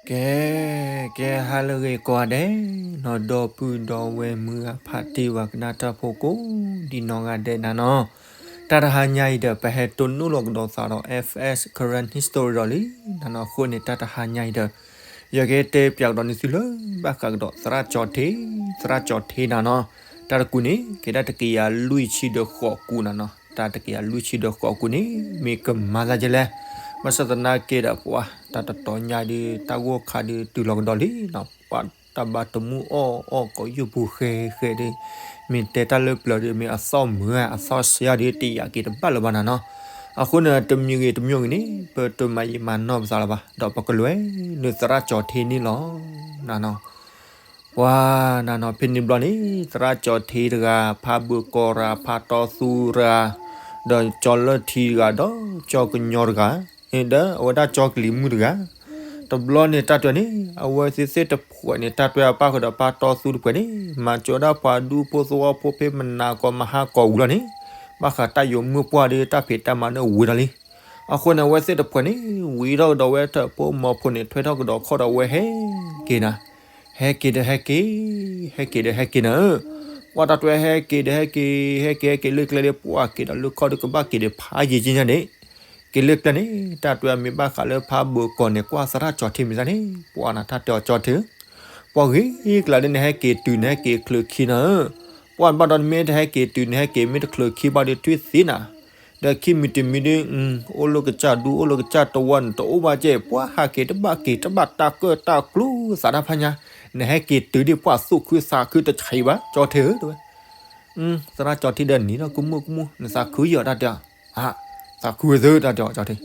ကဲ ကဲ ဟါလၢအဂ့ၤကိးဂၤဒဲး နီၢ်ဒီပုၢ်ဒီဝဲၢ်မုၢ်ဂၤဖးတံၢ်ဝၤကနၣ်တၢ်ဖိကိးဒံနီၢ်ဂၤဒဲးနၤနီၤ, တၢ်တဟါညါအံၤဒီး ပဟဲတိၢ်နီၣ်လီၤကဒီးသးဒီး F S Karen History ဒီးလံနၤနီၤ, အဃိန့ၣ် တၢ်တဟါညါအံၤဒီး ယကတဲပၠးကဒီးန့ၢ်သုလၢ ဘၣ်ဃးကဒီးသရၣ်ကၠီထ့, သရၣ်ကၠီထ့နၤနီၤ, တၢ်တကူးန့ၣ် ကဲဒၣ်တကယၤလွံၢ်ဆံဒီးဃိးကူးနၤနီၤ, တၢ်တကယၤလွံၢ်ဆံဒီးဃိးကူးန့ၣ် မ့ၢ်ကမၤသးဒ်လဲၣ်, ဘၣ်ဆၣ်သနာ်က့ဒီးပှၤ တၢ်တတီၤညါဒီး တၢ်ဂိၢ်ခါဒီးတုၤလီၤကဒီးလံနီၤ, ပှၤတၢ်ဘါတမုၢ်အီၣ်အီၣ်ကိးယုၢ်ပူၤဃဲဃဲဒီး မ့ၢ်တဲတၢ်လၢပျၢၤဒီး မ့ၢ်အသီၣ်မုာ် အသီၣ်ဆံးအီၤဒီး တယာ်က့ၤတဘၣ်လၢၤဘၣ်နၤနီၤ, အဃိန့ၣ် တမံၤဂ့ၤတမံၤဂ့ၤန့ၣ် ပတမၤယံာ်မၤနီၢ်ပသးလၢၤဘၣ်, ဒီးပကလဲၤနုာ်သရၣ်ကၠီထ့န့ၣ်လီၤနၤနီၤ. ပှၤနၤနီၤ ဖဲန့ၣ်ဘျီန့ၣ် သရၣ်ကၠီထ့တဂၤ ဖါဘုးကီၢ်တဂၤ ဖါတီသူတဂၤ ဒီးကၠီလၢၢ်ထံတဂၤ ဒီးကၠီကညီတဂၤ ဒီးအဝဲဒၣ်ကၠီကလံၤမုၢ်တဂၤ, တဘျီန့ၣ် တၢ်တဲန့ၣ် အဝဲသ့ၣ်သ့ၣ်တဖှဲးန့ၣ် တၢ်တဲအပၢ်ဃုာ်ဒီးဖါတီသူတဖှဲးန့ၣ် မၤစၢၤဒၣ်ပှၤဒူဖိသဝီဖိဖဲမနၤကိးမဟါကိးဝံၤလီၤန့ၣ်, ဘၣ်ဃးတၢ်ယိာ်မုၢ်ပှၢ်ဒီးတၢ်ဖံးတၢ်မၤန့ၣ်ဝံၤဒီးလံ. အဃိန့ၣ် အဝဲသ့ၣ်တဖှဲးန့ၣ် ဝံၤထီၣ်ကဒီးဝဲထၢၣ်ဖိမီၤဖိန့ၣ် ထွဲထီၣ်ကဒီးခီၣ်ဒီးဝဲဟဲက့ၤနၤ, ဟဲက့ၤဒီးဟဲက့ၤ, ဟဲက့ၤဒီးဟဲက့ၤနၤ, ပှၤတၢ်တဲဟဲက့ၤဒီးဟဲက့ၤ, ဟဲက့ၤဟဲက့ၤလၢကျဲဒီး ပှၤက့ၤဒီးလၢခီၣ်ဒီးကဘၣ်က့ၤဒီးဖးယံာ်က့ညါန့ၣ်, က့ၤလၢကျဲန့ၣ် တၢ်တဲမ့ၢ်ဘၣ်ဃးလၢဖါဘုးကီၢ်န့ၣ် ကွၢ်သရၣ်ကၠီထ့မ့ၢ်သးန့ၣ် ပှၤနၤတၢ်တဲအီၤကၠီထ့ဧၢ ပှၤဂ့ၤကျါဒီး နဟဲက့ၤတုၤ နဟဲက့ၤချၢးခံနၤဧၢ, ပှၤဘၣ်ဒီးနမ့ၢ်တဟဲက့ၤတုၤ နဟဲက့ၤမ့ၢ်တချၢးခံဘၣ်ဒီး ထွံၣ်သ့နၤ, ဒီးခံမံၤတမံၤဒီး အိၣ်လၢကစၢ်ဒူ အိၣ်လၢကစၢ်တဝီန့ၣ် တအိၣ်ဘၣ်ကဲ ပှၤဟးက့ၤတဘၣ်က့ၤ တဘၣ်တၢ်ကၢၣ်တၢ်ကျူသးတၢ်ဖးညါ, နဟဲက့ၤတုၤဒ်ပှၤသူၣ်ခုသးခုတဆံးဘၣ် ကၠီထ့ဧၢ တဲဝဲ သရၣ်ကၠီထ့ဒီးနံၤဒီး ကမူၣ်ကမူၣ် နသးခုယီၤတၢ်တဲအီၤ, သးခုဝဲသုတၢ်တဲအီၤကၠီထ့,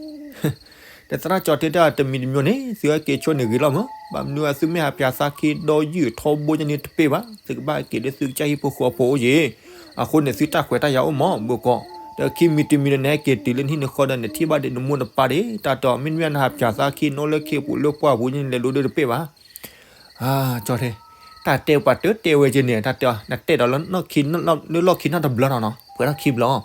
ဒီးသရၣ်ကၠီထ့တၢ်တမံၤတမံၤန့ၣ် သုဟဲက့ၤဆိန့ၣ်ဂ့ၤလီၤမး, ဘၣ်မနုၤသုမ့ၢ်ဟးပၠးသးခံဒီးယုၢ်ထီဘိညါန့ၣ်တပ့ၢ်ဘၣ်, သုကဘၣ်က့ၤလၢသုကစၢ်ဟံၣ်ဖိဃီဖိအိၣ်ယ့ၣ်, အဃိန့ၣ် သုတၢ်ခွဲးတၢ်ယာ်အိၣ်မး ဘုးကီး, ဒီးခံမံၤတမံၤဒီး နဟဲက့ၤတုၤလၢနဟံၣ်နဃီဒီး နထံၣ်ဘၣ်ဒီးနမိၢ်နပၢ်ဒီး တၢ်တဲအီၤ မ့တမ့ၢ်နဟးပၠးသးခံ နအိၣ်လၢခ့ပူၤလၢပှၢ်ပူၤန့ၣ် လဲၤလိၤဒီးတပ့ၢ်ဘၣ် ကၠီထ့, တၢ်တဲပှၤတတဲဝဲက့န့ၣ် တၢ်တဲအီၤ နတဲဒီးလၢလီၢ်ခံနီတဘျီနီၤနီၤ ပှဲၤထီၣ်ခံဘျီ,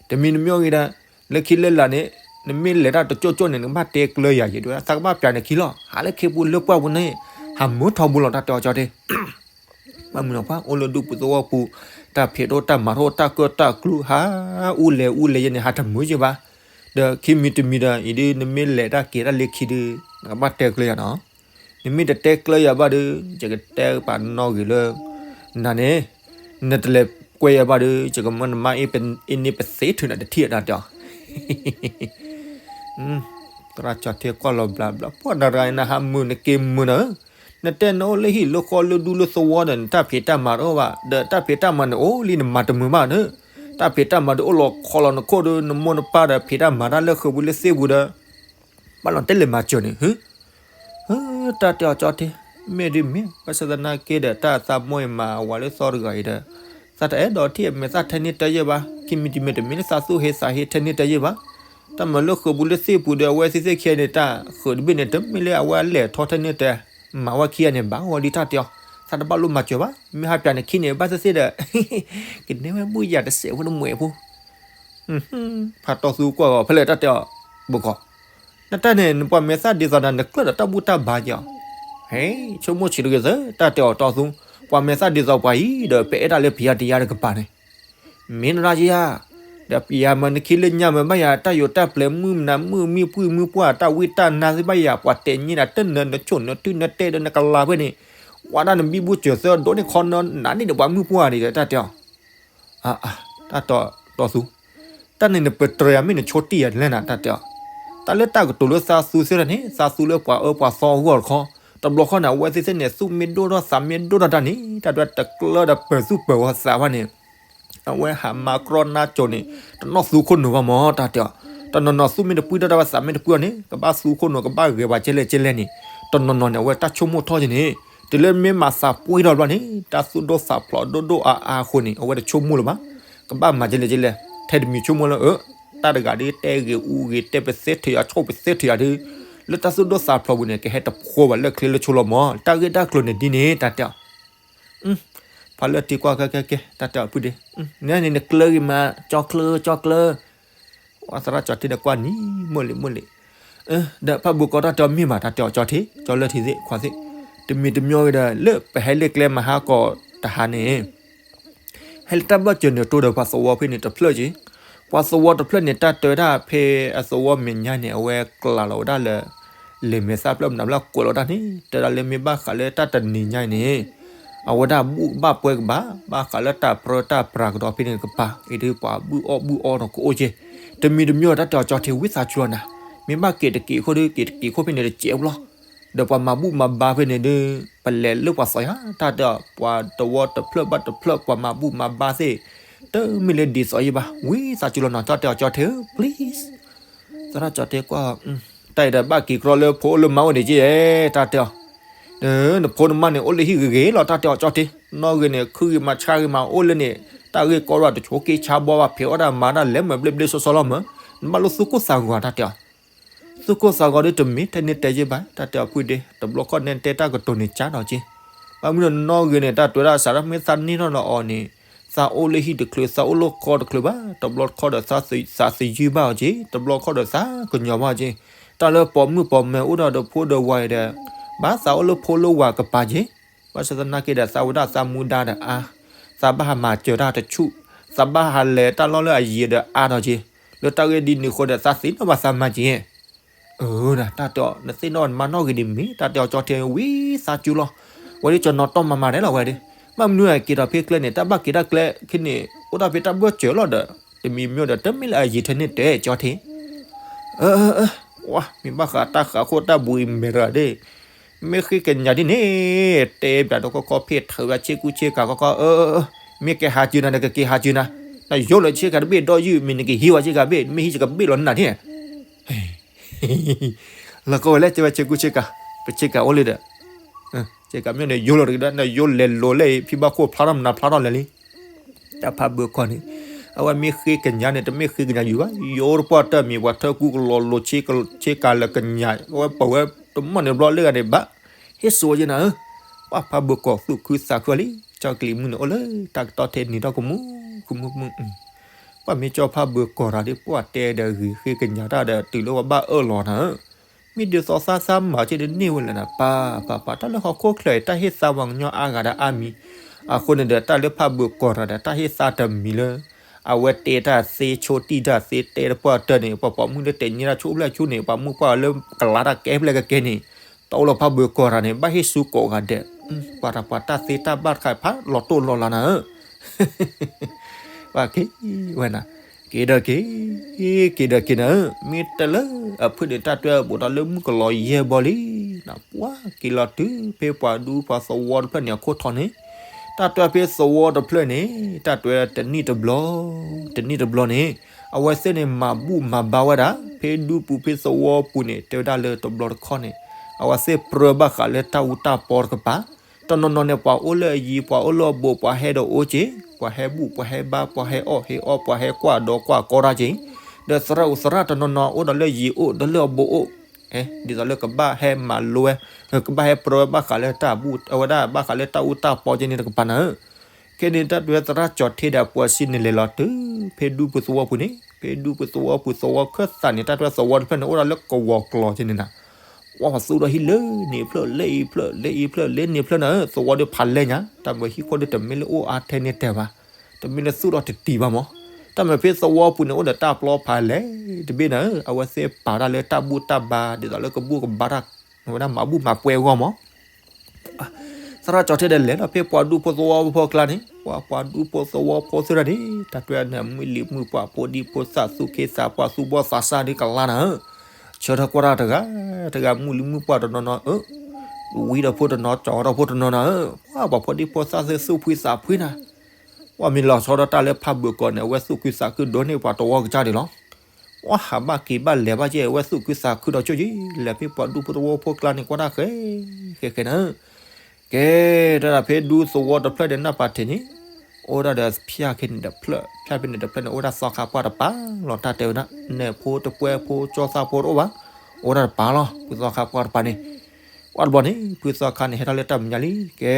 တမံၤတမံၤဂ့ၤဒီး လၢခံလၢလာ်န့ၣ် နမ့ၢ်လဲၤတၢ်တကၠိကၠိန့ၣ် နကဘၣ်တဲကျၢၤယၤယဲၤဒၣ် သးကဘၣ်ပၠးနခံလီၤ ဟးလၢခ့ပူၤလၢပှၢ်ပူၤန့ၣ် ဟးမုာ်ထီဘိလီၤ တၢ်တဲအီၤကၠီထ့ ဘၣ်မနုၤပှၤအိၣ်လၢဒူပူၤသဝီပူၤ တၢ်ဖံးတအိၣ်တၢ်မၤတအိၣ် တၢ်ကၢၣ်တၢ်ကျူ ဟးအူလဲၤအူလဲၤယဲန့ၣ် ဟးတမုာ်ယဲဘၣ်, ဒီးခံမံၤတမံၤဒီး အံၤဒုး နမ့ၢ်လဲၤတၢ်က့ၤတၢ်လၢခံဒုး နကဘၣ်တဲကျၢၤယၤနီၤ, နမ့ၢ်တတဲကျၢၤယၤဘၣ်ဒီး ယကတဲပာ်နီၣ်ဂ့ၤလၢ နၤန့ၣ် နတလဲၤကွဲယၤဘၣ်ဒီး ယကမၢနမါအ့န့ပသ့ထုးနၤတထံၣ်တၢ်တဲအီၤ သရၣ်ကၠီထ့ကွၢ်လီၤဘျးဘျး ပှၤတဂၤအံၤ နဟးမုာ်နက့ၤမုာ်နၤဧၢ, နတဲနအိၣ်လၢဟံၣ်လၢဃီလၢဒူလၢသဝီဒီး နတၢ်ဖံးတၢ်မၤတအိၣ်ဘၣ်, ဒီးတၢ်ဖံးတၢ်မၤန့ၣ်အိၣ်လံနမၤတမုာ်ဘၣ်န့ၣ်, တၢ်ဖံးတၢ်မၤဒီးအိၣ်လီၤခီလီၤနခိၣ်ဒီး နမိၢ်နပၢ်ဒီးဖံးတၢ်မၤတၢ်လၢဃုာ်ပူၤလၢသ့ၣ်ပူၤဒီး ဘၣ်လီၤတဲလဲၤမၤစၢၤန့ၣ် တၢ်တဲအီၤကၠီထ့, မ့ၢ်ဒ်မ့ၢ် ဘၣ်ဆၣ်သနာ်က့ဒီး တၢ်သးမိၢ်အံၤမၤဝၤလၢသီတဂၤအံၤဒီး သးတအဲၣ်ဒိးထံၣ်အမဲာ်သၣ်ထဲန့ၣ်တၢ်ယဲၢ်ဘၣ်, ခံမံၤတမံၤတမ့ၢ်လၢသးသူၣ်ဟ့သးဟ့ထဲန့ၣ်တၢ်ယဲၢ်ဘၣ်, တၢ်မၤလၢဃုာ်ပူၤလၢသ့ၣ်ပူၤဒီး အဝဲသ့ၣ်သ့ၣ်ခံဂၤန့ၣ် တၢ်ဃုာ်တဘ့ၣ်န့ၣ် တမ့ၢ်လၢအဝဲအလဲၤထီၣ်ထဲန့ၣ်တၢ်, မၤဝဲခံဂၤန့ၣ် ဘၣ်ဂီၤလံတၢ်တဲအီၤ, သးတဘၣ်လိၣ်မၤစၢၤဘၣ်, မ့ၢ်ဟးပၠးနခံန့ၣ် ဘၣ်သ့ၣ်သ့ၣ်ဒီး ကနဲဝဲဘူၣ်ယၤတစဲးဖိတမှဲးဖိ ဖးတီသူကွၢ်ဂီၤဖဲလဲၣ်တၢ်တဲအီၤ, ဘုးကီး, နတၢ်န့ၣ် နပှၤမဲာ်သၣ်ဒ်သိးဒီး နကျၢၢ်ဒီးတၢ်ဘူၣ်တၢ်ဘါက့ၤအီၤ, ဟဲ, ဆိကမိၣ်ဆံးတဂ့ၤသၢ တၢ်တဲအီၤတီသူ, ပှၤမဲာ်သၣ်ဒ်သိးပှၤအံၤဒီး ပအဲၣ်တၢ်လၢပယၤတယၤတကပၤန့ၣ်, မ့ၢ်နရၢ်ယၤ, ဒီးပယၤမၤနခံလၢညါမၤဘၣ်ယၤ တၢ်ယိာ်တၢ်ပျဲၤမုၢ်နၤမုၢ်မံပှံၢ်မုၢ်ပှၢ် တၢ်ဝံတၢ်နါသ့ၣ်ဘၣ်ယၤ ပှၤတဲာ်ညါနၤတနၢၤနဆိၣ်နတုၤနတဲာ်ဒီးနကလၤဖဲန့ၣ်, ဝဲဒၣ်နဘံဘူစၢၤသၢဒိးန့ၣ်ခီနနၤန့ၣ်ဒီးပှၤမုၢ်ပှၢ်န့ၣ်ဒီးတၢ်တဲအီၤ အါ, တၢ်တီသူ, တၢ်န့ၣ်နပတြၢၤယၤမ့ၢ်နဆိတံၢ်ယၤလဲၣ်နၤ တၢ်တဲအီၤ, တၢ်လၢတၢ်ကတိၤလၢသးသူသ့ၣ်တဖၣ်န့ၣ် သးသူလၢပှၤအၢပှၤသီအဂီၢ်တခီ, တဘျီဃီန့ၣ် အဝဲသ့ၣ်သ့ၣ်န့ၣ် သူၣ်မ့ၢ်ဒိၣ်ထီၣ်သးမ့ၢ်ဒိၣ်ထီၣ်တၢ်န့ၣ် တၢ်ဒွဲတကျၢၢ်ဒီးပၢၤသူၣ်ပၢၤဝီၤသးဘၣ်န့ၣ် အဝဲဟးမၤကြီနါကၠိန့ၣ် တနီၣ်သူခိၣ်နူာ်ဘၣ်မး တၢ်တဲအီၤ, တနီၤနီၤသူၣ်မ့ၢ်တပှံၢ်ထီၣ်တၢ်ဘၣ်သးမ့ၢ်တပှံၢ်အီၤန့ၣ် ကဘၣ်သူခိၣ်နူာ်ကဘၣ်ဂဲၤပှၤကဲလဲၣ်ကဲလဲၣ်န့ၣ်, တနီၤနီၤန့ၣ် အဝဲတၢ်ဆိကမိၣ်ထီၣ်က့ၤန့ၣ်, တုၤလၢမ့ၢ်မၤသးပှံၢ်ထီၣ်ဘျီန့ၣ် တၢ်သူၣ်ဒိၣ်သးဖျိးဒိၣ်ဒိၣ်အါအါအဃိန့ၣ် အဝဲတဆိကမိၣ်လၢၤဘၣ်, ကဘၣ်မၤကဲလဲၣ်ကဲလဲၣ်, ထဲတမံၤဆိကမိၣ်လၢ အၢ တၢ်တဂၤဒ်တဲဂ့ၤအူဂ့ၤ တဲပသဲထုးယၤဆိၣ်ပသဲထုးယၤဒ် လၢတၢ်သူၣ်ဒိၣ်သးဖျိးပူၤန့ၣ် ကဟဲတဖိဘၣ်လၢချ့လၢဆိလီၤမး တၢ်ဂ့ၢ်တၢ်ကျိၤန့ၣ်ဒ်န့ၣ် တၢ်တဲအီၤ ဖးလၢထံကွၢ်ခဲကဲကဲ တၢ်တဲအီၤဖုဒ့, နန့ၣ်နကျၢၤဂ့ၤမး ကၠီကျၢၤ ကၠီကျၢၤ, သရၣ်ကၠီထ့ဒီးကွၢ်နံၤ မုာ်လံ မုာ်လံ, ဒီးဖးဘိၣ်ကီၢ်တၢ်တဲအီၤမ့ၢ်ဘၣ် တၢ်တဲအီၤကၠီထံ ကၠီလၢထံသ့ၣ်ခွါသ့ၣ်, တမံၤတမံၤဂ့ၤဒီး လၢပဟဲလၢကျဲမဟါကီးတဟါန့ၣ် ဟဲလၢတၢ်ဘၢၣ်စၢၤန့ၣ်တိၢ်ဒီးပှၤသဝီဖဲန့ၣ်တဖျၢၣ်က့ၤ, ပှၤသဝီတဖျၢၣ်န့ၣ် တၢ်တဲဝဲဒၣ်ဖဲအသဝီမဲာ်ညါန့ၣ် အဝဲကျးလီၤဝဲဒၣ်လၢ လံာ်မဲာ်သၣ်ဖျၢၣ်မနုၤဖျၢၣ်ကွဲးလီၤတၢ်န့ၣ် တဲဒၣ်လၢမ့ၢ်ဘၣ်ဃးလၢတၢ်တနံၤညါအံၤန့ၣ် အဝဲဒၣ်ဘူၣ်ကဘၣ်ပွဲကဘၣ် ဘၣ်ဃးလၢတၢ်ပြၢတၢ်ပြးကဒီးဖဲန့ၣ်ကပၤ အံၤဒ်ပှၤဘူၣ်အီၣ်ဘူၣ်အီဒီးကအိၣ်က့ၤ, တမံၤတမံၤတၢ်တဲအီၤကၠီထံဝံသးစူၤလီၤနၤ, မ့ၢ်ဘၣ်က့ၤတက့ၤခိၣ်ဒီး က့ၤတက့ၤခိၣ်ဖဲန့ၣ်တစဲးဖိလီၤ, ဒီးပှၤမၤဘူၣ်မၤဘါဖဲန့ၣ်ဒီး ပလဲၤလၢပှၤသီယါ တၢ်တဲအီၤ ပှၤတဝီတဖျၢၣ်ဘၣ်တဖျၢၣ် ပှၤမၤဘူၣ်မၤဘါသ့ၣ် တမ့ၢ်လၢဒ်သိးယံၤဘၣ် ဝံသးစူၤလီၤနၤ တၢ်တဲအီၤကၠီထံ please သရၣ်ကၠီတဲကွၢ်, တၢ်အံၤဒီးဘၣ်က့ၤကြီလၢဖိအိၣ်လၢမါအိၣ်န့ၣ်က့ၤ, တၢ်တဲအီၤ, နဖိနမါန့ၣ်အိၣ်လၢဟံၣ်ဂ့ၤဂ့ၤလီၤ တၢ်တဲအီၤကၠီတဲ, နီၢ်ဂ့ၤန့ၣ် ခုဂ့ၤမၤဆါဂ့ၤမၤအိၣ်လၢန့ၣ် တၢ်ဂ့ၢ်ကီရၤတဆိးက့ဆါဘီဘၣ် ဖံးအီၣ်တၢ်မၤတၢ်လဲၤမၤဘျ့ဘျ့စီစီလီၤမး, နဘၣ်လိၣ်သူၣ်ကိၢ်သးဂီၤ တၢ်တဲအီၤ, သူၣ်ကိၢ်သးဂီၤဒီးတမ့ၢ်ထဲန့ၣ်တဲယ့ၢ်ဘၣ် တၢ်တဲအီၤဖုဒ့ တဘျီခီၣ်န့ၣ်တဲတၢ်ကတိၤန့ၣ်ကၢ်ဒီးက့ၤ, ဘၣ်မနုၤနီၢ်ဂ့ၤန့ၣ် တၢ်တဲဝဲဒၣ်စးထီၣ်မ့ၢ်သးန့ၢ်ထီၣ်လီၤအီၤန့ၣ် သးအိၣ်လၢဟံၣ်တချုး သးအိၣ်လၢဃီတချုးဘၣ်, တဘျီခီၣ်ဒီးသးသယုၢ်ဘၣ်အီၤက့ၤ, တဘျီခီၣ်ဒီးသးကညီၤဘၣ်အီၤက့ၤ, တၢ်လၢပိာ်မုၣ်ပိာ်မၢၤအိၣ်ဒီးဒီးဖိဒီးဝၤအံၤဒီး ဘၣ်သးအိၣ်လၢဖိလၢဝၤကပၤက့ၤ, ဘၣ်ဆၣ်သနာ်က့ဒီးသးဝဲဒၣ်သးမူဒါဒီးအါ, သးဘၣ်ဟးမၤစၢၤတၢ်တဆူၣ်, သးဘၣ်ဟးလဲၤတၢ်လီၢ်လၢအယံၤဒီးအါဒီးက့ၤ, လၢတၢ်ဂ့ၢ်ဒ်န့ၣ်အဃိဒီးသးသ့ၣ်နီၣ်ဘၣ်သးမၤက့ၤ အၢ တၢ်တဲအီၤ နသ့ၣ်နီၣ်နမါနီၢ်ဂ့ၤဒံးမ့ၢ် တၢ်တဲအီၤကၠီထံဝံသးစူၤလီၤ, ဝဲဒ်ကၠီနီၣ်တီၢ်မၤမၤဒဲးလီၤဝဲဒၣ်, ဘၣ်မနုၤအက့ၤဒီးဖဲကျဲန့ၣ် တၢ်ဘၣ်က့ၤတၢ်ကျဲခဲန့ၣ် အိၣ်ဒၣ်ဖဲတၢ်ဘၢၣ်စၢၤလီၤဒီး တမံၤမ့ၢ်ဒီးတမ့ၢ်လၢအယံၤထဲန့ၣ်တဲကၠီထံ အၢ အၢ အၢ ဝါ မ့ၢ်ဘၣ်ဃးတၢ်ဃးခိၣ်တၢ်ဘှံးမဲာ်ရၤဒၣ်, မ့ၢ်ဃ့ကညးဒ်န့ၣ် တဲပၠးဒီးကီၢ်ကီၢ်ဖ့ၣ်ထၢဝဲဆ့ကူဆ့ကၤကီၢ်ကီၢ် အၢ အၢ အၢ မ့ၢ်ကဟးစုနၤ နကက့ၤဟးစုနၤ, နယိလၢဆ့ကၤတဘ့ၣ်ဒီးယုၢ် မ့ၢ်နကဟံးဝဲဆ့ကၤဘ့ၣ် မ့ၢ်ဟံးကဘ့ၣ်လီၤနၤန့ၣ် လီၤကီဝဲလၢကဝဲဆ့ကူဆ့ကၤ, ပဆ့ကၤအိၣ်လံဒီး, ဆ့ကၤမ့ၢ်န့ၣ်ယိလီၤတက့ၢ်ဒီး နယိလဲၤလိၤလၢဖံဘၣ်ခိၣ်ဖျါထီၣ်မနုၤဖျါထီၣ်လဲၣ်လံ, တၢ်ဖးဘၢကီၢ်န့ၣ်, အဝဲမ့ၢ်ဃ့ကညးန့ၣ် တမ့ၢ်ဃ့ကညးယုာ်ဘၣ်, ယိတပှၢ်တၢၢ်မံၤ ပှၤထၢကူကလီၤလိၤဆ့ကၤလၢကညး အဝဲပဝဲတမီၢ်န့ၣ်ဘျီလၢဂၤန့ၣ်ဘၣ်, ဟ့ၣ်စိဝဲက့နၤဧၢ, ပှၤဖးဘၢကီၢ်သူၣ်ခုသးခုလံ, ကၠီကလံၤမုၢ်န့ၣ်အိၣ်လၢတၢ်ကတီၢ်ထဲနံၤထီၣ်ကမူ ကမူကမူ ပှၤမ့ၢ်ကၠီဖးဘၢကီၢ်တၢ်ဒီး ပှၤတဲဒီးဂ့ၤ ဃ့ကညးတၢ်ဒီးတုၤလၢပှၤဘၣ်အၢၣ်လီၤနၤဧၢ, မ့ၢ်ဒ်သိးသးသးမၤက့ၤဒ်န့ၣ်ဝဲလဲၣ်နၤ ပၢ်ပၢ်ပၢ် တၢ်လၢဟီၣ်ခိၣ်ချၢအံၤ တၢ်ဟ့ၣ်သါပှၤကညီအါဂၤဒီးအါမံၤ, အဃိန့ၣ်ဒီး တၢ်လၢဖးဘၢကီၢ်တၢ်ဒီး တၢ်ဟ့ၣ်သါတမံၤလၢ အဝဲတဲတၢ်သ့ဆိတံၢ်တၢ်သ့တဲတပှၢ်တၢၢ်န့ၣ် ပှၤပိာ်မုၣ်လၢတဲညါတၢ်ဆိဖျဲၣ်ဆူန့ၣ် ပှၤမုၣ်ပှၢ်လၢကလါတၢ်ကဲဖျဲၣ်ကကဲန့ၣ် တၢ်အိၣ်လၢဖးဘၢကီၢ်တၢ်န့ၣ် ဘၣ်ဟ့ၣ်ဆူကိးဂၤဒဲး, ပှၤတၢ်ပှၤတၢ်သ့တၢ်ဘၣ်တခါဖးလီၤတိၢ်လီၤလၤနၤဧၢ ပှၤက့ၤဝဲနၤ, က့ၤဒီးက့ၤ, က့ၤဒီးက့ၤနၤဧၢ, မ့ၢ်တဲလၢအဖုၣ်န့ၣ် တၢ်တွဲအဘူးဒီးလၢမုၣ်ကလီၤယဲၢ်ဘီလံ, နပှၤက့ၤလီၤတုၤဖဲပှၤဒူပှၤသဝီတဖျၢၣ်န့ၣ် အခိၣ်ထီန့ၣ်, တၢ်တွဲဖဲသဝီတဖျၢၣ်န့ၣ် တၢ်တွဲတနံၣ်တဘျီ, တနံၣ်တဘျီန့ၣ်, အဝဲသ့ၣ်န့ၣ်မၤဘူၣ်မၤဘါဝဲဒၣ် ဖဲဒူပူၤဖဲသဝီပူၤန့ၣ် တဲဝဲဒၣ်လၢတဘျီတခီၣ်န့ၣ်, အဝဲသ့ၣ်ပြၢဘၣ်ဃးလၢတၢ်အူတၢ်ပီတကပၤ တနီၤနီၤန့ၣ် ပှၤအိၣ်လၢအယံၤ ပှၤအိၣ်လၢအဘူး ပှၤဟဲဒီးအိၣ်က့ၤ, ပှၤဟဲဘူၣ် ပှၤဟဲဘါ ပှၤဟဲအီၣ်ဟဲအီ ပှၤဟဲကွၢ်ဒီးကွၢ်ကီတၢ်က့ၤ, ဒီးသရၣ်အိၣ်သရၣ်တနီၤနီၤ အိၣ်ဒီးလၢအယံၤအိၣ် ဒီးလၢအဘူးအိၣ်, ဒ်သိးလၢကဘၣ်ဟဲမၤလိဝဲ, ကဘၣ်ဟဲပြၢဝဲဘၣ်ဃးလၢတၢ်ဘူၣ် အဝဲဒၣ်ဘၣ်ဃးလၢတၢ်အူတၢ်ပီက့ၤန့ၣ်တကပၤနၤဧၢ ခဲန့ၣ် တၢ်တွဲသရၣ်ကၠီၤထ့ဒီးအပှၤစံးန့ၣ်လဲၤလီၤတုၤ ဖဲဒူပူၤသဝီပူၤန့ၣ်, ဖဲဒူပူၤသဝီပူၤသဝီခၢၣ်သးန့ၣ် တၢ်တွဲသဝီတဖျၢၣ်န့ၣ် အိၣ်ဒၣ်လၢကဝီၤကျီၤက့ၤန့ၣ်နၤ, ပှၤသူၣ်ထီၣ်ဟံၣ်လၢန့ၣ်ဖျၢၣ် လၢအံၤဖျၢၣ် လၢအံၤဖျၢၣ် လၢန့ၣ်ဖျၢၣ်နၤဧၢ, သဝီဒီးဖးလဲၢ်ညါ, တၢ်မၤဟံၣ်ခိၣ်ဒီးတမ့ၢ်လၢအိၣ်အါထဲန့ၣ်တဲဘၣ်, တမ့ၢ်လၢသူၣ်ထီၣ်တတံၤဘၣ်မး, တၢ်မၤဖဲသဝီပူၤန့ၣ် အိၣ်ဒီးတၢ်ပျီဖးလဲၢ်တဘ့ၣ်နၤဧၢ, အဝဲသ့ၣ်ပာ်တၢ်လၢတၢ်ဘူၣ်တၢ်ဘါ ဒ်သိးလၢကဘူၣ်ကဘါတၢ် အဝဲဒၣ်မၤဘူၣ်မၤပွဲအဂီၢ်မး သရၣ်ကၠီၤထဲဒီးလဲၤလီၤဖဲပှၤဒူဖိသဝီဖိအကျါန့ၣ်, ပှၤပှၤဒူဖိသဝီဖိသ့ၣ်တဖၣ်န့ၣ် တၢ်တွဲန့ၣ် မုၢ်လံၤမုၢ်ပှၢ် ဖိဒံဖိသၣ် သူၣ်က့သးပှၢ် သူၣ်ဘီၣ်သးစၢ်ဒ်ကလါနၤဧၢ, ဆၢထၢၣ်ကွၢ်တၢ်တဂၤတဂၤ မုၢ်လံၤမုၢ်ပှၢ်တနီၤနီၤဧၢ, ဝံၤဒီးဖိတနီၤ ကၠီၤဒီးဖိတနီၤနၤဧၢ, ပှၤပှၤဖိဒံဖိသၣ်သ့ၣ်သူၣ်ဖှံသးဖှံနၤ ပှၤမ့ၢ်လီၤဆီဒီးတၢ်လၢဖးဘၢၣ်ကီၢ်န့ၣ် အဝဲသူၣ်ခုသးခုဒိၣ်န့ၢ်ပှၤတဝီကစၢ်ဒၣ်လီၤ. ပှၤဟးဘၣ်က့ၤဘၣ်လဲၤဘၣ်က့ၤ အဝဲသူၣ်ခုသးခုဒီးကၠိက့ၤ လဲၤဖဲပှၤဒူဖိသဝီဖိကျါန့ၣ် ကွၢ်တၢ်ဃဲ ဃဲဃဲနၤဧၢ. ကဲ တၢ်ဒၣ်ဖဲဒူသဝီတဖျၢၣ်ဒီးနၢ်ပာ်ထံးန့ၣ် အိၣ်ဒၣ်ဒီးဖၠၣ်ခဲန့ၣ်တဖျၢၣ် ဖၠၣ်ဖဲန့ၣ်တဖျၢၣ်န့ၣ် အိၣ်ဒၣ်သီခါပှၢ်တပၤလီၤ. တၢ်တဲဝဲဒၣ် နဲၣ်ဖိတပှဲၤဖိကၠီသၣ်ဖိတအိၣ်ဘၣ် အိၣ်ဒၣ်တပၤလီၤ. ဖုသီခါပှၢ်တပၤန့ၣ် ပှၢ်တဘျီန့ၣ် ဖုသီခါန့ၣ် ဟဲထီၣ်လၢတၢ်မဲာ်ညါလံ. ကဲ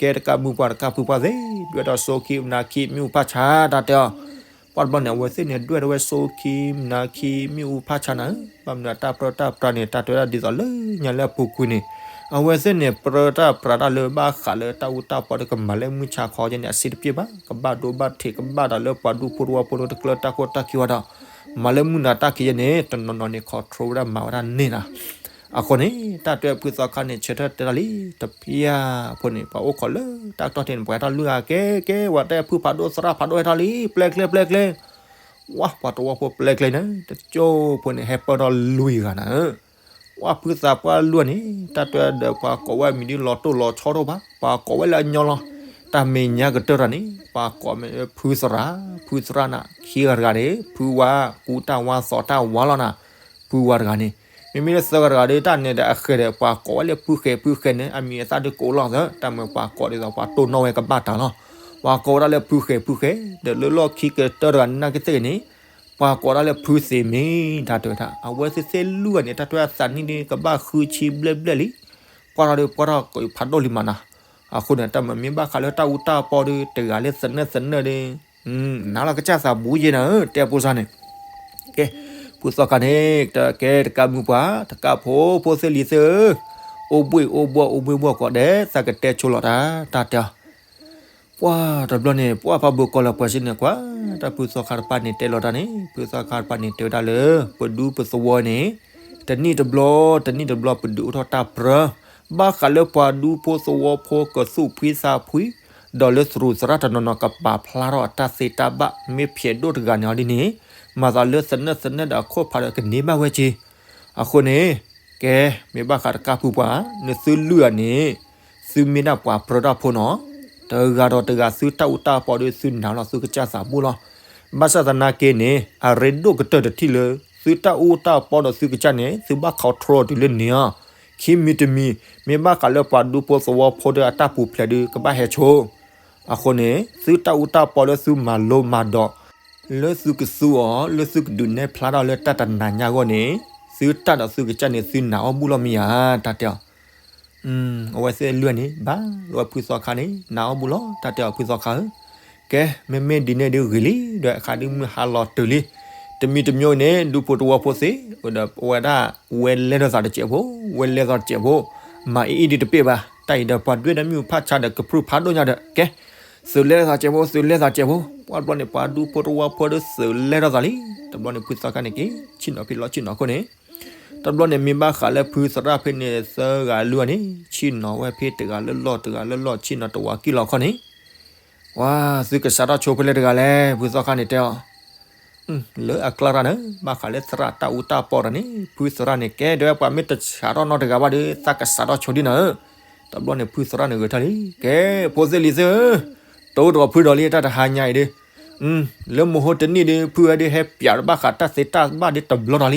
ကဲတကးမုၢ်ပှၢ်တကးဖုပှၢ်သ့ၣ် ဒွဲၣ်ဒီးစိခံနၤခံမုၢ်ဖးဆါ တၢ်တဲအီၤ ပှၢ်တဘျီန့ၣ် အဝဲသ့ၣ်န့ၣ် ဒွဲၣ်ထီၣ်ဝဲစိခံ မနၤခံ မ့ၣ်အူဖးဆါနၤဧၢ, ဘၣ်မနုၤတၢ်ပြၢတၢ်ပြးန့ၣ် တၢ်တဲဝဲဒၣ်ဒ်သိးလၢညါလၢအပူၤကွံာ်န့ၣ် အဝဲသ့ၣ်န့ၣ် ပြၢတၢ်ပြးတၢ်လၢဘၣ်ဃးလၢတၢ်အူတၢ်ပီဒီး ကမၤလၢမုၢ်ဆါခီယဲန့ၣ် အဆ့တပျ့ၢ်ဘၣ်, ကဘၣ်ဒိဘၣ်ထံး ကဘၣ်ဒီးလၢပှၤဒူဖိတဝီဖိဒီး တကျၢတၢ်ခိၣ်တၢ်ခံဝဲဒီး မၤလၢမုၢ်နၤတၢ်ခံယဲန့ၣ် တနီၤနီၤန့ၣ် control ဝဲဒၣ်မၤဝဲဒၣ်န့ၣ်လီၤ. အဃိန့ၣ် တၢ်တဲဖုသီခါန့ၣ် ဆၢထၢၣ်တဲတၢ်လံ, တဖျၢၣ်ဖိန့ၣ် ပှၤအိၣ်ခိးလၢတၢ်ကတီၢ်ထံးန့ၣ် ပှၤဟဲထီၣ်လုၢ်ဧါ, ကဲ ကဲ ဝဲတဲဖုဖးဒိၣ်သရၣ်ဖးဒိၣ်ဟဲထီၣ်လံ, ပျဲကျဲ ပျဲကျဲ, ဝဲ ပှၤတဝီဖိပျဲကျဲန့ၣ် တကၠိဖိန့ၣ် ဟဲပၢၢ်ထီၣ်လွံၢ်ဂၤနၤဧၢ, ဝဲဖုသးပှၢ်လွံၢ်န့ၣ် တၢ်တဲဒီး ပှၤကိးဝဲမံၤဒ်လီၤတိၢ်လီၤဆီတအိၣ်ဘၣ်, ပှၤကိးဝဲလၢအညီလီၤ. တၢ်မဲာ်ညါကတၢၢ်တၢ်န့ၣ် ပှၤကိးမ့ၢ်ဖုသရၣ်, ဖုသရၣ်နၤ ခံဂၤတဂၤန့ၣ် ဖုဝါကူတၢ်ဝါသီတၢ်ဝါလီၤနၤ, ဖုဝါတဂၤန့ၣ် မ့မ့ၢ်လၢသၢဂၤတဂၤဒီး တၢ်န့ၣ်ဒီးအဃဲၤဒီး ပှၤကိးဝဲလၢဖုဃဲၤဖုဃဲၤန့ၣ် အမံၤအသၣ်ဒုးကအိၣ်လီၤသၢ, တၢ်မ့ၢ်ပှၤကိးဒ်သိးပှၤတိၢ်နီၣ်ဝဲကဘၣ်တၢ်လီၤ. ပှၤကိးဝဲဒၣ်လၢဖုဃဲၤဖုဃဲၤ ဒီးလၢလီၢ်ခံကတၢၢ်တဂၤန့ၣ် နာ်က့သ့ၣ်ဂ့ၤန့ၣ် ပှၤကိးဒၣ်လၢဖုသ့မ့ၢ် တၢ်တဲဝဲဒၣ် အဝဲသ့ၣ်သ့ၣ်လွံၢ်ဂၤန့ၣ် တၢ်တဲဝဲဒၣ်သးနံၣ်ဒုးကဘၣ်ဃုဆံဘျဲၣ်ဘျဲၣ်လံ, ပှၢ်ထီၣ်ဒီးပှၢ်ထီၣ်ကဖးဒိၣ်လံမးနၤ, အဃိန့ၣ် တၢ်မ့ၢ်မ့ၢ်ဘၣ်ဃးလၢတၢ်အူတၢ်ပီဒီး တဂၤလၢသနၢၣ်သနၢၣ်ဒီး နၤလီၤကစၢ်သးဘူးယဲနၤဧၢ တဲဖိစါန့ၣ်, ကဲ ဖုသီခါန့ၣ် တကဲတကးမုၢ်ပှၢ် တကးဖိဖိသ့ၣ်လံၤသ့ၣ်ဧၢ, အိၣ်ဘှ့ၣ်အိၣ်ဘှီၣ်အိၣ်ဘှ့ၣ်ဘှီၣ်ကိးဂၤဒဲး သးကတဲဆိလီၤတၢ် တၢ်တဲအီၤ ပှၢ်တဘျီန့ၣ် ပှၢ်ဖးဘိကိးလီၤပှၤစ့ၢ်န့ၣ်ကွၢ်, တၢ်ဖုသီခါတဖၣ်န့ၣ်တဲလီၤတၢ်န့ၣ် ဖုသီခါတဖၣ်န့ၣ်တဲဝဲဒၣ်လၢ ပဒူပသဝီန့ၣ် တနံၣ်တဘျီ တနံၣ်တဘျီပဒုးအိၣ်ထီၣ်တၢ်ပြၢ ဘၣ်ဃးလၢပှၤဒူဖိသဝီဖိကသူၣ်ဖှံသးဖှံ, ဒီးလၢသရူးသရၣ်တနီၤနီၤကပာ်ဖျါထီၣ်အတၢ်သ့တၢ်ဘၣ် မ့ၢ်ဖျဲးဒိၣ်တဂၤန့ၣ်အီၤဒ်န့ၣ်, မၤသးလၢသနၢၣ်သနၢၣ်ဒီးအခိၣ်ဖးဒီးကန့ၢ်ဘၣ်ဝဲက့ၤ, အဃိန့ၣ် ကဲ မ့ၢ်ဘၣ်ဃးတကးဖုပှၢ် နသုလုၢ်အီၤန့ၣ် သုမ့ၢ်ဒၣ်ပှၤပြၢတၢ်ဖိနီၤ, တဂၤဒီးတဂၤသုတၢ်အူတၢ်ပီဒီးသုနာ်လီၤသုကစၢ်သးဘိလီၤ. ဘၣ်ဆၣ်သနာ်က့န့ၣ် အရ့ဒိၣ်ကတၢၢ်တထံၣ်လၢ သုတၢ်အူတၢ်ပီဒီးသုကစၢ်န့ၣ် သုဘၣ် control တုၤလၢန့ၣ်အီၤ, ခံမံၤတမံၤ မ့ၢ်ဘၣ်ဃးလၢပှၤဒူဖိသဝီဖိဒီးအတၢ်ပူၤဖျဲးဒီးကဘၣ်ဟဲဆိ အဃိန့ၣ် သုတၢ်အူတၢ်ပီလၢသုမၤလိမၤဒိး လၢသုကသူအီၤ လၢသုကဒုးနဲၣ်ဖျါထီၣ်လၢတၢ်တနၤညါအဂီၢ်န့ၣ် သုတၢ်ဒီးသုကစၢ်န့ၣ် သုနာ်အီၣ်ဘူၣ်လီၤမ့ၢ်ဧါ တၢ်တဲအီၤ. အဝဲသ့ၣ်လွံၢ်န့ၣ် ဘၣ်လီၤဝဲဖုသီခါန့ၣ် နာ်အီၣ်ဘူၣ်လီၤ တၢ်တဲအီၤဖုသီခါဧၢ. ကဲ မ့မ့ၢ်ဒ်န့ၣ်ဒုးဂ့ၤလံ ဒီးအခါဒုးမုၢ်ဟါလီၤတုၤလံ. တမံၤတမံၤန့ၣ် ဒူဖိတဝီဖိသ့ၣ် ဒီးဝဲဒၣ် ဝဲလဲၤထီၣ်သးတစဲးဖိ ဝဲလဲၤသးတစဲးဖိ မၤအံၤအံၤဒုးတပ့ၢ်ဘၣ် တၢ်အံၤဒီးပှၤဒွဲၣ်ဒီးမ့ၣ်အူဖးဆါဒီးကပြုၢ်ဖးဒိၣ်ညါဒီး ကဲ သုးလဲၤသးစဲးဖိ သုးလဲၤသးစဲးဖိ ပှၢ်တဘျီန့ၣ် ပှၤဒူဖိတဝီဖိဒီးသုးလဲၤထီၣ်သးလံ. တဘျီန့ၣ် ဖုသီခါန့ၣ်က့ၤ ဆ့ၣ်နီၤဖံးလီၤဆ့ၣ်နီၤခိၣ်န့ၣ် တဘျီန့ၣ် မ့ၢ်ဘၣ်ဃးလၢဖုသရၣ်ဖဲန့ၣ် သၢဂၤလွံၢ်ဂၤန့ၣ် ဆ့ၣ်နီၤဝဲဖဲတဂၤလၢလီၢ်တဂၤလၢလီၢ် ဆ့ၣ်နီၤတဝးကံၢ်လီၤခီန့ၣ် ဝါ သုကစးထီၣ်ဆိဖဲလဲၣ်တဂၤလဲၣ် ဖုသီခါန့ၣ်တဲအီၤ လၢအကျါတၢ်န့ၣ် ဘၣ်ဃးလၢသရၣ်တၢ်အူတၢ်ပီတၢ်န့ၣ် ဖုသရၣ်န့ၣ် ကဲ ဒ်ဝဲပှၤမ့ၢ်တစးထီၣ်နီတဂၤဘၣ်ဒီး သးကစးထီၣ်ဆိဒ်နၤဧၢ. တဘျီန့ၣ် ဖုသရၣ်န့ၣ်ဂဲၤထၢၣ်လံ ကဲ ဖိသ့ၣ်လံၤသ့ၣ်ဧၢ, တိၢ်ဒီးဖုဒီးလံ တၢ်တဟါညါအံၤဒီး လၢမဟိတနံၣ်ဒီး ဖုဝဲဒီးဟဲပၠးဒီးဘၣ်ဃးတၢ်သ့တၢ်ဘၣ်ဒီးတဘျီဒီးလံ.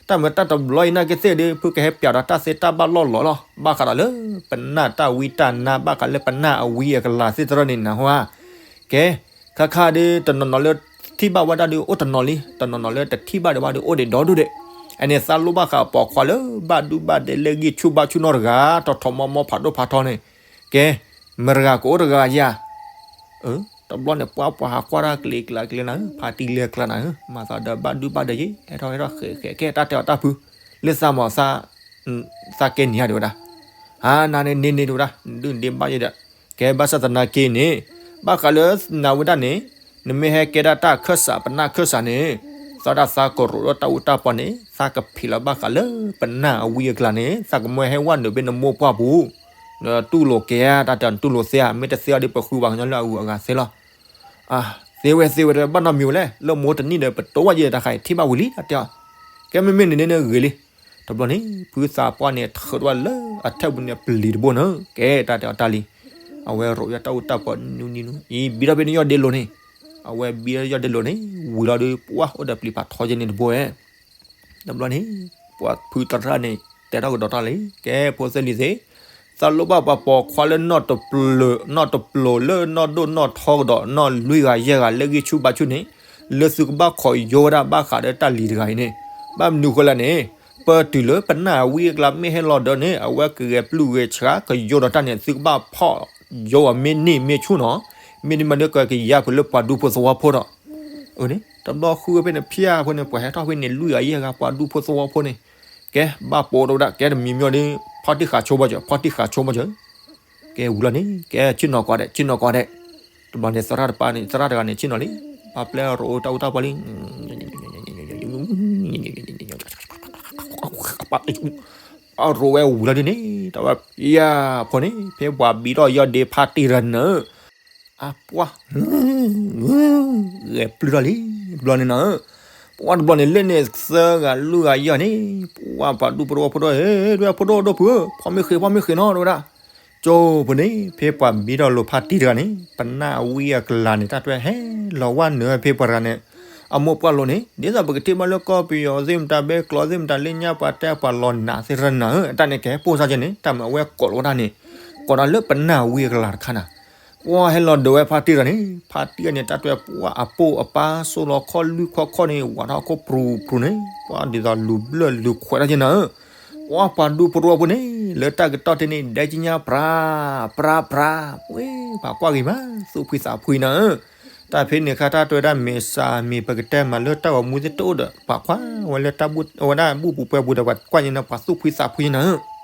တၢ်မ့ၢ်တၢ်တဘျီအံၤနာ်က့သ့ၣ်ဒီး ဖုကဟဲပၠးဒီးတၢ်သ့တၢ်ဘၣ်လီၢ်လီၢ်လီၤ. ဘၣ်ဃးဒီးလၢ ပနၢ်တၢ်ဝံတၢ်နါ ဘၣ်ဃးလၢပနၢ်အဝံအကလၤသ့ၣ်တဖၣ်န့ၣ်နၢ်ဟူဧါ. ကဲ ခါခါဒီး တနီၤနီၤလၢထံၣ်ဘၣ်ဝဲဒၣ်ဒီးအိၣ်တနီၤလံ, တနီၤနီၤလၢတထံၣ်ဘၣ်ဒံးဘၣ်ဒီးအိၣ်ဒံးဒီဒူၣ်ဒံး. အန့ၣ်သးလိၣ်ဘၣ်ဃးပိာ်ခွါလၢ ဘၣ်ဒူဘၣ်ဒဲးလၢဂံၢ်ဆူၣ်ဘါဆူၣ်နီတဂၤ ထီၣ်ထီၣ်မီမီဖးဒိၣ်ဖးထီန့ၣ်, ကဲ မတဂၤကအိၣ်တဂၤဧါ. တဘျီန့ၣ် ပှၤပှၤဟးကွၢ်တၢ်ကျ့ကျါကျ့နၤဧၢ, ဖါတံၢ်လဲၢ်ကျါနၤဧၢ, မၤသးဒီးဘၣ်ဒူဘၣ်ဒဲးယ့ၣ် ဟဲထီၣ်ဟဲထီၣ်ဃဲးဃဲးကဲ တၢ်တဲအီၤတၢ်ဖု, လၢသးမီၤသး သးကဲန့ၢ်ဧါဒံးဝဲဒၣ်, အနၤန့ၣ်န့ၢ်န့ၢ်ဒံးဝဲဒၣ်, ဒုးဒ့ဘၣ်ယဲၢ်ဒီး, ကဲဘၣ်ဆၣ်သနာ်က့န့ၣ်, ဘၣ်ဃးလၢနၤဝဲဒၣ်န့ၣ်, နမ့ၢ်ဟဲကဲဒၣ်တၢ်ခၢၣ်စးပနၢ်ခၢၣ်စးန့ၣ်, သီဒၣ်သးကရိးလၢတၢ်အူတၢ်ပီန့ၣ် သးကဖံးလီၤဘၣ်ဃးလၢပနၢ်အဝံအကျါန့ၣ် သးကမၢဟဲဝဲနုာ်ဖဲနမိၢ်ပှၢ်ပူၤ, နတူၢ်လိာ်ကဲဧါ တၢ်တဲနတူၢ်လိာ်သ့ဧါ, မ့ၢ်တသ့အီၤဒီးပဃုပှၤကညီလၢအဂုၤအဂၤသ့လီၤ. အါ, သ့ဝဲသ့ဝဲတဘၣ်နီတမံၤဝဲလဲၣ်, လၢမိၢ်တနံၣ်ဒီးပတိဝဲယဲၢ်တၢ်ဃးအံၤထံၣ်ဘၣ်ဝံၤလံ တၢ်တဲအီၤ, ကဲမ့မ့ၢ်န့ၣ်န့ၣ်ဂ့ၤလံ, တဘျီန့ၣ် ဖုသးပှၢ်န့ၣ်ထုးထီၣ်ဝဲလၢအထၢၣ်ပူၤန့ၣ်ပျံၤတဘိန့ၣ်, ကဲတၢ်တဲအီၤတၢ်လံ, အဝဲရိးယီၢ်တၢ်အူတၢ်ပီနူနံနူ, အံၤဘံထီၣ်ဖဲန့ၣ်ယီၢ်ဒ့လိၤန့ၣ်, အဝဲဘံထီၣ်ယီၢ်ဒ့လိၤန့ၣ် ဝံၤလီၤဒီး ပှၢ်အိၣ်ဒီးပျံၤဖးထီယဲၢ်န့ၣ်တဘိဧဲ တဘျီန့ၣ် ပှၤဖုသရၣ်န့ၣ် တဲထီၣ်ကဒီးတၢ်လံ, ကဲဖိသ့ၣ်လံၤသ့ၣ်, သးလိၣ်ဘၣ်ပှၤပိာ်ခွါလၢနီၢ်တပျိၤ, နီၢ်တပျိၤလၢနီၢ်ဒိၣ်နီၢ်ထီကဒီး နီၢ်လွံၢ်ဂၤယဲၢ်ဂၤလၢဂံၢ်ဆူၣ်ဘါဆူၣ်န့ၣ်, လၢသုကဘၣ်ခိးယိဝဲဒၣ်ဘၣ်ဃးဒီးတၢ်လံၤတဂၤအံၤန့ၣ်, ဘၣ်မနုၤဃိလဲၣ်န့ၣ်, ပတုၤလၢပနၢ်အဝံအကျါမ့ၢ်ဟဲလီၤဒီးန့ၣ် အဝဲကဂဲၤပျုၢ်ဂဲၤဆှးကယိဒီးတၢ်န့ၣ် သုကဘၣ်ဖီၣ်ယိအီၤမ့ၢ်န့ၢ်မ့ၢ်ဆူၣ်နီၤ, မ့တမ့ၢ်ဒီးကကယါဖုးလၢပှၤဒူဖိသဝီဖိဒီး အန့ၣ် တဘျီဃုဖဲန့ၣ် ဖၠၣ်ဖိန့ၣ် ပှၤဟဲထီၣ်ဖဲန့ၣ် လွံၢ်ဂၤယဲၢ်ဂၤ ပှၤဒူဖိသဝီဖိန့ၣ်, ကဲ ဘၣ်ပိာ်တဝဲဒၣ် ကဲတမံၤမံၤဒီး ဖီၣ်တံၢ်ဃာ်ဆိဘၣ်စၢၤ ဖီၣ်တံၢ်ဃာ်ဆိဘၣ်စၢၤ, ကဲဝံၤလီၤန့ၣ် ကဲဆ့ၣ်နီၤကိးဒဲး ဆ့ၣ်နီၤကိးဒဲး, တဘျီန့ၣ် သရၣ်တပၣ်န့ၣ် သရၣ်တဂၤန့ၣ် ဆ့ၣ်နီၤလံ, ပၢ်ပျဲၢ်ရိးတၢ်အူတၢ်ပီလံ အရိးဝဲဝံၤလီၤဒ်န့ၣ်, တဝဲဖၠၣ်ဖိန့ၣ် ဖဲပှၤဘံထီၣ်ယီၢ်ဒ့ဖါတံၢ်တဂၤန့ၣ်, အပှၢ် ဂဲၤပျုၢ်ထီၣ်လံ, တဘျီန့ၣ်နီၤ, ပှၤတဘျီန့ၣ် လၢန့ၣ်သၢဂၤလွံၢ်ဂၤယီၢ်န့ၣ်, ပှၤပှၤဒူဖိတဝီဖိဒီး ဟဲဒွဲၣ်ဖိဒိၣ်ဒိၣ်ဖုဧၢ ဖီမ့ၢ်ဃ့ၤ ဖီမ့ၢ်ဃ့ၤနီၤ တဝဲဒၣ်, ကၠိဖိန့ၣ် ဖဲပှၤဘံထီၣ်လိာ်ဖါတံၢ်တဂၤန့ၣ် ပနၢ်ဝံအကလၤန့ၣ် တၢ်တွဲဟဲလီၤဝဲနုာ်ဖဲပှၤတဂၤန့ၣ်, အမိၢ်ပှၢ်လိၤန့ၣ် ဒ်သိးပကထံၣ်ဘၣ်လၢကီၢ်ပယီၤသ့ၣ်မတၤ ဘဲကျိးသ့ၣ်မတၤ လၢညါပှၤတဲပှၤလီၤနးသ့ၣ်တဖၣ်န့ၣ် တၢ်န့ၣ်ကဟဲပိၢ်စၢ်ကဲန့ၣ် တၢ်မၤဝဲကိးလီၤဝဲဒၣ်န့ၣ်, ကိးဒၣ်လၢပနၢ်ဝံအကလၤတခါန့ၣ်, ပှၤဟဲလီၤဒုးဝဲဖါတံၢ်တဂၤန့ၣ် ဖါတံၢ်န့ၣ် တၢ်တွဲပှၤအပိၢ်အပၢ် စိၢ်လီၤခီၣ်လွံၢ်ခီၣ်ခီၣ်န့ၣ် ဝးထီၣ်ခိၣ်ပြူၤပြူၤန့ၣ် ပှၤဒ်သိးလူၤဘျၢၣ်လူၤခွဲးထီၣ်ကဲနၤဧၢ, ပှၤပှၤဒူဖိတဝီဖိန့ၣ် လၢတၢ်ကတီၢ်တန့ၣ် ဒဲကညါပြၤ ပြၤပြၤ, ဝ့ၢ် ပှၤကွၢ်ဂ့ၤမး သူၣ်ဖှံသးဖှံနၤဧၢ, တၢ်ဖဲန့ၣ်အခါ တၢ်တွဲဒၣ်မ့ၢ်စးမ့ၢ်ပကတဲမၤလၢတၢ်ဂီၤမူသ့ၣ်တအိၣ်ဒီး ပှၤကွၢ်ဝဲလၢတၢ်ဘူၣ် အဝဲဒၣ်ဘူၣ်ပူၤပှဲၤပူၤဒီး ပှၤကွၢ်ညါန့ၣ် ပှၤသူၣ်ဖှံသးဖှံနၤဧၢ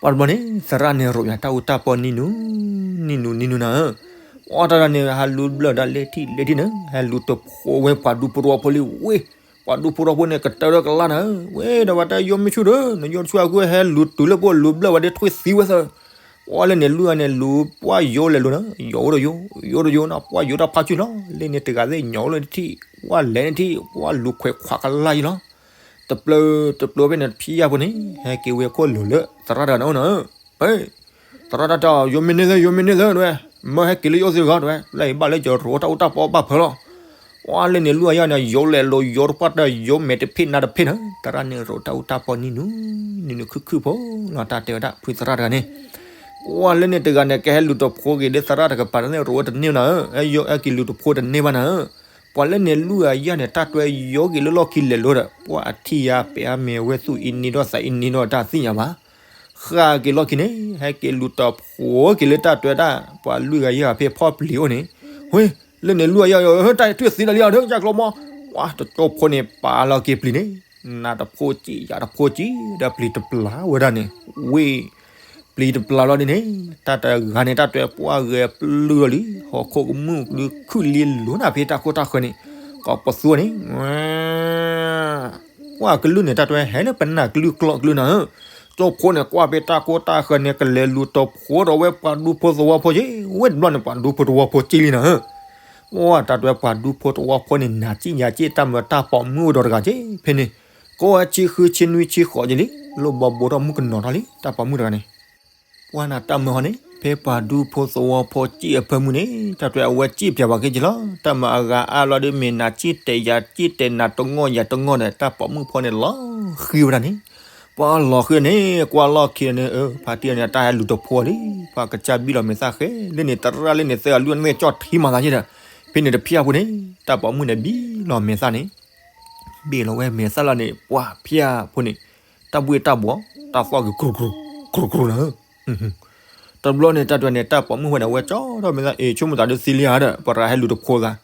ပှၤတဘျီန့ၣ် သရၣ်န့ၣ်ရိးယၤတၢ်အူတၢ်ပီနံၤနူၤ နံၤနူၤနံၤနူၤနၤဧၢ, ပှၤတၢ်တၢ်န့ၣ် ဟဲလူၤဘျၢၣ်ဒၣ်လၢထံၣ်လၢထံၣ်န့ၣ် ဟဲလူၤတဖိဝဲပှၤဒူဖိတဝီဖိလံဝ့ၢ်, ပှၤဒူဖိတဝီဖိန့ၣ် ကတၢၢ်ဒီးကလါနၤဧၢ, ဝ့ၢ် ဒီးပှၤတဲယိမ့ၢ်ဆူၣ်ဒီး နယိဆူၣ်အဃိ ဟဲလူၤတုၤလၢပအိၣ်လူၤဘျၢၣ်ဝဲဒၣ်ထွံၣ်သံဝဲသၢ ပှၤလၢန့ၣ်လွံၢ်ဂၤန့ၣ်လူၤ ပှၤယိလဲၤလူၤနၤ, ယိအိၣ်ဒီးယိ, ယိအိၣ်ဒီးယိနီၤ, ပှၤယိတၢ်ဖးဆူၣ်လီၤ, လၢန့ၣ်တဂၤသ့ၣ်ညိအိၣ်လၢထံၣ်, ပှၤလဲၤန့ၣ်ထံၣ်, ပှၤလူၤခွဲးခွးကလါယံလီၤ, တပျၢၤတပျၢၤဖဲန့ၣ် ဖံယၢ်ဖိန့ၣ် ဟဲက့ၤဝဲခိၣ်လိၤလၢသရၣ်တဂၤန့ၣ်အိၣ်နၤဧၢ, သရၣ်တၢ်တဲအီၤ ယိမ့ၢ်န့ၢ်သၢ ယိမ့ၢ်န့ၢ်သၢ တဝဲ, မၢဟဲက့ၤလၢယအိၣ်သ့ဂီၢ် တဝဲ, လၢအံၤဘၣ်လၢယရိးတၢ်အူတၢ်ပီ ဘၣ်ဖၢလီၤ ပှၤလၢန့ၣ်လွံၢ်ဂၤယီၢ်န့ၣ် ယိလဲၤလိၤယိတပှၢ်တၢ်ယိမဲာ်တဖ့ၣ်နါတဖ့ၣ်န့ၣ် သရၣ်န့ၣ်ရိးတၢ်အူတၢ်ပီနံၤနူၤ နံၤနူၤခုၣ်ခုၣ်ဖိလီၤ တၢ်တဲဝဲဒၣ်ဖုသရၣ်တဂၤန့ၣ်, ပှၤလၢန့ၣ်တဂၤန့ၣ် ကဟဲလူၤတဖိက့ၤလၢသရၣ်တကပၤန့ၣ် ရိးဝဲတန့ၢ်နၤဧၢ, ဟဲက့ၤလူၤတဖိတန့ၢ်ဘၣ်နၤဧၢ, ပှၤလၢန့ၣ်လွံၢ်ဂၤယီၢ်န့ၣ် တၢ်တွဲယိက့ၤလၢလီၢ်ခံလဲၤလိၤဒီး ပှၤအထံၣ်ယါပဲာ်အါမဲာ်ဝဲသူၣ်အံၤနံၤဒီးသးအံၤနံၤဒီးတၢ်သ့ၣ်ညါဘၣ် ဃၣ်က့ၤလီၢ်ခံန့ၣ် ဟဲက့ၤလူၤတဖိက့ၤလၢတၢ်တွဲဒၣ် ပှၤလွံၢ်ဂၤယီၢ်ဂၤဖဲဖီၣ်ပျံၤအိၣ်န့ၣ်, ဝ့ၢ် လၢန့ၣ်လွံၢ်ဂၤယီၢ် တၢ်ထွံၣ်သံလီၤလံဧါ ဒၢယၢ်ကျီမီ, ပှၤတကၠိဖိန့ၣ် ပာ်လီၤက့ၤပျံၤန့ၣ်, နးတဖိကံ ယၤတဖိကံ ဒီးပျံၤတပျၢ်ဝဲဒၣ်န့ၣ်, ဝ့ၢ် ပျံၤတပျၢ်လီၤဒ်န့ၣ်, တၢ်တဂၤန့ၣ် တၢ်တွဲပှၤဂဲၤပျုၢ်လီၤလံ, ဟီၣ်ခိၣ်ကမူၣ်ကလုာ်ခုၣ်လံလိၤနၤဖဲတၢ်ခိၣ်တၢ်ဃၢၤန့ၣ်, ကိးပသူန့ၣ် ပှၤကလုၢ်န့ၣ် တၢ်တွဲဟဲလၢပနၢ်ကလုၢ်ကျိာ်ကလုၢ်နၤဧၢ, ကၠိဖိန့ၣ် ကွၢ်ဖဲတၢ်ခိၣ်တၢ်ဃၢၤန့ၣ် ကလဲၤလူၤတဖိဒီးဝဲပှၤဒူဖိသဝီဖိက့ၤ, ဝ့ၢ်တဘျီန့ၣ် ပှၤဒူဖိသဝီဖိက့ၤလံနၤဧၢ, ပှၤတၢ်တွဲပှၤဒူဖိသဝီဖိန့ၣ် နၤကံၣ်ယၤကံၣ် တၢ်မၤတၢ်ပိာ်မုၣ်အိၣ်ဒီးတဂၤက့ၤ ဖဲန့ၣ်, ကိးဝဲဆံဃုဆံနွံဆံဃိးက့ၤလံ, လိၣ်ဘီဘိထီၣ်မုၣ်ကနီၤထီၣ်လံ တၢ်ပိာ်မုၣ်တဂၤန့ၣ် ပှၤနၤတၢ်မၢဟီန့ၣ် ဖဲပှၤဒူဖိသဝီဖိကံၣ်အဖၢမုၢ်န့ၣ် တၢ်တွဲအဝဲကံၣ်ပျဲပှၤက့ၤက့ၤလီၤ, တၢ်မၤအဂၤအါလီၤဒီး မ့ၢ်နၤကံၣ်တဲာ်ယၤကံၣ်တဲာ်နၤတငီၢ်ယၤတငီၢ်ဒီး တၢ်ပိာ်မုၣ်ဖိန့ၣ်လီၤဃံဝဲဒၣ်န့ၣ်, ပှၤလီၤဃံန့ၣ် ကွၢ်လီၢ်ခံန့ၣ် ဖါတံၢ်န့ၣ် တၢ်ဟဲလူၤတဖိလံ, ပှၤကစၢ်ဘံၣ်လီၤမဲာ်သၣ်ဃဲ လၢန့ၣ်သရၣ်လၢန့ၣ်သၢဂၤလွံၢ်ဂၤန့ၣ် ကၠီၣ်ထံမၤသးယဲဒီး, ဖဲန့ၣ်တဖၠၣ်ဖိန့ၣ် တၢ်ပိာ်မုၣ်န့ၣ်ဘံၣ်လီၤမဲာ်သၣ်န့ၣ် ဘ့ၣ်လီၤဝဲမဲာ်သၣ်လီၤန့ၣ် ပှၤဖၠၣ်ဖိန့ၣ် တၢ်ဘှ့ၣ်တၢ်ဘှီၤ တၢ်သီၣ်က့ၤကြူကြူ ကြူကြူနၤဧၢ, တဘျီန့ၣ် တၢ်တွဲန့ၣ် တၢ်ပိာ်မုၣ်ဖိန့ၣ် အဝဲကၠီၣ်ထီၣ်မဲာ်သၣ် အ့ၣ် ဆိကမိၣ်သးဒုးသံလံဧါဒီး ပှၤတဂၤဟဲလူၤတဖိသး,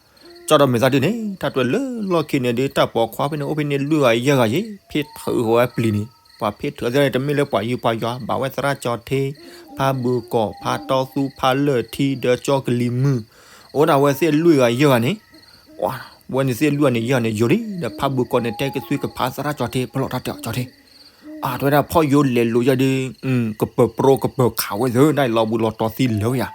ကၠီၣ်ထီၣ်မဲာ်သၣ်ဒုးန့ၣ် တၢ်တွဲလၢလီၢ်ခံန့ၣ်ဒုး တၢ်ပိာ်ခွါဖဲန့ၣ် အိၣ်ဖဲန့ၣ်လွံၢ်ဂၤယဲၢ်ဂၤယဲၢ် ဖ့ထၢၣ်ဃီၤဝဲပျံၤန့ၣ် ပှၤဖ့ထၢၣ်သ့ၣ်န့ၣ် တမ့ၢ်လၢပှၤယုၢ်ပှၤယွၤ ဘၣ်ဝဲသရၣ်ကၠီၣ်ထ့, ဖါဘုးကီး, ဖါတီသူ, ဖါလၢၢ်ထံ, ဒီးကၠီကလံၤမုၢ်, အိၣ်ဒၣ်ဝဲသ့ၣ်လွံၢ်ဂၤယဲၢ်ဂၤန့ၣ် ဝဲန့ၣ်သ့ၣ်လွံၢ်ဂၤန့ၣ် ယဲၢ်ဂၤန့ၣ် ယိၤလံ ဒီးဖါဘုးကီးန့ၣ် တဲကသွံကဖးသရၣ်ကၠီၣ်ထ့ ပလီၢ်တၢ်တဲအီၤကၠီၣ်ထ့, အတဲဝဲဒၣ်ဖီၣ်ယိလဲၤလိာ်ယဲဒုး ကပၢၤပြိကပၢၤခးဝဲသၢ ဒၣ်အံၤလီၤဘှံးလီၤတီၤသံလၢာ်ဝဲယၤ,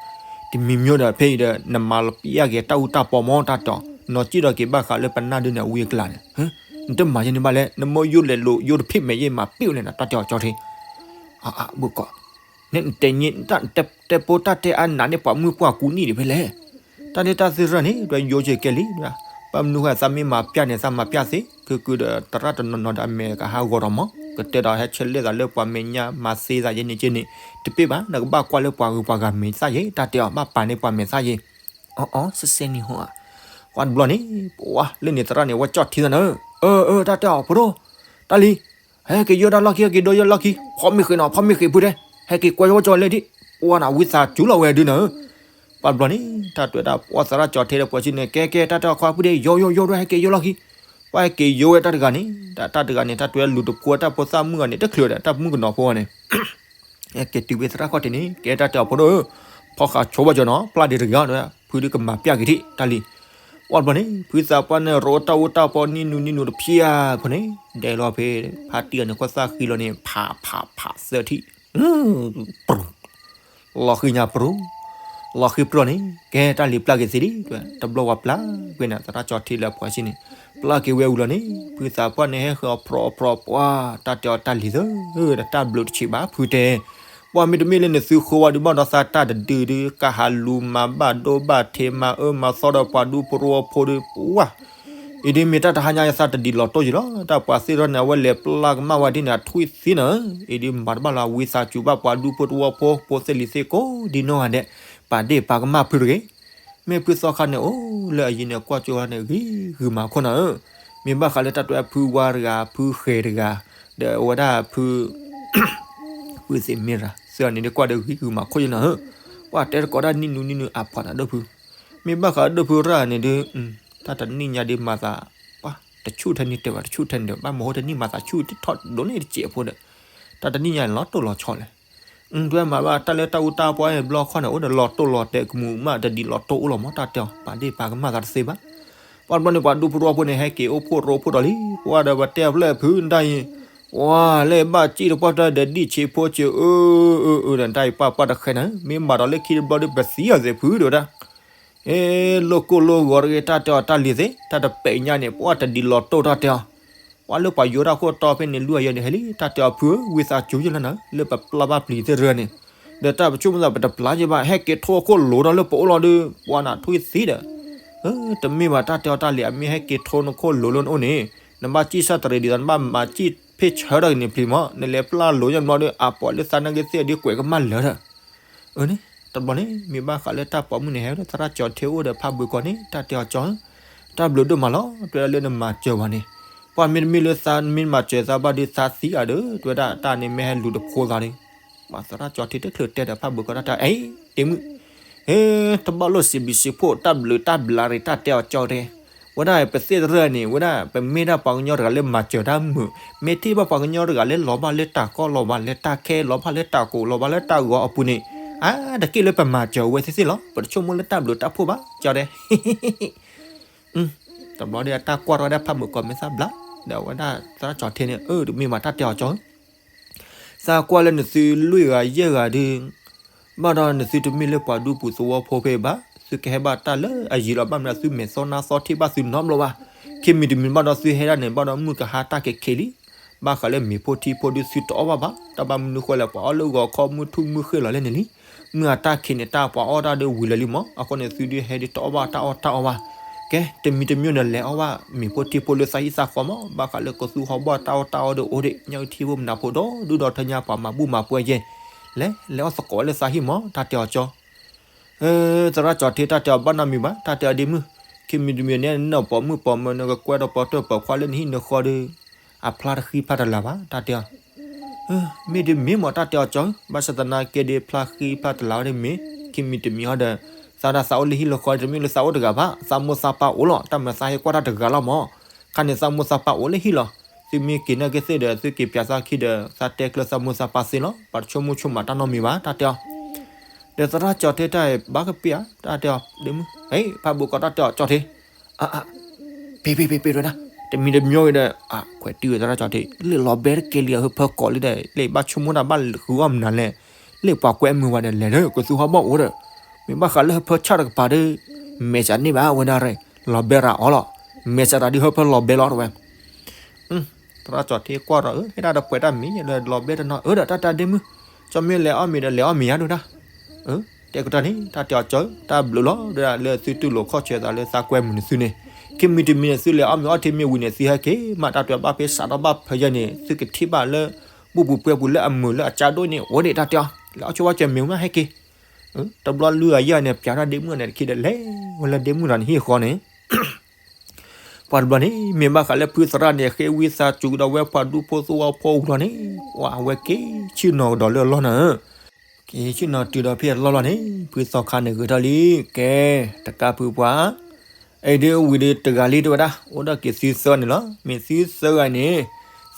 တမံၤမံၤဒီးဖဲအံၤဒီး နမၤလီၤပျၢ်က့ၤတၢ်အူတၢ်ပီမီတၢ်တီၤ, နီၢ်ကံၣ်ဒီးက့ၤဘၣ်ဃးလၢပနၢ်ဒုးန့ၣ် အဝံအကလၤန့ၣ် နတမၤယဲန့ၣ်ဘၣ်လဲၣ် နမ့ၢ်ယိလဲၤလိာ်ယိတဖ့ၣ်မဲာ်ယဲမၤပ့ၣ်အီၤန့ၣ် တၢ်တဲအီၤကၠီၣ်ထ့, အဘုးကီး နတဲည့ တဲပိတၢ်တဲအါနးန့ၢ်ပှၤမုၣ်ပှၢ်ကူနံၣ်ဒံးဖဲလဲၣ်, တၢ်ဒုးတၢ်သ့ၣ်ရၢၢ်န့ၣ် ဒွဲယိက့ၤကဲလံ, ဘၣ်မနုၤဃိသးမ့ၢ်မၤပျၢ်န့ၣ် သးမၤပျၢ်သ့, ခုကုဒီးသရၣ်တနီၤနီၤဒီးအမဲာ်ကဟးဂီၤဒီးမး, ကတဲဒီးဟဲဆၢလဲၣ်သးလၢပှၤမဲာ်ညါမၤသ့သးယဲန့ၣ်က့န့ၣ်, တပ့ၢ်ဘၣ် နကဘၣ်ကွၢ်လၢပှၤဂုၤပှၤဂၤမဲာ်သၣ်ယဲ, တၢ်တဲအီၤဘၣ်ပာ်န့ၢ်ပှၤမဲာ်သၣ်ယဲ, အီအီ စဲစဲန့ၣ်ဟီဧါ, ပှၤတဘျီန့ၣ် ပှၤလၢန့ၣ်သရၣ်န့ၣ် ဝဲကၠီၣ်ထံသးနၤ, အၢ အၢ တၢ်တဲအီၤဖိဒိၣ်, တၢ်လံ ဟဲက့ၤယိၢ်တၢ်လီၢ်ခံ ဟဲက့ၤဒိယိၢ်လီၢ်ခံ ဖီမ့ၢ်ဃ့နီၤ ဖီမ့ၢ်ဃ့ဖုတဲ, ဟဲက့ၤကွၢ်ယိၢ်ကၠီၣ်လဲၣ်ဒံး, ပှၤနၤဝံသးစူၤလီၤဝဲဒုးနၤဧၢ, ပှၤတဘျီန့ၣ် တၢ်တွဲဒၣ်ပှၤသရၣ်ကၠီၤထ့ဒီးပှၤစံးန့ၣ် ကဲကဲ တၢ်တဲအီၤခွါဖုဒ့ၣ် ယိယိယိဒွဲ ဟဲက့ၤယိလီၤခံ, ပှၤဟဲက့ၤယိဝဲတၢ်တဂၤန့ၣ် တၢ်တဂၤန့ၣ် တၢ်တွဲလူၤတဖိတၢ်ဖိသၣ်မုၣ်ဂၤန့ၣ် တချုးဒီး တၢ်မုၣ်ကနီၤဖိန့ၣ် ဟဲက့ၤတုၤဖဲသရၣ်ခီၣ်ထံးန့ၣ် ကဲတၢ်တဲအီၤဖိဒိၣ်ဧၢ, ဖီၣ်ဃာ်ဆိဘၣ်ကၠီနီၤ ပျၢ်ဒံးတဂၤဒီး ဖုဒုးကမၤပျၢ်က့ၤထံၣ်တၢ်လံ. ပှၤတဘျီန့ၣ် ဖုသးပှၢ်န့ၣ် ရိတၢ်အူတၢ်ပီနံၣ်နူနံၣ်နူတဖျၢၣ်ဖိန့ၣ် ဒဲးလီၤဖဲ ဖါတံၢ်အီၤန့ၣ် ကွၢ်သၣ်ဃံလီၤန့ၣ် ဖးဖးဖးသၢထံၣ် ပရူၤ လီၤဃံညါပရူၤ, လီၤဃံပရူၤန့ၣ် ကဲတၢ်လံၤပျၢ်က့ၤသ့ဒံး တဘျီဝဲပျၢ်ကွံာ်န့ၣ် သရၣ်ကၠီၤထ့လၢပှၤစံးန့ၣ် ပျၢ်က့ၤဝဲဝံၤလီၤန့ၣ် ဖုသးပှၢ်န့ၣ် ဟဲဃီၤဖြီဖြီပှၢ် တၢ်တဲအီၤတၢ်လံၤသၢ ဒီးတၢ်ဘျုးတဆံးဘၣ်ဖုတဲ, ပှၤမ့တမ့ၢ်လၢနသုဃိဝဲဒုးဘၣ်ဒီးသးတၢ်တဒုဒုး ကဟးလူၤမၤဘၣ်ဒိဘၣ်ထံးမၤအၢမၤသီဒီးပှၤဒူဖိတဝီဖိဒုး ပှၤ အံၤဒ်မ့ၢ်တၢ်တဟါညါယသးတဒံးလီၤတိၢ်ယံၤလီၤ တၢ်ပှၤသ့ၣ်ထီၣ်န့ၣ် အဝဲလဲၤပျၢ်ကမၣ်ဝဲဒ်န့ၣ် အထွံၣ်သံနၤဧၢ, အံၤဒ်မၤတဘၣ်လီၤ ဝံသးစူၤဘၣ်ပှၤဒူဖိတဝီဖိ ဖိသ့ၣ်လံၤသ့ၣ်ကိးဒ်နီၢ်ဂၤဒဲး, ပာ်ဒ့ၣ်ပာ်ကမၣ်ဖုတဂ့ၤ, မ့ၢ်ဖုသီခါန့ၣ် အိၣ်လၢအယံၤန့ၣ် ကွၢ်ကၠိဝဲန့ၣ် ဂံၤဂုာ်မၤခိၣ်နၤဧၢ, မ့ၢ်ဘၣ်ဃးလၢတၢ်တွဲဖုဝါတဂၤ ဖုဃဲၤတဂၤ, ဒီးအဝဲဒၣ်ဖု ပုၢ်သ့ၣ်မ့ၢ်ရၤ သ့ၣ်အီၤန့ၣ်ဒ်ကွၢ်ဒီးဂံၤဂုာ်မၤခိၣ်ယနၤဧၢ, ပှၤတဲတကိးဒၣ်နံၣ်နူနံၣ်နူအဖီၣ်နၤဒိၣ်ဖု, မ့ၢ်ဘၣ်ဃးဒိၣ်ဖုရၣ်န့ၣ်ဒုး တၢ်တနံၣ်ညါဒ်မၤသး, ပှၤတဆူၣ်ထဲန့ၣ်တဲဘၣ် တဆူၣ်ထဲန့ၣ်တဲဘၣ် မ့ၢ်ဟိတနံၣ်မၤသးဆူၣ်ထီၣ်ဒိၣ်န့ၣ်တစဲးဖိဒီး, တၢ်တနံၣ်ညါန့ၣ်လီၤတိၢ်လီၤဆီလဲၣ်, တွဲမၤဘၣ်တၢ်လၢတၢ်အူတၢ်ပီဘျီခီန့ၣ် အိၣ်ဒီးလီၤတိၢ်လီၤတဲာ်ကမူးမး တဒ်လီၤတိၢ်အိၣ်လီၤမး တၢ်တဲအီၤ ပာ်ဒ့ၣ်ပာ်ကမၣ်သးတသ့ဘၣ်, ပှၤတဘျီန့ၣ် ပှၤဒူဖိတဝီဖိန့ၣ် ဟဲက့ၤအိၣ်ဖှိၣ်ရိဖှိၣ်ဒီးလံ, ပှၤဒီးပတဲအဖျၢၣ်ဖုတၢ်အံၤ, ပှၤလၢဘၣ်စံၣ်တပှၢ်တၢ်ဒီးဒံၣ်ဆံးဖိစ့အၢ, အၢ အၢ ဒီးတၢ်အံၤပှၢ်ပှၢ်တဃဲနၤ, မ့ၢ်မၤဒီးလၢခံတဘျီဒီးပသံအီၤသ့ၣ်ဖုဒီးဝဲဒၣ် အ့ လိၣ်ကိၢ်လိၣ်ဂီၤတဂ့ၤ တၢ်တဲအီၤတၢ်လံၤသ့ၣ် တၢ်တပဲာ်ညါန့ၣ် ပှၤတဒ်လီၤတိၢ်တၢ်တဲအီၤ, ပှၤလၢပှၤယိၤတၢ်ခိၣ်တီဖဲန့ၣ် လွံၢ်အယဲၢ်န့ၣ် ဟဲလံ တၢ်တဲအီၤဖုဧၢ ဝံသးစူၤယလၢနၤ လၢပပျၢ်ဘၣ်ပျံၤသ့ၣ်တရၢန့ၣ်, ဒီးတၢ်ပဆိကမိၣ်သးပတပျၢ်ယဘၣ် ဟဲက့ၤထိခိၣ်လိၤဒီးလၢပအိၣ်လီၤဒီး ပှၤနထွံၣ်သံဒီး တမ့ၢ်ဘၣ်တၢ်တဲအီၤတၢ်လံၤ အမ့ၢ်ဟဲက့ၤထိနခိၣ်လိၤလၢနအိၣ်န့ၣ်, နဘၣ်စံၣ်ဆၣ်တရံးဒ်သိး နဘၣ်မၤစံၣ်ဖ့ၣ်ဆၢထီၣ်က့ၤန့ၣ်ပျံၤမး နလဲၤပျၢ်လိၤညါဘျီဒီး အပီၣ်လၢသးနာ်က့သ့ၣ်ဒ်ကွဲးကမၣ်လၢာ်ဒီး အၢန့ၣ် တဘျီန့ၣ် မ့ၢ်ဘၣ်ဃးလၢတၢ်ပိာ်မုၣ်န့ၣ် ဟဲဝဲဒၣ်သရၣ်ကၠီၤထ့အိၣ်ဒီးဖးဘၢၣ်ကီးန့ၣ် တၢ်တဲအီၤကၠီၤဧၢ, တၢ်ဘျုးဒိၣ်မးလီၤ တွဲဒၣ်လၢနမၤစၢၤဝဲန့ၣ်, ပှၤမ့တမ့ၢ်လၢသးမ့ၢ်မၤစၢၤသးဘၣ်ဒီးသးသံအါဒီး တွဲဒၣ်တၢ်န့ၣ်မ့ၢ်ဟဲလူၤတဖိသးဒီး, ပှၤသရၣ်ကၠီၤထ့တချုးတဲဒီးဖးဘၢၣ်ကီးတၢ်တဲအီၤ အ့ ဒ့မုၣ် ဟ့ တဘၣ်လိၣ်စံးဘျုးစံးဖှိၣ်တၢ်ဘျုးတၢ်ဘျါရံၣ်တၢ်တဲအီၤကၠီၤတဲ, ဝဲဒၣ်ပသ့ၣ်တရၢန့ၣ် ဝဲဒၣ်ပမ့ၢ်ဒၣ်ပှၤကညီတဂၤလၢမၤစၢၤတၢ်မုာ်, မ့ၢ်ထံၣ်ဘၣ်ပှၤကညီတဂၤလၢလီၤဘၣ်လၢတၢ်ကီလီၤဘၣ်လၢတၢ်ခဲလီၤဘၣ်လၢတၢ်ကိးလီၤဘၣ်လၢတၢ်ဂီၤအပူၤန့ၣ်, အါတက့ၢ်လၢပမၤစၢၤဝဲသ့ၣ်သ့ၣ်လီၤ ပတဆိကမိၣ်လၢတၢ်ဘျုးတၢ်ဖှိၣ်ဘၣ်ကၠီၤတဲ တဘျီဒီးတၢ်ကွၢ်ထီၣ်ဝဲဒၣ်ဖးဘၢၣ်ကီးမ့ၢ်သးဘျါ, ဒီးအဝဲဒၣ်သရၣ်ကၠီၤထ့န့ၣ် အၢ တမ့ၢ်ဘၣ်တၢ်တဲအီၤကၠီၤဧၢ, သးကွၢ်လၢနသုလွံၢ်ဂၤယဲၢ်ဂၤဒီး, ဘၣ်ဒီးနသုတမ့ၢ်လၢပှၤဒူပူၤသဝီဖိဖဲဘၣ်, သုကဟဲဘၣ်တၢ်လၢအယံၤလီၤ ဘၣ်မနုၤသုမဲာ်သီနါသီထံၣ်ဘၣ်သုနီတဘျီဘၣ်, ခံမံၤတမံၤဘၣ်ဒီးသုဟဲဒၣ်န့ၣ် ဘၣ်ဒီးမုၢ်ကဟါတၢ်ခဲခဲလံ, ဘၣ်ဃးလၢမ့ၤဖိထံဖိဒုးသုတအီၣ်ဘၣ်ဘၣ်, တၢ်ဘၣ်မနုၤဃိလဲၣ် ပှၤအီၣ်လၢဂီၤခီမုၢ်ထူၣ်မုၢ်ဃ့ၢ်လီၤလဲၣ်န့ၣ်လံ, မုၢ်အတၢ်ခံးန့ၣ် တၢ်ပှၤအီၣ်တၢ်ဒီးဝံၤလၢာ်လံမး, အဃိန့ၣ်သုဒုးဟဲဒုးတအီၣ်ဘၣ်တၢ်အီၣ်တၢ်အီဘၣ်, ကဲ တမံၤတမံၤန့ၣ်လဲၤအီၣ်ဘၣ်မ့ၤဖိထံဖိလၢသးဟံၣ်သးဃီမး, ဘၣ်ဃးလၢကသူဟီၣ်ဘီၣ်တၢ်အီၣ်တၢ်အီဒီးအိၣ်ဒံး ညၣ်အုၣ်ထံဖိမနၤဖိဒီးဒုၣ်ဒီးထၢညါပှၤမၤဘူၣ်မၤပှဲၤယဲၢ်, လဲၤလဲၤအီၣ်သကိးလၢသးဟံၣ်မး တၢ်တဲအီၤကၠီၤ သရၣ်ကၠီၤထ့တၢ်တဲအီၤဘၣ်နီတမံၤဘၣ်, တၢ်တဲအီၤဒ့မုၣ်, ခံမံၤတမံၤန့ၣ် နပိာ်မုၣ်ပိာ်မၢၤ နကကွဲဒီးပိာ်တၢၢ်ပိာ်ခွါလၢနဟံၣ်နဃီဒီး, အဖျါတဃံဖျါတလၤဘၣ် တၢ်တဲအီၤ, မ့ၢ်ဒ်မ့ၢ်မး တၢ်တဲအီၤကၠီၤ, ဘၣ်ဆၣ်သနာ်က့ဒ်ဖျါဃံဖျါတလၤဝဲဒ်မ့ၢ်, ခံမံၤတမံၤဟီဒီး, သးဒၣ်သးအိၣ်လၢဟံၣ်လၢဃီ တမ့ၢ်လၢသးအိၣ်တဂၤဘၣ်, သးမိၢ်သးပၢ်အိၣ်လီၤ, တၢ်မၤသးဟဲကွၢ်တၢ်တဂၤလီၤမး, ခါန့ၣ်သးမိၢ်သးပၢ်အိၣ်လၢဟံၣ်လီၤ, သုမ့ၢ်က့ၤနာ်က့သ့ၣ်ဒီး သုက့ၤပၠးသးခံဒီး သးတဲကျၢၤသးမိၢ်သးပၢ်သ့လီၤ, ပှၤတဆိကမိၣ်ဆိကမးတၢ်နီတမံၤဘၣ် တၢ်တဲအီၤ ဒီးသရၣ်ကၠီၤထ့တၢ်အံၤ ဘၣ်ကပ့ၤဧါ, တၢ်တဲအီၤဒ့မုၣ်, ဖးဘိးကီးတၢ်တဲအီၤကၠီၤထ့, အါအါ, ပ့ၤပ့ၤပ့ၤပ့ၤတဝဲဒၣ်, တမံၤတမံၤဝဲဒီး, အခွဲးတုၤသရၣ်ကၠီၤထ့, လၢလီၤဘဲတကဲလံ အဟၢဖၢကိးလံဒီး လၢဘၣ်ဆိကမိၣ်တၢ်ဘၣ်ဃုအီၣ်မနုၤလဲၣ်, လၢပှၤကွဲမုာ်ဝဲဒီးလဲၤလၢကသူဟီၣ်ဘီၣ်အိၣ်ဒီး, မ့ၢ်ဘၣ်ဃးလၢဟၢဖၢဆၣ်တကပၤဒီး, မဲာ်စးန့ၢ်ဘၣ်ဝဲဒၣ်ရၢ, လီၤဘဲရၤအီၤလီၤ, မဲာ်စးရၤဒ်ဟၢဖၢလီၤဘဲလီၤတဝဲ သရၣ်ကၠီၤထ့ကွၢ်ဒီး ဟဲဒၣ်ဒီးပှဲၤတၢ်မံၤလၢလီၤဘဲတနီၤ အၢဒီးတၢ်တၢ်ဒ့မုၣ်, ကၠီမ့ၢ်လဲၤအီၣ်မ့ၤဒီးလဲၤအီၣ်မ့ၤယါဒိၣ်တၢ်, တဲကတီၢ်န့ၣ် တၢ်တဲအီၤကၠီၤ တၢ်ဘျုးလီၤ ဒ်လၢသုတူၢ်လိာ်ခီၣ်ဆၢသးလၢသးကွဲမုာ်နသုန့ၣ်, ခံမံၤတမံၤန့ၣ် သုလဲၤအီၣ်မ့ၤအီထံမ့ၢ်ဝံၤန့ၣ် သုဟဲက့ၤမး တၢ်တွဲဘၣ်ဖဲစးထီၣ်ဘၣ်ဖဲယဲၢ်န့ၣ် သုကထံၣ်ဘၣ်လၢ ဘူၣ်ပူၤပှဲၤပူၤလၢအမုာ်လၢအကါဒိၣ်န့ၣ် အိၣ်ဒံးတၢ်တဲအီၤ, လဲၤအီၣ်ဆိဝဲကၠီၤမ့ၤမးဟဲက့ၤ တဘျီလွံၢ်ဂၤယဲၢ်ဂၤန့ၣ် ပၠးတၢ်ဒ့မုၣ်န့ၣ်တခံဒီး လဲၤဝဲလၢဒ့မုၣ်တဂၤန့ၣ်ဟံၣ်ဃီန့ၣ် ပှၤတဘျီန့ၣ် မ့ၢ်ဘၣ်ဃးလၢဖုသရၣ်န့ၣ် ဃ့ဝံသးစူၤကဒီးဝဲပှၤဒူဖိသဝီဖိအူလီၤန့ၣ်, ပှၤအဝဲက့ၤဆ့ၣ်နီၤကဒီးလၢအလီၢ်နၤဧၢ, က က့ၤဆ့ၣ်နီၤတုၤဒီးဖဲအလီၢ်လီၢ်န့ၣ် ဖုသီခါန့ၣ်ဂဲၤထီၣ်လံ, ကဲ, တကးဖုပှၢ်, အဲၣ်ဒိးဝံၤဒီးတဂၤလံတဲဝဲဒၣ်, အိၣ်ဒီးက့ၤသုသၢဂၤန့ၣ်လီၤ. မ့ၢ်သုသၢဂၤန့ၣ်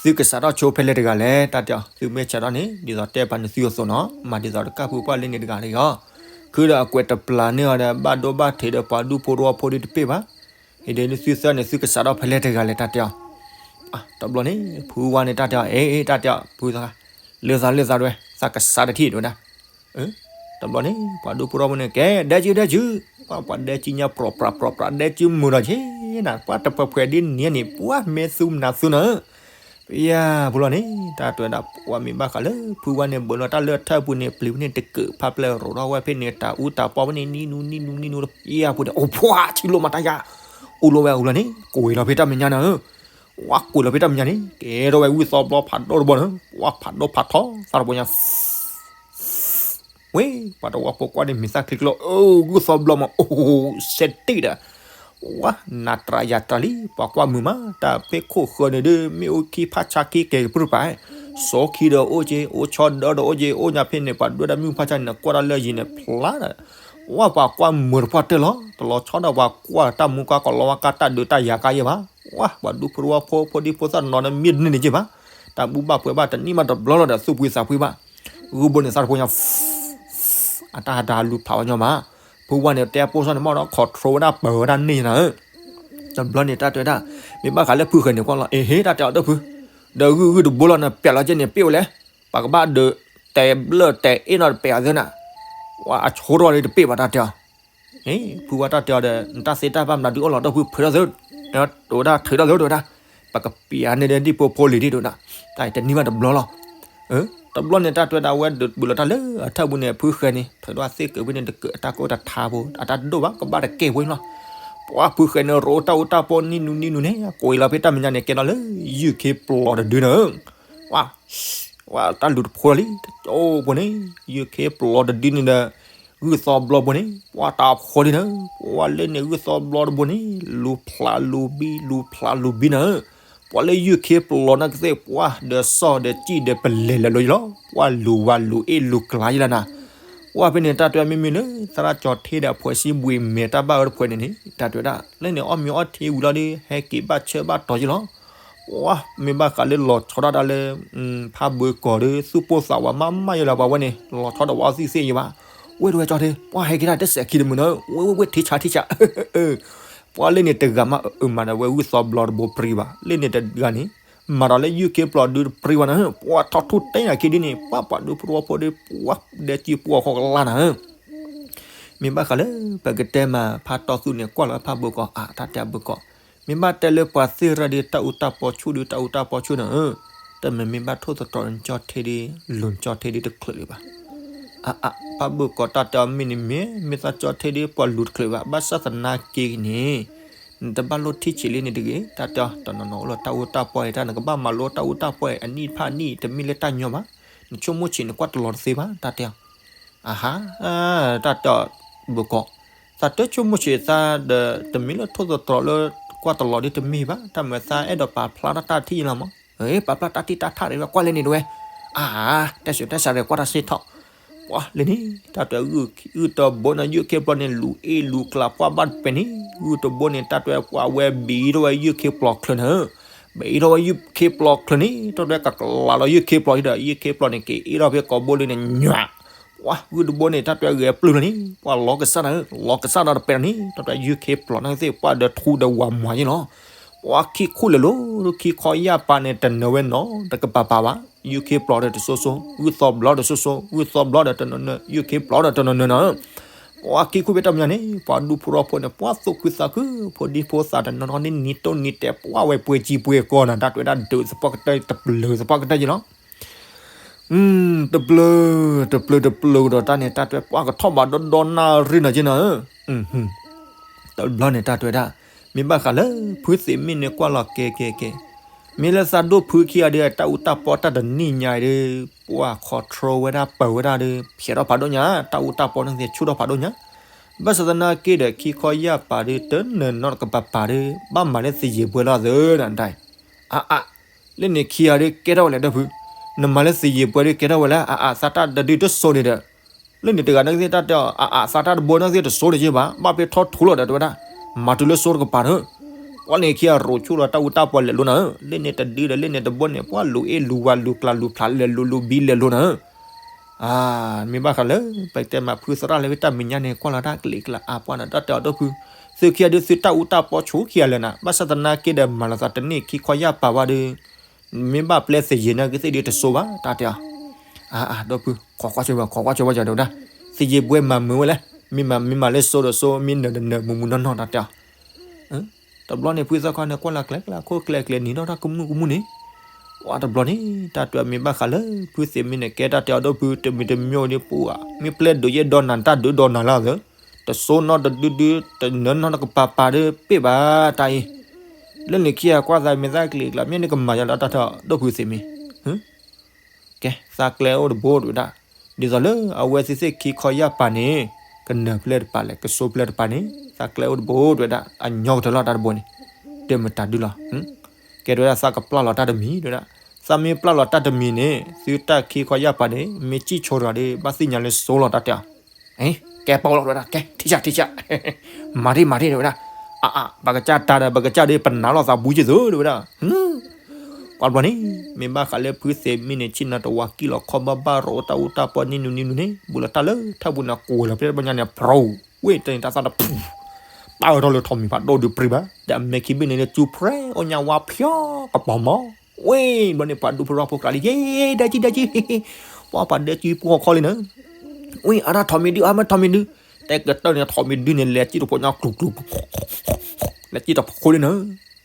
သုကစးထီၣ်ဆိဖဲလဲၣ်တဂၤလဲၣ် တၢ်တဲအီၤ, သုမ့ၢ်စးထီၣ်န့ၣ် ဒ်သိးတဲပာ်န့ၢ်သုအသိးနီၤ, မၤဒ်သိးတကးဖုပှၢ်လၢန့ၣ်တဂၤလၢအီၤ, ခုဒီးအကွဲးတပျၢ်န့ၢ်အီၤဒီး ဘၣ်ဒိဘၣ်ထံးဒီးပှၤဒူဖိတဝီဖိဒ်တပ့ၢ်ဘၣ်. အံၤဒီးသုသၢဂၤန့ၣ် သုကစးထီၣ်ဖဲလဲၣ်တဂၤလဲၣ် တၢ်တဲအီၤ. တဘျီန့ၣ် ဖုဝါန့ၣ်တၢ်တဲအီၤ, အ့ တၢ်တဲအီၤ ဖုသီခါ, လၢသးလၢသးတဲဝဲ, သးကစးတထံၣ်တဲဝဲဒၣ်. တဘျီန့ၣ် ပှၤဒူဖိတဝီဖိန့ၣ် ကဲ ဒဲကၠူ ဒဲကၠူ, ပှၤ ပှၤဒဲကၠူညါပြီပြးပြီပြး ဒဲကၠူမုာ်ဒီးက့ၤနၤ, ပှၤတပှဲၤပှဲၤဒ်န့ၣ်န့ၣ် ပှၤမ့ၢ်သူမနုၤသူနီၤ ပယါပူၤလီၤန့ၣ် တၢ်တဲဝဲဒၣ်, ပှၤမ့ၢ်ဘၣ်ဃးလၢ ဖုဝါန့ၣ် ဘၢလီၤတၢ်လၢအထၢၣ်ပူၤန့ၣ် ပျံၤဖဲန့ၣ်တကၢး ဖးပျဲၢ်ရိးထီၣ်ဝဲဖဲန့ၣ် တၢ်အူတၢ်ပီဖဲန့ၣ် နံနူနံနူနံနူဒီး ပယါပူၤဒီး အိၣ်ပှၤထံလိာ်မၤတၢ်ယါ, အိၣ်လီၤဝဲအူလီၤန့ၣ် ကွံာ်လီၤဖဲတၢ်မဲာ်ညါန့ၣ်, ဝဲကွံာ်လီၤဖဲတၢ်မဲာ်ညါန့ၣ် ကဲထီၣ်ဝဲဂုၢ်သီဘျီဖးဒိၣ်တဘိန့ၣ် ပှၤဖးဒိၣ်ဖးထီသးတဘိညါ ဝဲ ပှၤတဝီဖိကွၢ်န့ၣ် မ့ၢ်သၣ်ချံကျိ အၢ ဂုၢ်သီဘျီမး အိၣ် စဲးတံၢ်ဒီး ဝဲ နၤတြၤယၤတြၤလံ ပှၤကွၢ်မုာ်မး တၢ်ဖဲခိၣ်ဃၢၤန့ၣ်ဒီး မ့ၣ်အူခံဖးဆါခံကဲၤကပြုၢ်ပာ် စီခံဒီးအိၣ်က့ၤ အိၣ်ဆီဒၢဒီးအိၣ်က့ၤ အိၣ်ညါဖဲန့ၣ် ပှၤဒွဲၣ်ဒၣ်မုၢ်ဖးဆါန့ၣ် ကွၢ်တၢ်လၢယံၤန့ၣ် ဖျါဒီး ဝဲပှၤကွၢ်မုာ်တပှၢ်တၢၢ်လီၤ တလီၤဆီဒီးပှၤကွၢ်တၢ်မူကါကလီဝါကါတၢ်ဒုးတၢ်ယၤကါယဲၢ်ဘၣ် ဝဲ ပှၤဒူဖိတဝီဖိ ဖိဒံဖိသၣ်တနီၤန့ၣ် မ့ၢ်တန့ၢ်န့ၣ်က့ၤဘၣ် တၢ်ဘူၣ်ဘၣ်ပှဲၤဘၣ် တနံၣ်မးတဘျီလီၤဒီး သူၣ်ဖှံသးဖှံဘၣ် ဂုၢ်ဘိန့ၣ်သးတဖိညါ အတၢ်ဟးတၢ်လူၤဖးဝဲညီမး ဖုဝါန့ၣ် တဲပိၢ်စၢ်န့ၣ် မ့ၢ်ဒီး control ဝဲဒၣ်ပၢၤဝဲဒၣ်န့ၣ်နၤဧၢ တဘျီန့ၣ် တၢ်တဲဝဲဒၣ် မ့ၢ်ဘၣ်ဃးလၢဖုဃဲၤန့ၣ်ကွၢ်လီၤ အ့ဟ့ တၢ်တဲအီၤတၢ်ဖု ဒီးဂုၢ်ဂုၢ်တဘိလီၤ နပျဲလီၤက့ၤန့ၣ် ပ့ၣ်ဝဲလဲၣ် ပှၤကဘၣ်ဒုးတဲဘျၢၣ်တဲအ့ၣ်နီၤတပျဲအီၤသ့နၤ ဝဲအဆိထီၣ်လံတပ့ၣ်ဘၣ်တၢ်တဲအီၤ အ့ ဖုဝါတၢ်တဲအီၤဒီး နတၢ်သ့တၢ်ဘၣ်မနုၤဒုးအိၣ်လီၤ တၢ်ဖုဖုးထီၣ်သ့ တဲဝဲဒၣ်ထုးထီၣ်သ့တဲဝဲဒၣ် ပကပျးန့ၢ်ဒီးဒ်ဖိဖိလံၤဒ်တဲဝဲဒၣ် တၢ်အံၤတနံၣ်ဘၣ်တဘျီလီၤ တဘျီန့ၣ် တၢ်တဲဝဲဒၣ်ဝဲဒုးဘူးလီၤတၢ်လၢအထၢၣ်ပူၤန့ၣ် ဖုဃဲၤန့ၣ် ထုးထီၣ်သ့ၣ်ကၢးဖဲန့ၣ်တကၢး အတၢ်ကအိၣ်တထါဖိ အတၢ်တဒိၣ်ဘၣ် ကဘၣ်တကဲဖိလီၤ ပှၤဖုဃဲၤန့ၣ် ရိးတၢ်အူတၢ်ပီနံၣ်နူနံၣ်နူန့ၣ် ကွံာ်လီၤဖဲတၢ်မဲာ်ညါန့ၣ် ကဲထီၣ်လၢ ယုၢ်ခ့ပျီတဒုန့ၣ် ဝဲ ဝဲတၢ်လူၤတဖိလီၤလံ တကၠိဖိန့ၣ် ယုၢ်ခ့ပျီတဒုန့ၣ်ဒီး ဂုၢ်သီဘျီဖိန့ၣ် ပှၤတၢ်ဖှီၣ်လံန့ၣ် ပှၤလၢန့ၣ်ဂုၢ်သီဘျီတဘိန့ၣ် လူၤဖျးလူၤဘံ လူၤဖျးလူၤဘံနၤဧၢ ပှၤလၢယုၢ်ခ့ပျီနာ်ကသ့ၣ် ပှၤဒီးစီၣ်ဒီးစံၣ်ဒီးပလဲၤလၢာ်လီၤယလီၤ ပှၤလူၤဝဲလူၤအ့ၣ်လူၤကျါယလီၤနၤ ပှၤဖဲန့ၣ် တၢ်တဲဝဲမ့မ့ၢ်လၢ သရၣ်ကၠီထ့ဒီးအဖှဲးစံဘှံးမဲာ်တၢ်ဘၣ်အၢတဖှဲးန့ၣ်န့ၣ် တၢ်တဲဝဲဒၣ် လၢန့ၣ်အီၣ်မ့ၤအီထံဝံၤလီၤဒီး ဟဲက့ၤဘၣ်ဆၢဘၣ်တီၤယလီၤ ပှၤမ့ၢ်ဘၣ်ဃးလၢလီၤဆီဒၣ်တၢ်လၢ ဖးဘၢကီၤဒီး သူၣ်ပိၢ်သးဝးမးမးယလီၤ ပှၤဝဲန့ၣ် လီၤဆီဒီးဝဲအီၣ်သံၣ်သ့ၣ်ယဘၣ် ဝဲတဝဲကၠီထ့ ပှၤဟဲက့ၤတၢ်တစဲးခံတမုာ်နီၤ ဝဲဝဲဝဲထံဆးထံဆး ပှၤလၢန့ၣ်တဂၤမးအၢမၤဒီးဝဲဂုၢ်သီဘျီတဘိပြံဘၣ် လၢန့ၣ်တဂၤန့ၣ် မၤဒီးလၢယုၢ်ခ့ပျီဒုတပြံဘၣ်နၤ ပှၤထီၣ်ထူၣ်တဲနၤခံဒုန့ၣ် ပှၤပှၤဒူဖိတဝီဖိဒီး ပှၤဒဲကံပှီၢ်ဃီကလါနၤဧၢ မ့ၢ်ဘၣ်ဃးလၢ ပကတဲမးဖးတီသူၣ်န့ၣ် ကွၢ်လီၤဖးဘၢကီၤ အါ တၢ်တဲဘၢကီၤ မ့ၢ်ဘၣ်တဲလၢပှၤသ့ၣ်ရၣ်ဒီး တၢ်အူတၢ်ပီဆူၣ်ဒီး တၢ်အူတၢ်ပီဆူၣ်နၤဧၢ တမ့ၢ်မ့ၢ်ဘၣ်ထိၣ်သတြီၤနကၠီထ့ဒီး လူၤနကၠီထ့ဒီးတချုးလၢၤဘၣ် အါအါ ဖးဘၢကီၤတၢ်တဲအီၤမ့ၢ်န့ၣ်မ့ၢ် မ့ၢ်သးကၠီထ့ဒီးပှၤလူၤတချုးဘၣ် ဘၣ်ဆၣ်သနာ်က့န့ၣ် နတဘၣ်လိၣ်ထံၣ်ဆံးလံန့ၣ်တဂ့ၤ တၢ်တဲအီၤ တနီၤနီၤအိၣ်လၢတၢ်အူတၢ်ပီအံၤတၢ် နကဘၣ်မၤလိတၢ်အူတၢ်ပီအံၤ အနံၣ်တဖၣ်အနံၣ် တမ့ၢ်လၢတၢ်ညီဘၣ် နဆိကမိၣ်ဆံးနကွၢ်တလီၤတသ့ဘၣ် တၢ်တဲအီၤ အဟါ တၢ်တဲအီၤ ဘၢကီး သးတဆိကမိၣ်ဆံးသးဒီး တမ့ၢ်လၢထိၣ်သတြီၤလၢ ကွၢ်တလီၤဒ်တမ့ၢ်ဘၣ် တၢ်မၤသးအဲၣ်ဒိးပာ်ဖျါထီၣ်တၢ်ထံၣ်ယလီၤမး ပာ်ဖျါတၢ်ထံၣ်တၢ်ထၣ်ဒ်ဝဲ ကွၢ်လၢန့ၣ်တဝဲ အဟါ တၢ်ဆူးတၢ်ဆါဒီးကွၢ်တၢ်စ့ၢ်ထီၣ် ပှၤလၢန့ၣ် တၢ်တဲအီၤ ဂုၢ်တဘိန့ၣ် ယုၢ်ခ့ပျီန့ၣ် လူၤအ့ၣ်လူၤကျါပှၢ်ဘၣ်တပဲၤန့ၣ် ဂုၢ်တဘိန့ၣ် တၢ်တဲအီၤ ပှၤဝဲဘံထီၣ်ဝဲယုၢ်ခ့ပျီချၢန့ၣ် ဘံထီၣ်ဝဲယုၢ်ခ့ပျီချၢန့ၣ် တၢ်တဲအီၤ ကကလးလီၤယုၢ်ခ့ပျီဒီး ယုၢ်ခ့ပျီန့ၣ် က့ၤအ့ၣ်ထီၣ်ဖဲကိာ်ဘိလံန့ၣ် ညွး ပှၤဂုၢ်တဘိန့ၣ် တၢ်တဲအီၤ ဂဲၤပျုၢ်လီၤန့ၣ် ပှၤလီၤကစၢ်နၤဧၢ လီၤကစၢ်ဒီးတပဲၤန့ၣ် တၢ်တဲအီၤ ယုၢ်ခ့ပျီန့ၣ်သ့ၣ် ပှၤဒီးထူဒီးဝၤမွၤယ့ၣ်လီၤ ပှၤခံခူၣ်လဲၤလိၤ ခံခီယၢ်ပၤန့ၣ် တနၢၤဝဲနီတကပၤပၤဘၣ် ယုၢ်ခ့ပျီဒီးတစိၤစိၤ ဂုၢ်သီဘျီဒီးစိၤစိၤ ဂုၢ်သီဘျီဒီးတနၢၤနၢၤ ယုၢ်ခ့ပျီဒီးတနၢၤနၢၤနၤဧၢ ပှၤခံခူၣ်ဖဲတၢ်မဲာ်ညါန့ၣ် ပှၤဒူဖိထီၣ်ဖိန့ၣ် ပှၤသူၣ်ခုသးခု ဖိဒံဖိသၣ်တနီၤနီၤန့ၣ် နံၤတိၢ်နံၤတဲာ် ပှၤဝဲပှဲၤကံပှဲၤကီၢ်နၤ တၢ်တဲဝဲဒၣ်ဒုးသပှၢ်ကတၢၢ် တပျုၤသပှၢ်ကတၢၢ်ယ့ၣ်လီၤ တပျုၤ တပျုၤတပျုၤကဒီးတၢ်န့ၣ် တၢ်တဲ ပှၤကထီၣ်ဘးဒီဒီနၣ်ရံၣ်နၤက့နၤဧၢ တဘျီန့ၣ် တၢ်တဲဝဲဒၣ် မ့ၢ်ဘၣ်ဃးလၢ ဖုသ့ၣ်မ့ၣ်န့ၣ် ကွၢ်လီၤကဲကဲကဲ မ့ၢ်လၢသးဒိၣ်ဖုခံဂၤဒီး တၢ်အူတၢ်ပီတၢ်တနံၣ်ညါအံၤဒီး ပှၤ control ဝဲဒၣ်ပၢၤဝဲဒၣ်ဒီး ဖျဲးထီၣ်ဖးဒိၣ်ညါ တၢ်အူတၢ်ပီန့ၣ်သ့ၣ်ဆူၣ်ထီၣ်ဖးဒိၣ်ညါ ဘၣ်ဆၣ်သနာ်က့ဒီး ခံခီယၢ်ပၤဒီး တနၢၤနီတကပၤပၤဒီး ဘၣ်မၤလၢသယံၤပှဲၤလီၤသၢနၤဒၣ် အါအါ လၢန့ၣ်ခံဂၤဒီး ကဲထီၣ်ဝဲလဲၣ်ဒီးဖု နမၤလၢသယံၤပှဲၤဒီး ကဲထီၣ်ဝဲလဲၣ် အါအါ သးတၢ်တဒုတစိၤန့ၣ်ဒီး လၢန့ၣ်တဂၤန့ၣ်ကသ့ၣ်တၢ်တဲအီၤ အအသးတၢ်တဘိန့ၣ်ကသ့ၣ်တစိတယ့ၢ်ဘၣ် ဘၣ်ဖဲထီၣ်ထူလီၤဒီးတဲဝဲဒၣ် မၤတုၤလၢစိတကပၤဒီး ပှၤန့ၣ်ခံဂၤရိၤဆူၣ်လီၤတၢ်အူတၢ်ပီလဲၤလိာ်နၤဧၢ, လၢန့ၣ်တဒုဒီးလၢန့ၣ်တဘိန့ၣ် ပှၤလူၤအ့ၣ်လူၤဝါလူၤကျါလူၤဖျးလဲၤလူၤလူၤဘံလဲၤလိာ်နၤဧၢ. အါ မ့ၢ်ဘၣ်ဃးလၢ ပတဲမးဖုသရၣ်လၢဝဲတၢ်မဲာ်ညါန့ၣ် ကွၢ်လီၤတၢ်ကလံၤကျါအါပှၢ်န့ၣ် တၢ်တဲအီၤဒီပုၢ်, သုခံဂၤဒုးသုတၢ်အူတၢ်ပီဆူခံဂၤလၢာ်နၤ ဘၣ်ဆၣ်သနာ်က့ဒီးမၤလီၤသးတန့ၢ်ခံခီယၢ်ပာ်ဘၣ်ဒီး မ့ၢ်ဘၣ်ပျဲသယံၤန့ၣ်ကသ့ၣ်ဒုးတစိဘၣ် တၢ်တဲအီၤ. အါ အါ ဒီပုၢ် ခိးကွၢ်ဆိဝဲ ခိးကွၢ်ဆိဝဲယၤတဲဝဲဒၣ်, သယံၤဘှဲမၤမုာ်ဝဲလဲၣ်, မ့ၢ်မၤမ့ၢ်မၤလၢစိဒီးစိ မ့ၢ်နၢၤဒီးနၢၤမုာ်မုာ်နီၢ်နီၢ် တၢ်တဲအီၤ. တဘျီန့ၣ် ဖုသၣ်ခီန့ၣ် ကွၢ်လီၤကျဲကျဲ ခိၣ်ကျဲကျဲနံၤနီၢ်တၢ်ကမူၣ်ကမူၣ်န့ၣ်, ဝဲတဘျီန့ၣ် တၢ်တဲအီၤမ့ၢ်ဘၣ်ဃးလၢ ဖုသ့ၣ်မံန့ၣ် ကဲတၢ်တဲအီၤဒီပုၢ် တမံၤတမံၤဒ်ပူၤဧါ မ့ၢ်ပျဲဒုးယဲၢ်ဒီနၤ တၢ်ဒုးဒီနၤလၢအသၢ, တစိနီတဒုဒု, တနၢၤနီတကပၤပၤဒီး ပ့ၢ်ဘၣ်တၢ်အံၤ, လၢန့ၣ်ခံဂၤကွၢ်သးမ့ၢ်သၣ်ကျံးကျါ မ့ၢ်နကမၤယၤလီၤတၢ်တဲအီၤဒီပုၢ်သ့ၣ်မံ ကဲ သးကျဲအိၣ်တဘိတဲဝဲဒၣ်, ဒ်သိးလၢအဝဲသ့ၣ်သ့ၣ်ခံခီယၢ်ပာ်န့ၣ် ကနၢၤဖျဲၣ်တပၤလဲၣ် ကစိဖျဲၣ်တပၤန့ၣ် သးကျဲအိၣ်တဘိတဲဝဲဒၣ် အညီကတၢၢ်လီၤတၢ်တဘိန့ၣ်, ဒီးမတၤဒုလီၤ, ကဲတဲဝဲဒၣ် သးကပျၢ်လီၤတၢ်တမံၤတဲဝဲဒၣ်, သးမ့ၢ်ပျၢ်လီၤတၢ်တမံၤန့ၣ် သုတၢ်ခံခီယၢ်ပာ်န့ၣ် မ့ၢ်စံၣ်ဆိတဂၤဒီး ဘၣ်သ့ၣ်ညါလၢစိလီၤတၢ်တဲအီၤ ကဲပီလီၤတဲဝဲဒၣ် ကဲ ထံၣ်ဆၣ်ထံၣ်ဆၣ်, မၤဒံမၤဒံတဲဝဲဒၣ်, အါအါ ပကစၢ်တၢ်ဒီး ပကစၢ်ဒီး ပနာ်လီၤသးဘူးက့ၤသုတဲဝဲဒၣ်, ကွၢ်ဘျီန့ၣ် မ့ၢ်ဘၣ်ဃးလၢဖုသ့ၣ်မံန့ၣ် ဆ့ၣ်နီၤတဝၤကံၣ်လီၤခီဘၣ်ဘၣ် ရိးတၢ်အူတၢ်ပီနံၣ်နူနံၣ်နူန့ၣ် ဘူးလီၤတၢ်လၢထၢၣ်ပူၤန့ၣ် ကွၢ်လီၤဖဲတဘျီညါန့ၣ် ဖျိဝ့ၢ်တန့ၣ် တၢ်သၣ်တဖူ ပာ်ဝဲထီၣ်လၢထိးမံၤဖးဒိၣ်ဒုးပြံဘၣ် ဒီးအမဲာ်ခံဘ့ၣ်န့ၣ်လၢကၠူဖြဲအိၣ်ညါဝါဖျီကပီၤမီၤ, ဝ့ၢ်ဘျီန့ၣ် ပှၤဒူဖိရၣ်ဖိကျါလံ ယဲ ဒဲကံဒဲကံ, ပှၤပှၤဒဲကံပှီၢ်ခီလံနၤ, ဝ့ၢ်အါထီၣ်ထိးမံၤဒု အါမ့ၢ်ထိးမံၤဒု, တဲကတၢၢ်န့ၣ် ထိးမံၤဒုန့ၣ် လဲၤစံၣ်တဖိညါကျူၤကျူၤ လဲၤစံၣ်တဖိလံနၤ,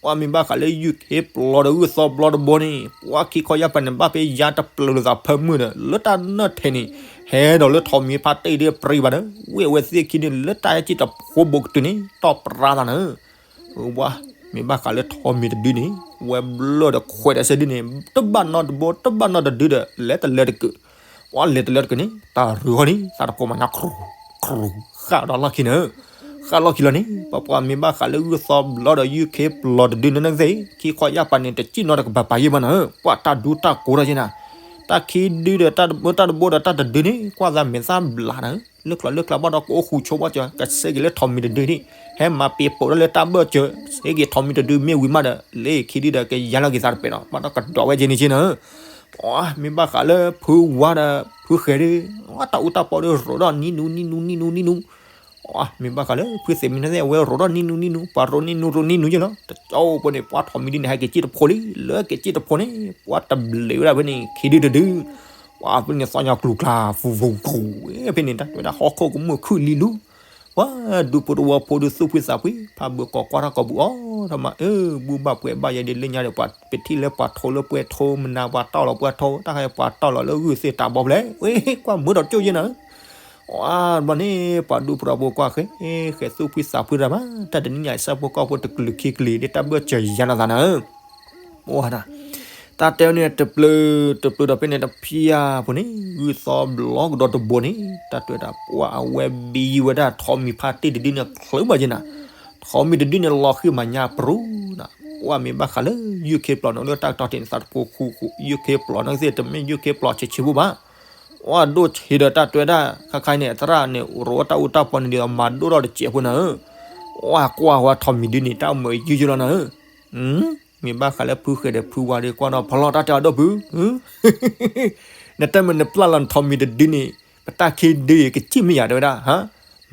ပှၤမ့ၢ်ဘၣ်ဃးလၢယုၢ်ခ့ပျီဒီးဂုၢ်သီဘျီတဘိန့ၣ် ပှၤခံခီယၢ်ပာ်န့ၣ် ဘၣ်ဖဲယါတပျၢၤလိာ်သးဖၢမုၢ်ဒီး လၢတၢ်နၢၣ်ထဲန့ၣ် ဟဲဒီးလၢထိးမံၤဖးတ့ၢ်ဒ်ပြံဘၣ်ဒီး ဝ့ၢ်အဝဲသ့ၣ်ခံန့ၣ် လၢတၢ်ဟဲစံၣ်တဖိဘူးကတုၤန့ၣ် တီၢ်ပြါသးနၤ, ပှၤမ့ၢ်ဘၣ်ဃးလၢထိးမံၤတဒုန့ၣ် ဝဲဘျၢၣ်ဒီးခွဲးဒီးစဲဒ်န့ၣ် တဘၣ်နီတဘိ တဘၣ်နီတဒုဒီး လဲၤတလၢတကုး ပှၤလဲၤတလၢတကုးန့ၣ် တၢ်ရုၢ်ဃီန့ၣ် သးတဖိမၤညါ ကြူး ဃၣ်ဒီးလီၢ်ခံန့ၣ်, ဃၣ်လီၢ်ခံလီၤန့ၣ် ပှၤပှၤမ့ၢ်ဘၣ်ဃးလၢဂုၢ်သီဘျီဒီးယုၢ်ခ့ပျီတဒုန့ၣ်နကသ့ၣ် ခံခီယၢ်ပာ်န့ၣ် တစံၣ်နီတကပၤပာ်ယဲၢ်ဘၣ်နၤ, ပှၤတၢ်ဒူတၢ်ကိးထီၣ်က့နၤ, တၢ်ခံဒုဒီးတၢ်တဘိဒီးတၢ်တဒုန့ၣ် ကွၢ်သးမဲာ်သၣ်ဘျးနၤ, လၢကျီလၢကျါဘၣ်ဒီးကအိၣ်ဃူဆိဘၣ်စၢၤ ကဆဲက့ၤလၢထိးမံၤတဒုန့ၣ် ဟဲမၤပ့ၤပိာ်ထီၣ်လၢတၢ်ဘၢၣ်စၢၤ ဆဲက့ၤထိးမံၤတဒုမ့ၢ်ဝံၤမးဒီး လၢခံဒုဒီးကယါလီၤက့ၤသးတပဲာ်ဒီး ဘၣ်ဒီးကဒွးဝဲက့ၤန့ၣ်က့နၤ ပှၤမ့ၢ်ဘၣ်ဃးလၢဖုဝါဒီးဖုဃဲၤဒီး တၢ်အူတၢ်ပီဒီးရိးဒီးနံၤနူနံၤနူနံၤနူနံၤနူ, ပှၤမ့ၢ်ဘၣ်ဃးလၢဖုသ့ၣ်မံန့ၣ် အဝဲရိးဒီးနံၤနူနံၤနူ ပှၤရိးနံၤနူရိးနံၤနူယဲလီၤ, တကီအိၣ်ဖိန့ၣ် ပှၤထိးမံၤဒုန့ၣ် ဟဲက့ၤစံၣ်တဖိလံ, လၢက့ၤစံၣ်တဖိန့ၣ် ပှၤတဘျုးဝဲဒၣ်ဖဲန့ၣ် ခံဒုတဒု, ပှၤဖဲန့ၣ်သီညါကျူၤကျါ ဖူဖူဖူဝဲဖဲန့ၣ် တၢ်တဲဝဲဒၣ်ဟီၣ်ခိၣ်ကမူၣ်ခုၣ်လံလူ ပှၤဒူဖိတဝီဖိဒုးသူၣ်ဖှံသးဖှံ ဖးဘၢကီးကွၢ်ထီၣ်ကီးဘူးအီၤထီၣ်မး, အၢ ဘူၣ်ဘၣ်ပှဲၤဘၣ်ယဲဒ်လၢညါဒီး ပှၤပထံၣ်လၢပှၤထိလၢပှဲၤထိမနၤ ပှၤတီၢ်လီၤပှဲၤထိ တၢ်ဃဲပှၤတီၢ်လီၤလၢဂုၢ်သ့ၣ်တၢ်ဘီဖျဲၣ် ဝဲကွၢ်မုာ်ဒီးကၠိၣ်ယဲနၤ, ပှၤဘျီန့ၣ် ပှၤဒူဖိတဝီဖိကွၢ်ဃဲ ဃဲသူၣ်ဖှံသးဖှံတၢ်မး တၢ်တနံၣ်ညါအဆၢဖိကီၢ်ဖိတကလုာ်ခံကလုာ် ဒ်တၢ်ဘၢၣ်စၢၤယါလီၤသးနၤ အိၣ်ဝဲဒၣ် တၢ်တဲဝဲန့ၣ် တပျုာ်တပျုာ်ဒီးဖဲန့ၣ်တဖျၢၣ်ဖိန့ၣ် ဂုၢ်သီဘျီကဒီးတဘိန့ၣ် တၢ်တဲဝဲဒၣ်ပှၤအဝဲဘံဝဲဒၣ်ထိးမံၤဖါတ့ၢ်တဒုန့ၣ် ချုးဘၣ်က့နၤ, ထိးမံၤတဒုန့ၣ် လီၤဃံၤမၤညါပြူၤနၤ, ပှၤမ့ၢ်ဘၣ်ဃးလၢ ယုၢ်ခ့ပျီန့ၣ် လၢတၢ်ကတီၢ်တ့ၢ်န့ၣ် သးတဖိဃူဃူ ယုၢ်ခ့ပျီန့ၣ်သ့ၣ် တမ့ၢ်ယုၢ်ခ့ပျီဆံးဆံးဖိဘၣ် ပှၤဒိၣ်ဆံးဒီးတၢ်တဲဝဲဒၣ် ခါခါအံၤန့ၣ် သရၣ်န့ၣ် ရိးတၢ်အူတၢ်ပီန့ၣ်ဒီး မၤဒိၣ်ထီၣ်တစဲးဖိနၤဧၢ, ပှၤကွၢ်ဝဲထိးမံၤဒုန့ၣ် တၢ်မၤယုၢ်ယုၢ်လီၤနၤဧၢ, မ့ၢ်ဘၣ်ဃးလၢဖုဃဲၤဒီးဖုဝါဒီးကွၢ်ဒီးဖီလီၤတၢ်တဲအီၤဒီပုၢ်, နတမ့ၢ်နပျၢ်လီၤနထိးမံၤတဒုန့ၣ် ပတၢ်ခံဒုအံၤကစံၣ်မ့ၢ်ယၤတဲဝဲဒၣ်,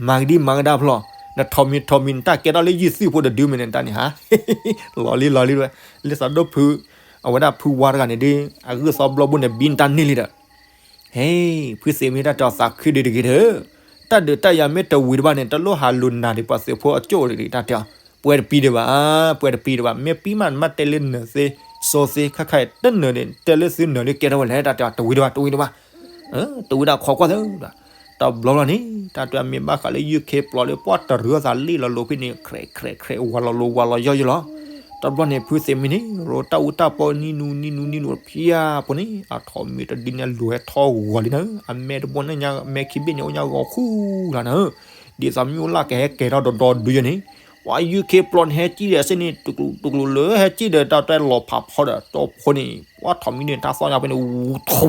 မၤကဒံမၤကဒါဖျီ, နထိးမံၤထိးမံၤ နတၢ်ကဲထီၣ်လၢယုၢ်သွံၣ်ဖိတဒုမ့ၢ်န့ၣ်တၢ်န့ၣ်ဟါ, လီၤလံလီၤလံဝဲ, လၢသးဒိၣ်ဖု, အဝဲဒၣ်ဖုဝါတဂၤန့ၣ်ဒီး အဂုၢ်သီဘျီဘိန့ၣ် ဘံနတၢ်န့ၢ်လံဒီး ဟဲ, ဖုသ့ၣ်မံတၢ်တဲအီၤသးခုဒုတဂ့ၤဒီး, တၢ်ဒုးတၢ်ယၤမ့ၢ်တဝံၤတဘၣ်န့ၣ် တလိၣ်ဟးလူၤနၤဒံးပှၤသုးဖိအကၠိၣ်တဂ့ၤ တၢ်တဲအီၤ, ပှဲၤတပံၤဒံးဘၣ်, ပှဲၤတပံၤဒံးဘၣ်, မ့ၢ်ပံမး နမ့ၢ်တဲလၢနၢၤသ့, စီသ့ ခါခါအံၤ တနၢၤန့ၣ် တဲလၢသုနၢၤလၢကဲထီၣ်ဝဲလဲၣ် တၢ်တဲအီၤ တဝံၤဒံးဘၣ် တဝံၤဒံးဘၣ်, တဝံၤဒၣ်ခိးကွၢ်သၢ, တဘျီလီၤန့ၣ် တၢ်တဲအီၤမ့ၢ်ဘၣ်ဃးလၢယုၢ်ခ့ပျီလၢပှၤတရံးအသးလံလီၤလိၤဖဲန့ၣ် ခြဲးခြဲးခြဲး ဝၤလီၤလိၤဝၤလီၤယီၢ်ယီၢ်လီၤ, တဘျီန့ၣ် ဖုသ့ၣ်မံန့ၣ် ရိးတၢ်အူတၢ်ပီနံၤနူနံၤနူနံၤနူတဖၠၣ်ဖိန့ၣ် အထိးမံၤတဒုန့ၣ် လူၤဟဲထီၣ်ဂီၤလံနၤ, အမဲာ်တဘိန့ၣ် အမဲာ်ခံဘ့ၣ်န့ၣ် အိၣ်ညါဂီၤခူလီၤနၤ, ဒ်သိးမ့ၣ်အူလၢ်ကဟဲကဲၤထီၣ်ဒီဒီဒုယဲန့ၣ်, ပှၤယုၢ်ခ့ပျီန့ၣ် ဟဲစံၣ်ဒီးအစ့ၣ်န့ၣ် တကျိၤတကျိၤလၢဟဲစံၣ်ဒီးတၢ်တဲလီၤဖးဖီဒီး တီဖိန့ၣ် ပှၤထိးမံၤန့ၣ် တၢ်သီၣ်ညါဖဲန့ၣ် ဝူထူ,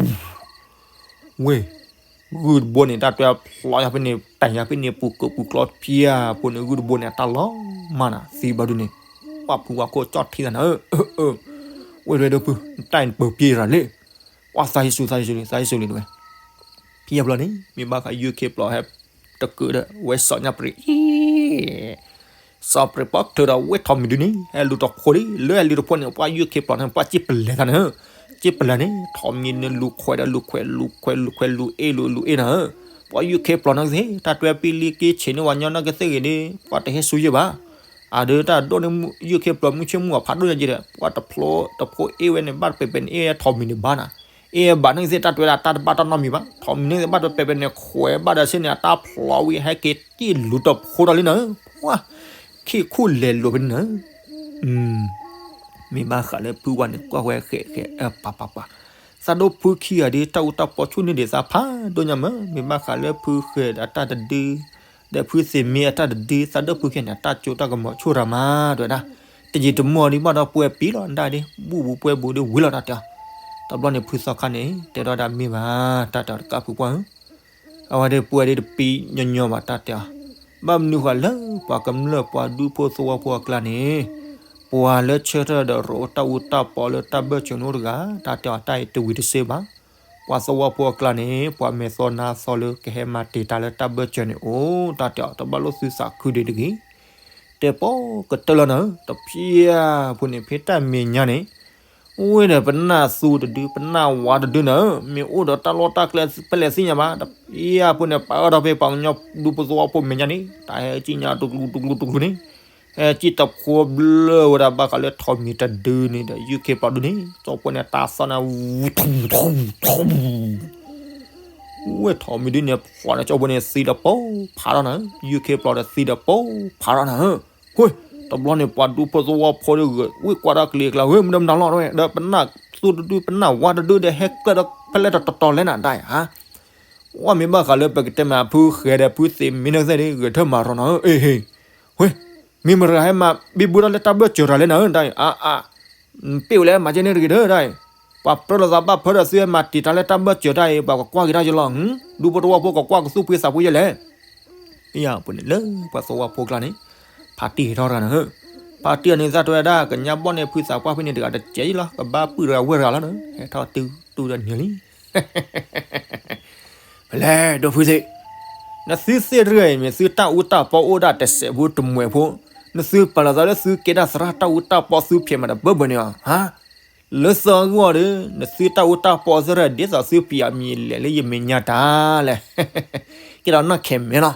ဝ့ၢ် ဂုၢ်တဘိန့ၣ် တၢ်တွဲဖျိယၤဖဲန့ၣ် တၢ်ယၤဖဲန့ၣ် ပူၤကိးပူၤကျီဖျါဖိန့ၣ် ဂုၢ်တဘိန့ၣ် အတၢ်လီၤမၢ်နၤသံဘၣ်ဒုန့ၣ် ပှၤဖုဝါခိၣ်ကၠီၣ်ထံသးနၤဧၢ, ဝဲၢ်ရဲၣ်ဒိၣ်ဖု နတၢ်အံၤနပၢၤပျ့ၤရၤလံ, ပှၤသးယ့ၣ်ၡူး သးယ့ၣ်ၡူးလံ သးယ့ၣ်ၡူးလံတဝဲ, ဖဲအဘျီန့ၣ် မ့ၢ်ဘၣ်ဃး ယူၢ်ခ့ပျီဟဲ တကုးဒီး ဝဲစီၤညါပရံး စီၤပရံးပီၣ်ချုးဒီးဝဲထီးမံၤဒုန့ၣ် ဟဲလူၤတဖိလံ, လၢဟဲလူၤတဖိန့ၣ် ပှၤယူၢ်ခ့ပျီန့ၣ် ပှၤစံၣ်ပလဲၤသးန့ၣ်, စံၣ်ပလဲၤန့ၣ် ထီးမံၤန့ၣ်လူၤခွဲးဒီးလူၤခွဲး လူၤခွဲး လူၤခွဲး လူၤအ့ၣ် လူၤ လူၤအ့ၣ်နၤဧၢ, ပှၤယူၢ်ခ့ပျီန့ၣ်ကသ့ၣ် တၢ်တွဲပံလံက့ဆံးန့ၢ်ဝဲညီနုၢ်ကသ့ၣ်ဂ့ၤန့ၣ် ပှၤတဟဲဆူယဲၢ်ဘၣ်, အဒိတၢ်ဒိၣ်န့ၣ် ယူၢ်ခ့ပျီမုၢ်ဆ့ၣ်မုၢ်အဖးဒိၣ်ညါက့ဒီး ပှၤတဖျိတဖိအ့ၣ်ဝဲန့ၣ် ဘၣ်တပဲာ်ပဲာ်န့ၣ် အ့ၣ်ထီးမံၤန့ၣ်ဘၣ်နၤ, အ့ၣ်ဘၣ်န့ၣ်ကသ့ၣ် တၢ်တွဲဒၣ်တၢ်တဘၣ်တၢ်နီတမံၤဘၣ်, ထီးမံၤန့ၣ်ကသ့ၣ် ဘၣ်တပဲာ်ပဲာ်န့ၣ် ခွဲးဘၣ်ဒီးဆ့ၣ်န့ၣ် အတၢ်ဖျိဝံၤ ဟဲက့ၤတံၢ်လူၤတဖိတၢ်လံနၤဧၢ, ပှၤ ခ့ၣ်ခူၣ်လဲၤလိာ်ဖဲန့ၣ်နၤဧၢ, မ့ၢ်ဘၣ်ဃးလၢဖုဝါန့ၣ် ကွၢ်ဝဲဃဲးဃဲး ပာ်ပာ်ပာ်, သးဒိၣ်ဖုခံဂၤဒ် တၢ်အူတၢ်ပီဆူၣ်န့ၢ်ဒံးသးဖးဒိၣ်ညါမး, မ့ၢ်ဘၣ်ဃးလၢဖုဃဲးအတၢ်တဒု ဒီးဖုသ့ၣ်မ့ၢ်အတၢ်တဒု သးဒိၣ်ဖုခံဂၤန့ၣ် အတၢ်ကၠိတၢ်ကမီၤဆူၣ်ရၤမး တဝဲဒၣ်, တယံာ်တမီၢ်ဒံးဘၣ်ဒီးပှဲၤပံလီၤ ဒၣ်ဒ် ဘူၣ်ဘူးပှဲၤဘူးဒ်ဝံၤလီၤတၢ်တဲအီၤ, တဘျီန့ၣ်ဖုသီခါန့ၣ် တဲထီၣ်ဒၣ်မ့ၢ်ဘၣ် တၢ်တဲအီၤတကးဖုပှၢ်ဧၢ အဝဲဒၣ်ပှဲၤဒ်တပံညီညီဘၣ်တၢ်တဲအီၤ, ဘၣ်မနုၤဃိလၢပှၤကမျၢၢ်ပှၤဒူဖိသဝီဖိအကျါန့ၣ်, ပှၤလၢဆၢထၢၣ်ဒီးရိးတၢ်အူတၢ်ပီလၢတၢ်ဘၢၣ်စၢၤန့ၣ်အိၣ်တဂၤ, တၢ်တဲအီၤတၢ်အံၤတဝံၤတစ့ဘၣ်, ပှၤသဝီဖိအကျါန့ၣ် ပှၤမဲာ်သီနါသီလၢကဟဲမၤတ့ၢ်တၢ်လၢတၢ်ဘၢၣ်စၢၤန့ၣ်အိၣ်, တၢ်တဲအီၤတဘၣ်လိၣ်သုသးခုဒံးတဂ့ၤ တဲပိာ်ကတၢၢ်လီၤနၤဧၢ, တဖျၢၣ်ဖိန့ၣ် ဖဲတၢ်မဲာ်ညါန့ၣ်, အိၣ်ဝဲဒီးပနၢ်သူတဒု ပနၢ်ဝါတဒုနၤဧၢ, မ့ၢ်အိၣ်ဒီးတၢ်လီၢ်တၢ်ကျဲဖဲလဲၣ်သ့ၣ်ညါဘၣ်, တဖျၢၣ်ဖိန့ၣ် ပာ်အၢထီၣ်ဖဲပှၤကညီဒူဖိသဝီဖိမဲာ်ညါန့ၣ် တၢ်ဟဲကံၣ်ညါတကျူတကျူတကျူန့ၣ်, ဟဲကံၣ်တဖိဘျၢဝဲဒၣ်ဘၣ်ဃးလၢထီးမံၤတဒုန့ၣ်ဒီး ယူၢ်ခ့ပျီဒုန့ၣ် ကၠီဖိန့ၣ် တၢ်သီၣ်န့ၣ် ဝဲထီးမံၤဒုန့ၣ် ဖီၣ်န့ၣ် ကၠီဖိန့ၣ်သံဒီးပိဖးထီၣ်နၤဧၢ, ယူၢ်ခ့ပျီဒီးသံဒီးပိဖးထီၣ်နၤဧၢ, ဟဲ, တဘျီန့ၣ် ပှၤဒူဖိသဝီဖိဒီးဂဲၤဝံၤကွၢ်တၢ်ကလံၤအကျါ ဟဲ မ့ၢ်ဒၣ်မတၤလီၤဝဲ ဒီးပနၢ်သူတဒု ပနၢ်ဝါတဒုဒီး ဟဲကျၢၢ်ဒီးဖဲလဲၣ်တတီၤတီၤလဲၣ်နၤဒၣ်ဧါ, ဝဲမ့ၢ်ဘၣ်ဃးလၢပကတဲမး ဖုဃဲၤဒီးဖုသ့ၣ်မ့ၢ်န့ၣ်ကသ့ၣ်န့ၣ် ဂဲၤထၢၣ်မၤထီၣ်နၤဧၢ, အ့ဟ့, ဟဲ, မ့ၢ်မတၤဟဲမၤဘံဘူတၢ်လၢတၢ်ဘၢၣ်စၢၤတၢ်လဲၣ်နၤဧၢ ဒၣ်အံၤ, အါအါ ပ့ၢ်ဝဲလဲၣ် မၤကဲန့ၣ်တဂ့ၤဒီး ဒၣ်အံၤ, ပှၤပြၢလိာ်သးဘၣ်ဖၢဒီးသုဟဲမၤတ့ၢ်တၢ်လၢတၢ်ဘၢၣ်စၢၤတၢ်အံၤ ပှၤကကွၢ်က့ၤတၢ်ယလီၤ, ဒူဖိသဝီဖိကကွၢ်ကသူၣ်ဖှံသးဖှံယဲလဲၣ်, ပယၤပူၤန့ၣ်လၢပှၤသဝီဖိကျါန့ၣ်, ဖါတံၢ်ဟဲထီၣ်တဂၤနၤဧၢ, ဖါတံၢ်အန့ၣ်သတးတဲဝဲဒၣ် ကညးဘီၣ်န့ၣ် ဖုသးပှၢ်ဖဲန့ၣ်တဂၤတစဲးယလီၤ ကဘၣ်ပုၢ်တဂၤဝဲၢ်တဂၤလီၤနၤ, ဟဲထီၣ်တုၤတုၤဒီးနံၤလံ ဖဲလဲၣ် ဒိၣ်ဖုသ့ၣ်, နသုသ့ၣ်တဂၤအံၤ မ့ၢ်သုတၢ်အူတၢ်ပီအိၣ်ဒၣ်တစဲးဖိတမှဲးဖိ, နသုပာ်လီၤသးလၢသုကဲဒၣ်သရၣ်တၢ်အူတၢ်ပီသုဖျဲးမးဒီးဘၢဘၢန့ၣ်ဧါ, ဟါ, လၢသီဂီၢ်ဒီး နသုတၢ်အူတၢ်ပီသရၣ်ဒ်သိးသုပျးမံၤလဲၤလၢ ယမဲာ်ညါတၢ်လဲၣ်, ကဲဒီးနီၢ်ခဲမဲလီၤ,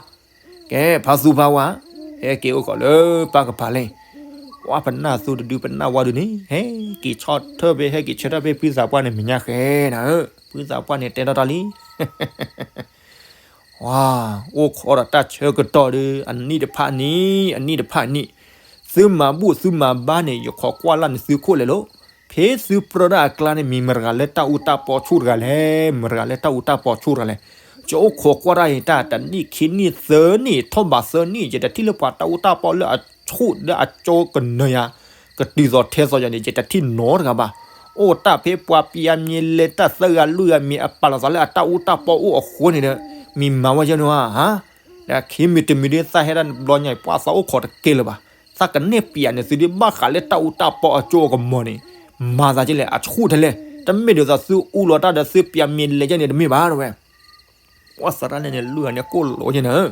ကဲ ဖါသူဖါဝါ, ဟဲက့ၤအိၣ်ဃီၤလၢပၢ်ကပၤလဲၣ်, ပှၤပနၢ်သူတဒုပနၢ်ဝါဒုန့ၣ် ဟဲက့ၤဆီၣ်ထၢၣ်ဖဲ ဟဲက့ၤဆၢထၢၣ်ဖဲဖုသးပှၢ်န့ၣ်မဲာ်ညါဃဲနၤဧၢ, ဖုသးပှၢ်န့ၣ်တဲထီၣ်တၢ်လံ ဝါ, အိၣ်ခိးဒီးတၢ်ဆၢကတီၢ်ဒီး အနံၣ်တဖၣ်နံၣ် အနံၣ်တဖၣ်နံၣ်, သုမၤဘူၣ်သုမၤဘါန့ၣ် ယခိးကွၢ်လၢ်န့ၣ်သုခိၣ်လဲၤလိၤ, ဖဲသုပြၢတၢ်အကျါန့ၣ် မ့ၢ်မတၤတဂၤလၢတၢ်အူတၢ်ပီဆူၣ်တဂၤလဲၣ်, မတၤတဂၤလၢတၢ်အူတၢ်ပီဆူၣ်တဂၤလဲၣ်, ယအိၣ်ခိးကွၢ်တၢ်အံၤတၢ်တနံၣ်ခံနံၣ်သၢနံၣ်ထီၣ်ဘးသၢနံၣ် ယတထံၣ်လၢပှၤတၢ်အူတၢ်ပီလၢအဆူၣ်လၢအကၠိကနၢၤယၤ, ကတုၤသိးထဲသိးယၤန့ၣ် ယတထံၣ်နီတဂၤဘၣ်, အိၣ်တၢ်ဖဲပှၤပျးမံၤလဲၤတၢ်သၢဂၤလွံၢ်ဂၤမ့ၢ်အပာ်လီၤသးလၢအတၢ်အူတၢ်ပီအိၣ်အဃိန့ၣ်ဒီး, မ့ၢ်မၤဝဲယဲန့ၣ်ဧါ, ဒီးခံမံၤတမံၤဒ်သၣ်ဟဲဒၣ်ဘျီညါအံၤ ပှၤသးအိၣ်ခိးတကဲလၢၤဘၣ်, သးကန့ၢ်ပျးန့ၣ်သုဒ်ဘၣ်ဃးလၢတၢ်အူတၢ်ပီအကၠိအကမီၤန့ၣ်, မၤသးကလဲၣ် အဆူၣ်ထဲလဲၣ်, တမ့ၢ်ဒ်သိးသုအူလီၤတၢ်ဒီးသုပျးမံၤလဲၤယဲန့ၣ်တမ့ၢ်ဘၣ်တဝဲ ပှၤသရၣ်န့ၣ်န့ၣ် လွံၢ်ဂၤန့ၣ်ကိၣ်လီၤယဲန့ၣ်,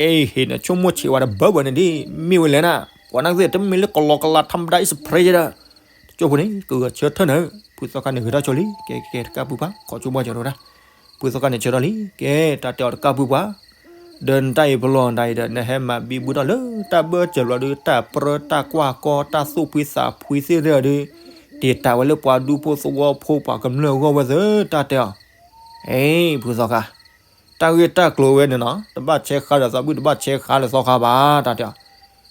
အ့ဟ့ၣ်န့ၣ် ဆိကမိၣ်ဆံးဝဲတဘၢဘၢန့ၣ်ဒ်, မ့ၢ်ဝဲလဲၣ်နၤ, ပှၤနာ်ကသ့ၣ် တမ့ၢ်လၢကလီကလီ ထါမတၤ is a prayer ဒီး, တကၠိဖိန့ၣ် ကဂဲၤဆၢထၢၣ်နၤ, ဖုသီခါန့ၣ်ဂဲၤထီၣ်ဆိလံ, ကဲကဲတကးပုၢ်ပှၢ် ခိးဆိဘၣ်ကၠီၤဒိၣ်ဒၣ်, ဖုသီခါန့ၣ်ဆၢထၢၣ်လံ, ကဲ တၢ်တဲအီၤတကးပုၢ်ပှၢ်, ဒီးနတၢ်အံၤပလီၢ်နတၢ်အံၤဒီး နဟဲမၤဘံဘူတၢ်လၢတၢ်ဘၢၣ်စၢၤလီၤဒီး တၢ်ပြၢတၢ်ကွၢ်ကီ တၢ်သူၣ်ဖှံသးဖှံသ့ၣ်တဖၣ်ဒီး, တ့ၢ်တၢ်ဝဲလၢပှၤဒူဖိသဝီဖိပှၤကမျၢၢ်အဂီၢ်ဝဲသ့ၣ် တၢ်တဲအီၤ အ့ ဖုသီခါ, တၢ်ဂ့ၢ်တၢ်ကျိၤဝဲန့ၣ်နီၤ တဘၣ်ဆဲးဃါဒီးသးဘုၣ် တဘၣ်ဆဲးဃါလၢသီခါဘၣ် တၢ်တဲအီၤ,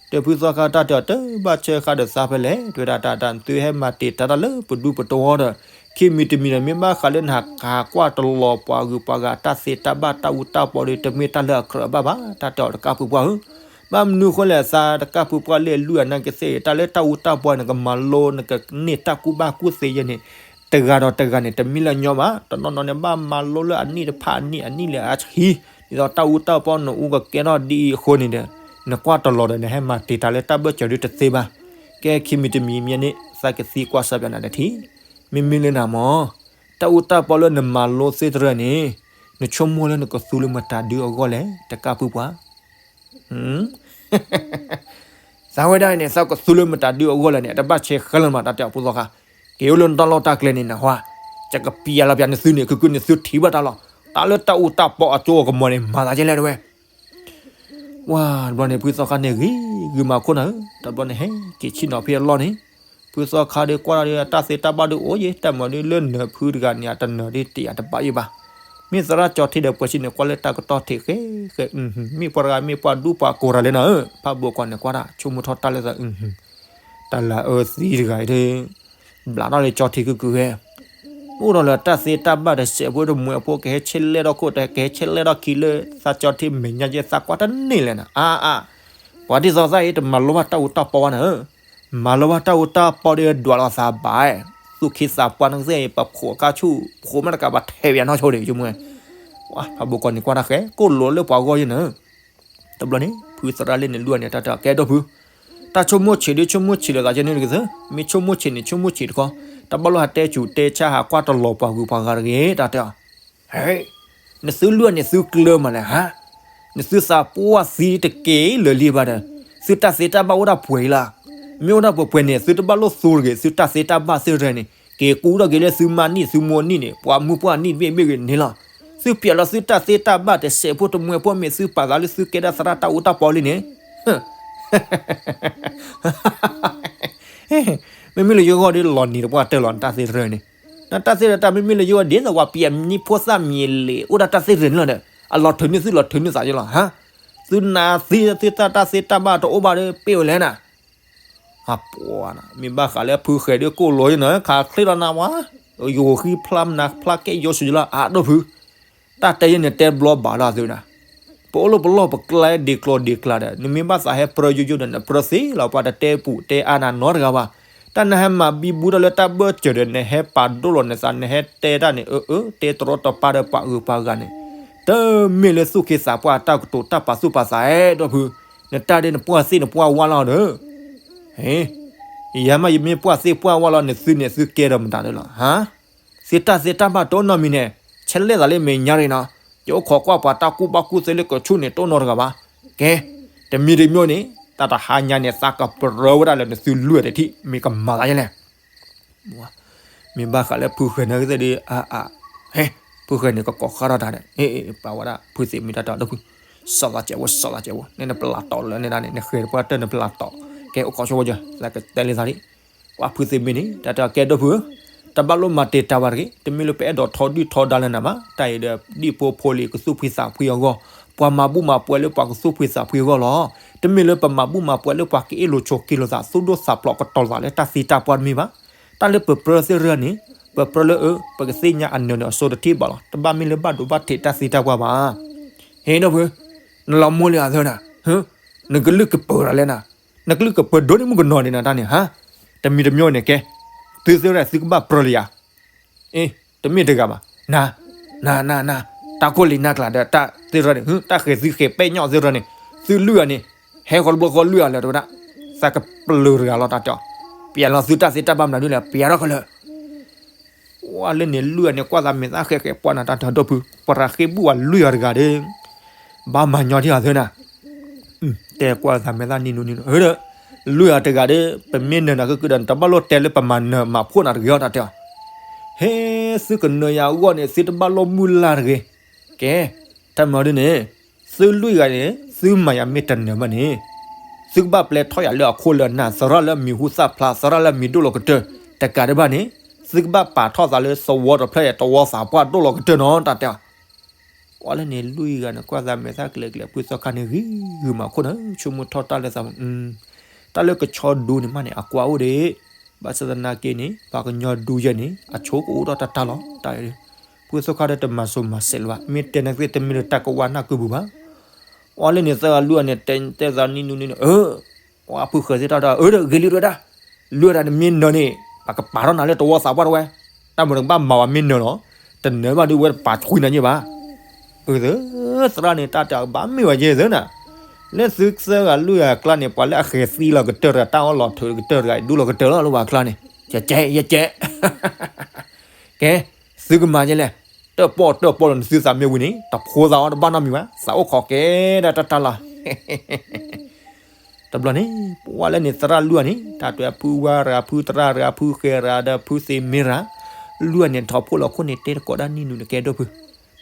ဒီးဖုသီခါတၢ်တဲအီၤ တဘၣ်ဆဲးဃါဒီးသးဖဲလဲၣ် တဲဝဲဒၣ်တၢ်တၢ် သုဟဲမၤတ့ၢ်တၢ်တၢ်လၢပဒူပတဝီဒီး ခံမံၤတမံၤဒီး မ့ၢ်ဘၣ်ဃးလၢနဟးကၤကွၢ်တလီၤပှၤဂုၤပှၤဂၤတၢ်သ့တၢ်ဘၣ်တၢ်အူတၢ်ပီဒီး တမ့ၢ်တၢ်လၢအကြၢးဘၣ်ဘၣ် တၢ်တဲအီၤတကးဖုပှၢ်ဧၢ, ဘၣ်မနုၤဃိလဲၣ် သးတကးဖုပှၢ်လၢလွံၢ်အနၢ်ကသ့ၣ် တၢ်လၢတၢ်အူတၢ်ပီန့ၣ် ကမၤလိ နကန့ၢ်တၢ်ကူၣ်ဘၣ်ကူၣ်သ့ယဲန့ၣ်, တဂၤဒီးတဂၤန့ၣ် တမ့ၢ်လၢအညီဘၣ်, တနီၤနီၤန့ၣ် ဘၣ်မၤလိလၢအနံၣ်တဖၣ်အနံၣ် အနံၣ်လၢအဆံ, ဒ်သိးတၢ်အူတၢ်ပီနအူကကဲထီၣ်ဒ်အံၤအဃိန့ၣ်ဒီး နကွၢ်တလီၤဒီး နဟဲမၤတံာ်တာ်လၢတၢ်ဘၢၣ်စၢၤဒ်တသ့ဘၣ်. ကဲခံမံၤတမံၤမ့ၢ်န့ၣ် သးကသံကွၢ်စၢ်ပၠးနၤတထံၣ်, မ့မ့ၢ်လၢနၤမၢ် တၢ်အူတၢ်ပီလၢနမၤလိသ့တရၢန့ၣ် နဆိကမိၣ်လၢနကသူလၢမတၤဒုအဂီၢ်လဲၣ် တကးပုၢ်ပှၤ သးဝဲဒၣ်န့ၣ် သးကသူလၢမတၤဒုအဂီၢ်လဲၣ်န့ၣ် အတဘၣ်ဆဲးဃဲလၢၤမး တၢ်တဲအီၤဖိသီခါ, က့ၤအိၣ်လၢနတၢ်လီၢ်တၢ်ကျဲန့ၣ်နဟါ, ယကပျဲလီၤပျးနသုန့ၣ် ခုခုနသုထံၣ်ဘၣ်တၢ်လီၤ, တၢ်လၢတၢ်အူတၢ်ပီအကၠိအကမီၤန့ၣ် မၤသးကဲလဲၣ်တဝဲ ဝါတဘျီန့ၣ် ဖုသီခါန့ၣ်ဂ့ၤဂ့ၤ မၤခိၣ်နၢ်ဧၢ, တဘျီန့ၣ်ဟဲက့ၤဆ့ၣ်နီၤဖဲအလီၢ်န့ၣ်, ဖုသီခါဒီးကွၢ်ဒီးတၢ်သ့တၢ်ဘၣ်ဒီးအိၣ်ယဲ တၢ်မၤဒုလၢနၢၤဖုတဂၤန့ၣ် အတနၢၤဒ်တယာ်တဘၣ်ယဲဘၣ်, မ့ၢ်သရၣ်ကၠီထံဒီးပှဲၤဆံန့ၣ် ကွၢ်လၢတၢ်ကတီၢ်ထံးဃဲဃဲ, မ့ၢ်ပှၤတဂၤမ့ၢ်ပှၤဒူပှၤကိးတၢ်လဲၣ်နၤဧၢ, ဖးဘိကီၢ်န့ၣ်ကွၢ်တၢ် ဆိကမိၣ်ထီၣ်တၢ်လၢသး တၢ်လၢအၢသံတဂၤအံၤဒီး ဘျးထီၣ်လၢကၠီထံကုၢ်ကုၢ်ဝဲ, အိၣ်ဒီးလၢတၢ်သ့တၢ်ဘၣ်တစဲးဖိတမှဲးဖိ ကဟဲဆဲးလဲၣ်ထီၣ်ခိၣ် ကဟဲဆဲးလဲၣ်ထီၣ်ခံလၢသးကၠီထံမဲာ်ညါကဲ သးကွၢ်တန့ၢ်လဲၣ်နၤ, အါအါ, ပှၤဒ်သိးသးအံၤတမၤလိဘၣ်တၢ်အူတၢ်ပီဘၣ်နၤဧၢ, မၤလိဘၣ်တၢ်အူတၢ်ပီဒီးဒွးလီၤသးဘၣ်, သူၣ်ခ့သးပှၢ်နကသ့ၣ်အံၤ ပဖိးအကါဆူၣ် ဖိးမ့ၢ်တကးဘၣ်ထဲပယၤနီၢ်ဆိဒံး ဆိကမိၣ်ဝဲ, ဝါဖးဘိကီၢ်န့ၣ်ကွၢ်တၢ်ဃဲ ကိၣ်လိာ်လၢပှၤဂီၢ်ယဲနၤ တဘျီန့ၣ် ဖုသရၣ်လၢန့ၣ်လွံၢ်ဂၤန့ၣ် တၢ်တဲအီၤကဲဒိၣ်ဖု, တၢ်ဆိကမိၣ်ဆံးဒ်ဆိကမိၣ်ဆံးလိာ်သးကဲန့ၣ်တကသ့, မ့ၢ်ဆိကမိၣ်ဆံးန့ၣ် ဆိကမိၣ်ဆံးတခီ, တဘၣ်လိၣ်ဟးတဲဆူးတဲဆါဟးကွၢ်တလီၤပှၤဂုၤပှၤဂၤတဂ့ၤ တၢ်တဲအီၤ, ဟဲ, နသုလွံၢ်ဂၤန့ၣ်သုကျၢၤမးလဲၣ်ဟါ, နသုသးပှၢ်သံတက့ၢ်လၢာ်လံဘၣ်ဒီး, သုတၢ်သ့တၢ်ဘၣ်အိၣ်ဒၣ်ပှဲၤအံၤလီၤ, မ့ၢ်အိၣ်ဒၣ်ပှဲၤပှဲၤန့ၣ် သုတဘၣ်လိၣ်သူတဂ့ၤ သုတၢ်သ့တၢ်ဘၣ်သ့ၣ်တဖၣ်န့ၣ် က့ၤကူထီၣ်က့ၤလၢသုမါနံၣ်သုမိၢ်နံၣ်န့ၣ် ပှၤမုၢ်ပှၢ်နံၣ်တဘ့ၣ်ဘ့ၣ်ဂ့ၤန့ၣ်လီၤ. သုပျဲလီၤသုတၢ်သ့တၢ်ဘၣ်တစဲးဖိတမှဲးဖိ မ့ၢ်သုပာ်သးလၢသုကဲဒၣ်သရၣ်တၢ်အူတၢ်ပီလံန့ၣ် မ့မ့ၢ်လၢယဂီၢ်ဒီးလီၤနံၤတပှၢ်တၢၢ်လီၤ နတၢ်သ့တရၢန့ၣ်, နတၢ်သ့တၢ်မ့မ့ၢ်လၢယဂီၢ်ဒ်သိးပှၤပျဲနံၣ်ဖိသၣ်မံၤလံၤ အိၣ်ဒၣ်တၢ်သ့တရၢန့ၣ်လီၤဒီး အလီၤထုးန့ၢ်သုလီၤထုးန့ၢ်သးယလီၤဟါ, သုနၤသံသုတၢ်သ့တၢ်ဘၣ်တအိၣ်ဘၣ်ဒီး ပ့ၢ်ဝဲလဲၣ်နၤ အပှၤ မ့ၢ်ဘၣ်ဃးလၢဖုဃဲၤဒ်ကိၣ်လိာ်ယနၤ ခးချ့လီၤနၤဝါ, ယိၤဃံဖျါမနၤဖျါကဲယိၤဆူယလီၤ အါဒိၣ်ဖု, တၢ်တဲယဲန့ၣ်တဲဘျီဘၣ်လီၤသုနၤ, ပအိၣ်လၢပလီၢ်ပကျဲဒ်ကျိၤဒ်ကျါဒီး နမ့ၢ်ဘၣ်သးဟဲပြၢယိယိဒီး နပြၢသ့လီၤ ပှၤတတဲပူၤတဲအါနၤနီတဂၤဘၣ်, တၢ်နဟဲမၤဘံဘူတၢ်လၢတၢ်ဘၢၣ်စၢၤဒီး နဟဲပာ်ဒိၣ်လီၤနသး နဟဲတဲတၢ်န့ၣ် အၢအၢ တဲတရီတပါဒီးပှၤဂုၤပှၤဂၤန့ၣ်, တမ့ၢ်လၢသူၣ်က့သးပှၢ်အတၢ်ကတိၤတၢ်ပာ်သူၣ်ပာ်သးအဲၣ်ဒိၣ်ဖု, နတၢ်ဒ်နပှၢ်သ့ၣ်နပှၢ်ဝါလီၤဒီး ဟ့, ယၤမးယမ့ၢ်ပှၢ်သ့ၣ်ပှၢ်ဝါလီၤ နသုန့ၣ်သုကဲဒီးမတၤဒၣ်လီၤ ဟါ, သုတၢ်သ့တၢ်ဘၣ်တအိၣ်နီတမံၤန့ၣ် ဆဲးလဲၣ်သးလၢမဲာ်ညါရံနီၤ, ယအိၣ်ခိးကွၢ်ပှၤတၢ်ကူၣ်ဘၣ်ကူၣ်သ့လၢကဆူၣ်န့ၣ် တအိၣ်နီတဂၤဘၣ်, ကဲ, တမံၤတမံၤန့ၣ် တၢ်တဟါညါန့ၣ် သးကပြၢဝဲဒၣ်လၢနသုလွံၢ်ဂၤတထံၣ် မ့ၢ်ကမၤသးယလဲၣ် မ့ၢ်ဘၣ်ဃးလၢဖုဃဲၤန့ၣ်ကသ့ၣ်ဒီး အါအါ, ဟဲ, ဖုဃဲၤန့ၣ် ကကိးဃါထီၣ်တၢ်န့ၣ် အ့ ပာ်ဝဲဒၣ် ဖုသ့ၣ်မံၤတၢ်တၢ်ဒီဖု, စီၤသးကဲးဝဲ စီၤသးကဲးဝဲ န့ၣ်နပလၢ်တီၢ်လၢန့ၣ်ဒၣ်န့ၣ် နဃဲၤတပှၢ်တၢၢ်နပလၢ်တီၢ်, ကဲအိၣ်ခိးဆိဝဲယၤ သးကတဲလံသးလံ, ပှၤဖုသ့ၣ်မံၤန့ၣ် တၢ်တၢ်ကဲဒီဖုဧၢ, တဘၣ်လိၣ်မၤတံာ်တာ်ဝဲတဂ့ၤ, တမ့ၢ်လၢပအဲၣ်ဒိးထီဒုၣ်ထီဒါလၢနၤဘၣ်, တၢ်အံၤဒီး ဒ်ဖိဖိလံၤကသူၣ်ဖှံသးဖှံအဂီၢ်, ပှၤမၤဘူၣ်မၤပှဲၤလၢပှၤကသူၣ်ဖှံသးဖှံအဂီၢ်လီၤ. တမ့ၢ်လၢပမၤဘူၣ်မၤပှဲၤလၢပှၤက့ၤအ့ၣ်လိာ်ဆိးက့လိာ်သး သူၣ်ဒိၣ်သးဖျိးကတီၤသးလၢတၢ်သံတၢ်ပှၢ်တမ့ၢ်ဘၣ်. တၢ်လၢပပြၢသ့ၣ်ရၢန့ၣ် ပပြၢလၢအၢ ပကသ့ၣ်ညါအနၢၤန့ၣ်အစိတထံၣ်ဘၣ်လီၤ. တဘၣ်မ့ၢ်လၢဘၣ်ဒိဘၣ်ထံးတၢ်သံတၢ်ပှၢ်ဘၣ်. ဟ့ၣ်ဒီဖု, နလီၤမိၢ်လံအသၢနၤ, နကလုၢ်ကပၢၤတၢ်လဲၣ်နၤ, နကလုၢ်ကပၢၤဒိၣ်န့ၣ်မုၣ်ကနီၤန့ၣ်နတၢ်န့ၣ်ဟါ, တမံၤတမံၤန့ၣ်ကဲ, သုသ့ၣ်ရၣ်သုကဘၣ်ပြၢလံယၤ အ့, တမ့ၢ်တဂၤဘၣ်, နၤ, နၤ နၤ နၤ, တၢ်ခိၣ်လံၤနၢ်ကျါဒီးတၢ်သ့ၣ်ရၢန့ၣ် တၢ်ဃဲၤသုဃဲၤပဲာ်ညီၣ်သ့ၣ်ရၢန့ၣ်, သုလွံၢ်ဂၤန့ၣ်, ဟဲဃီတဘျီဃီလွံၢ်ဂၤလၢတဝဲဒၣ်, သးကပျၢၤတဂၤလီၤတၢ်တဲအီၤ, ပျဲလီၤသုတၢ်သ့တၢ်ဘၣ်မနုၤလဲၣ် ပျဲထီၣ်ခဲလၢာ် ဝဲလၢန့ၣ်လွံၢ်ဂၤန့ၣ် ကွၢ်သးမဲာ်သၣ်ဃဲၤဃဲၤပှၢ်နၤတၢ်တဲအီၤဒီဖု, ပှၤတၢ်ဃ့ၢ်ဘူၣ်ဝဲလွံၢ်ဂၤတဂၤဒီး, ဘၣ်မၤညီထံၣ်အီၤသ့နၤ တဲကွၢ်သးမဲာ်သၣ်နံၤနူနံၤနူ, အၢဒီး, လွံၢ်ဂၤတဂၤဒီး ပမ့ၢ်နၢၤနၤကကုၢ်ဒီး နတဘၣ်လိၣ်တဲလၢပမၤနၢၤမၤဖှိၣ်နၤတဂ့ၤအီၤတၢ်တဲအီၤ, ဟဲ, သုကနၢၤယၤအဂီၢ်န့ၣ် သုတဘၣ်လိၣ်မုၢ်လၢ်တဂ့ၤ, ကဲ, တၢ်မၤဒ်န့ၣ်, သုလွံၢ်ဂၤန့ၣ် သုမၤယၤမ့ၢ်တနၢၤဘၣ်န့ၣ်, သုကဘၣ်ပျဲထီၣ်ယၤလၢအခိၣ်လၢအနၢ် သရၣ်လၢအမံၤဟူသၣ်ဖျါ သရၣ်လၢအမံၤဒိၣ်လီၤကတၢၢ်, တကးဒံးဘၣ်န့ၣ်, သုကဘၣ်ပာ်ထီၣ်သးလၢသဝီတဖျၢၣ်အံၤ သဝီသးပှၢ်ဒိၣ်လီၤကတၢၢ်နီၤ တၢ်တဲအီၤ ဝဲလၢန့ၣ်လွံၢ်ဂၤန့ၣ် ကွၢ်သးမဲာ်သၣ်ကျဲၤကျဲၤ ဖုသီခါန့ၣ်ဂ့ၤဂ့ၤမးခိၣ်န့ၣ် ဆိကမိၣ်ထီၣ်တၢ်လၢသး, တၢ်လၢကဆီဒူန့ၣ်မးန့ၣ် အကွၢ်အိၣ်ဒံး, ဘၣ်ဆၣ်သနာ်က့န့ၣ် ပှၤကညီဒူယဲန့ၣ် အဆိကအိၣ်ထီၣ်တၢ်တၢ်လီၤ တၢ်အံၤ, ဖုသီခါဒီးတမၤစိၤမၤစဲးလၢၤဘၣ် မ့ၢ်တဲနသ့ၣ်တမ့ၢ်လၢတၢ်ကဝၢ်နၢ်ကုပူၤဘၣ်. ဝဲလၢန့ၣ်သၢဂၤလွံၢ်ဂၤန့ၣ် တဲတဲသးနံၤနူနံၤန့ၣ် အၢ ဝဲဖုဃဲၤသ့ၣ်တၢ်ဒီး အၢဒီးဂ့ၤလံတဝဲဒၣ်, လွံၢ်ဂၤတၢ်နမ့ၢ်နၢၤန့ၣ် ပကပာ်ထီၣ်နၤလၢသဝီသးပှၢ်တဝဲ, တၢ်မနုၤကဘၣ်မၤဝဲမ့ၢ်နၢၤလီၤ, တနၢၤဘၣ်ဒုးဝဲတပာ်ဆှံနၤညါဘၣ်. အၢ သရၣ်န့ၣ် တၢ်တဲအကဘၣ်မ့ၢ်ဝဲယဲၢ်သၢနၤ, လၢသုသၢဂၤလွံၢ်ဂၤအကျါန့ၣ် ပှၤလၢအဃဲၤသံလီၤကတၢၢ်တဂၤ တၢ်အီၣ်လီၤထုးကတၢၢ်တဂၤ ဒူလီၤကတၢၢ်လီၤလၢပှၤအကျါန့ၣ်, ယကဲ ယကဲ ကဲ, သုကမၤယဲလဲၣ်, တၢၣ်ပီၣ်တၢၣ်ပီၣ်လီၤ နသုသးမ့ၢ်ဝံၤန့ၣ် တဖိသးအီၤတဘၣ်နီတမံၤဘၣ်, သးအိၣ်ခိးကဲဒၣ်တၢ်တၢ်လီၤ. တဘျီန့ၣ် ပှၤလၢန့ၣ်သရၣ်လွံၢ်ဂၤန့ၣ် တၢ်တဲဖုဝါတဂၤ ဖုသရၣ်တဂၤ ဖုဃဲၤတဂၤ ဒီးဖုသ့ၣ်မ့ၢ်တဂၤ, လွံၢ်ဂၤန့ၣ်ထီၣ်ဖှိၣ်လီၤခိၣ်န့ၣ် တဲတကိးဒၣ်နံၣ်နူၤန့ၣ် ကဲဒိၣ်ဖု,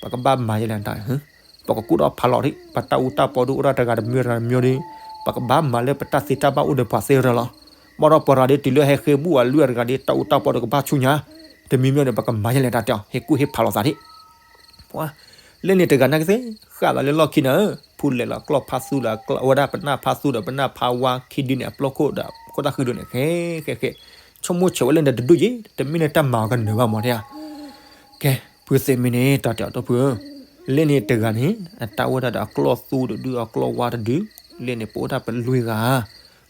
ပကဘၣ်မၤယဲလဲၣ်တၢ် ပကကူၣ်ထီၣ်ဖးလီၤဒံး ပတၢ်အူတၢ်ပီဒုးအိၣ်ဒၣ်တဂၤတမံၤတဂၤတမံၤဒီး ပကဘၣ်မၤလၢပတၢ်သ့တၢ်ဘၣ်အိၣ်ဒီးပှၤသ့ၣ်တဖၣ်လီၤ. ဘၣ်ဒီးပှၤတဂၤဒ်တုၤလၢဟဲဃ့ဘူၣ်အလွံၢ်ဂၤတဂၤဒီး တၢ်အူတၢ်ပီဒီးကဘၣ်ဆူညါ, တမံၤမံၤဒီး ပကမၤယဲလဲၣ်တၢ်တဲအီၤ ဟ့ၣ်ကူၣ်ဟ့ၣ်ဖးလီၤသးဒံး. ပှၤလၢန့ၣ်တဂၤနာ်က့သ့ၣ် ဃၣ်လီၤလၢလီၢ်ခံန့ၣ်ဧၢ, ဖုလဲၤလီၤကျီၢ်ဖါသူဒီး ဝဲဒၣ်ပနၢ်ဖါသူဒီးပနၢ်ဖါဝါခံဒုန့ၣ် အပျီခိၣ်ဒီးခိၣ်တၢ်ဃံဒုန့ၣ် ဃဲဃဲဃဲ, ဆိကမိၣ်ဆၢဝဲလၢန့ၣ်တဒူၣ်ယဲၢ် တမ့ၢ်လၢတၢ်မၤအီၤကနၢၤဘၣ်မးတဲဧါ. ကဲ, ဖုသ့ၣ်မ့ၢ်န့ၣ် တၢ်တဲအီၤဒီပုၢ်ဧၢ, လၢန့ၣ်တဂၤန့ၣ် အတၢ်အိၣ်ဝဲဒၣ်ဒီးအကျီၢ်သူတဒု အကျီၢ်ဝါတဒု, လၢန့ၣ် ပအိၣ်ဒၣ်ပလွံၢ်ဂၤ,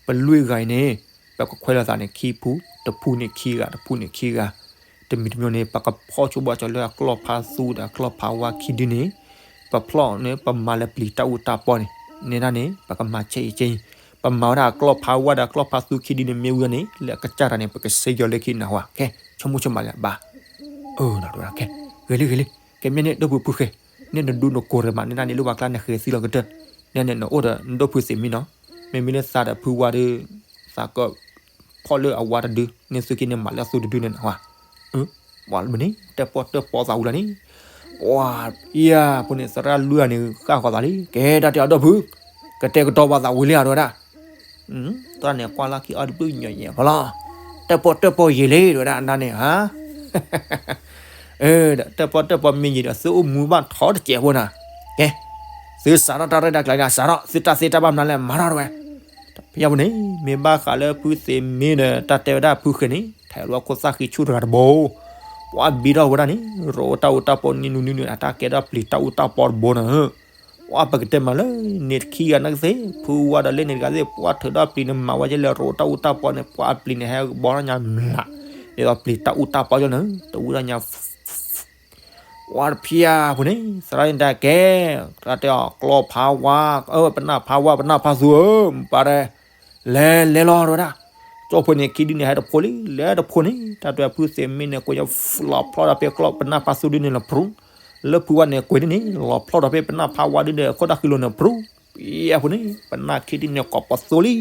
ပလွံၢ်ဂၤအံၤန့ၣ် ပကခွဲးလိာ်သးန့ၣ်ခံဖု, တဖုန့ၣ်ခံဂၤ တဖုန့ၣ်ခံဂၤ, တမံၤတမံၤန့ၣ် ပကဖီၣ်ဆိဘၣ်ကၠီၤလၢအကျီၢ်ဖါသူဒီးအကျီၢ်ဖါဝါခံဒုန့ၣ်, ပဖျီၣ်န့ၣ် ပမၤလၢပျံၤတၢ်အူတၢ်ပီန့ၣ်, န့ၣ်ဒၣ်န့ၣ် ပကမၤဆဲးအံၤကဲအံၤ, ပမၤဝဲဒၣ်အကျီၢ်ဖါဝါဒီးအကျီၢ်ဖါသူခံဒုန့ၣ် မ့ၢ်ဝံၤန့ၣ် လၢအကစၢ်တၢ်န့ၣ် ပကစ့ယီၤလၢခံနၢ်ဟူဧါ, ကဲ, ဆိကမိၣ်ဆိကမးလၢဘၣ်, အၢ ကဲ, ဂ့ၤလံဂ့ၤလံ, ကဲမ့ၢ်န့ၣ် ဒိၣ်ဖုဖုဃဲၤ, န့ၣ်နဒူနကိးရၢမး န့ၣ်ဒၣ်န့ၣ်လၢပှၤကျါန့ၣ်ဃဲၤသံလီၤကတၢၢ်, န့ၣ်န့ၣ် နအိၣ်ဒီးနဒိၣ်ဖုသ့ၣ်မ့ၢ်နီၤ, မ့မ့ၢ်လၢသးဒီးဖုဝါဒီး သးကဖီၣ်လၢအဝါတဒု, န့ၣ်သုက့န့ၣ်မၤလၢအသူတဒုန့ၣ်နၢ်ဟူဧါ, ပှၤလၢန့ၣ် တၢၣ်ပီၣ်တၢၣ်ပီသးဝံၤလီၤန့ၣ်, ပှၤ ယၤဖိန့ၣ် သရၣ်လွံၢ်ဂၤန့ၣ် ဃၣ်ဃီၤသးလံ, ကဲတၢ်တဲအီၤဒီပုၢ်, ကတဲာ်ကတီၤပှၤသးဝံၤလံဧါ တဲဝဲဒၣ်, သရၣ်န့ၣ်ကွၢ်လၢခံအီၤတဘျုးညီညီဖိလီၤ, တၢၣ်ပီၣ်တၢၣ်ပီယံာ်လံ တဲဝဲဒၣ် နၤန့ၣ်ဧါ ဒီးတၢၣ်ပီၣ်တၢၣ်ပီမ့ၢ်ယံာ်ဒီး သုအိၣ်မူဘၣ်ထီတစဲးဖိနၤ, ကဲ, သုစးထီၣ်တၢ်ရဲၣ်တၢ်ကျဲၤဒၣ် စးထီၣ် သုတၢ်သ့တၢ်ဘၣ်မနုၤလဲၣ် မၤထီၣ်တဝဲ, ဖဲယၤဖိန့ၣ် မ့ၢ်ဘၣ်ဃးလၢဖုသ့ၣ်မ့ၢ်ဒီး တၢ်တဲဝဲဒၣ်ဖုဃဲၤန့ၣ် ထဲးလီၤခိၣ်သၣ်ဃံဆူၣ်တဂၤတဘိ, ပှၤဘံထီၣ်ဝဲဒၣ်န့ၣ် ရိးတၢ်အူတၢ်ပီနံၤနူၤနံၤနူၤ အတၢ်ကဲထီၣ်ပျံၤတၢ်အူတၢ်ပီတဘိန့ၣ် ပှၤပကတဲမးလၢ န့ၣ်တခံဂၤနာ်က့သ့ၣ် ဖုဝါဒီးလၢန့ၣ်တဂၤသ့ၣ် ပှၤထုးထီၣ်ပျံၤန့ၣ် မၤဝဲယဲလဲၣ် ရိးတၢ်အူတၢ်ပီန့ၣ် ပှၤအပျံၤန့ၣ် ဟဲကဘီထီၣ်ညါမျး, ဒ်သိးပျံၤတၢ်အူတၢ်ပီယဲန့ၣ် တဝံထီၣ်ညါ ပှၤတဖျၢၣ်ဖိန့ၣ် သရၣ်န့ၣ်တၢ်ကဲ, သရၣ်တဲအီၤ ကျီၢ်ဖးဝါ, ပနၢ်ဖးဝါ ပနၢ်ဖးသူဧၢ, ပှၤတဲ, လဲၤလဲၤလီၤတဲဝဲဒၣ်, ကၠီဖိန့ၣ်ခံဒုန့ၣ် ဟဲတဖိလံ လဲၤတဖိန့ၣ် တၢ်တဲဖုသ့ၣ်မ့ၢ်န့ၣ် ကွဲးညါ လီၤဖျီၣ်ဒီးဖဲကျီၢ်ပနၢ်ဖးသူဒုန့ၣ်လီၤဖြူ, လၢဖုဝါန့ၣ်ကွဲးဒ်န့ၣ် လီၤဖျီၣ်ဒီးဖဲပနၢ်ဖးဝါဒုဒီး ခိၣ်တၢ်ဃံလိာ်န့ၣ်ဖြူ, ယဲၢ်ဖိန့ၣ် ပနၢ်ခံဒုန့ၣ်ကိးပသူလံ,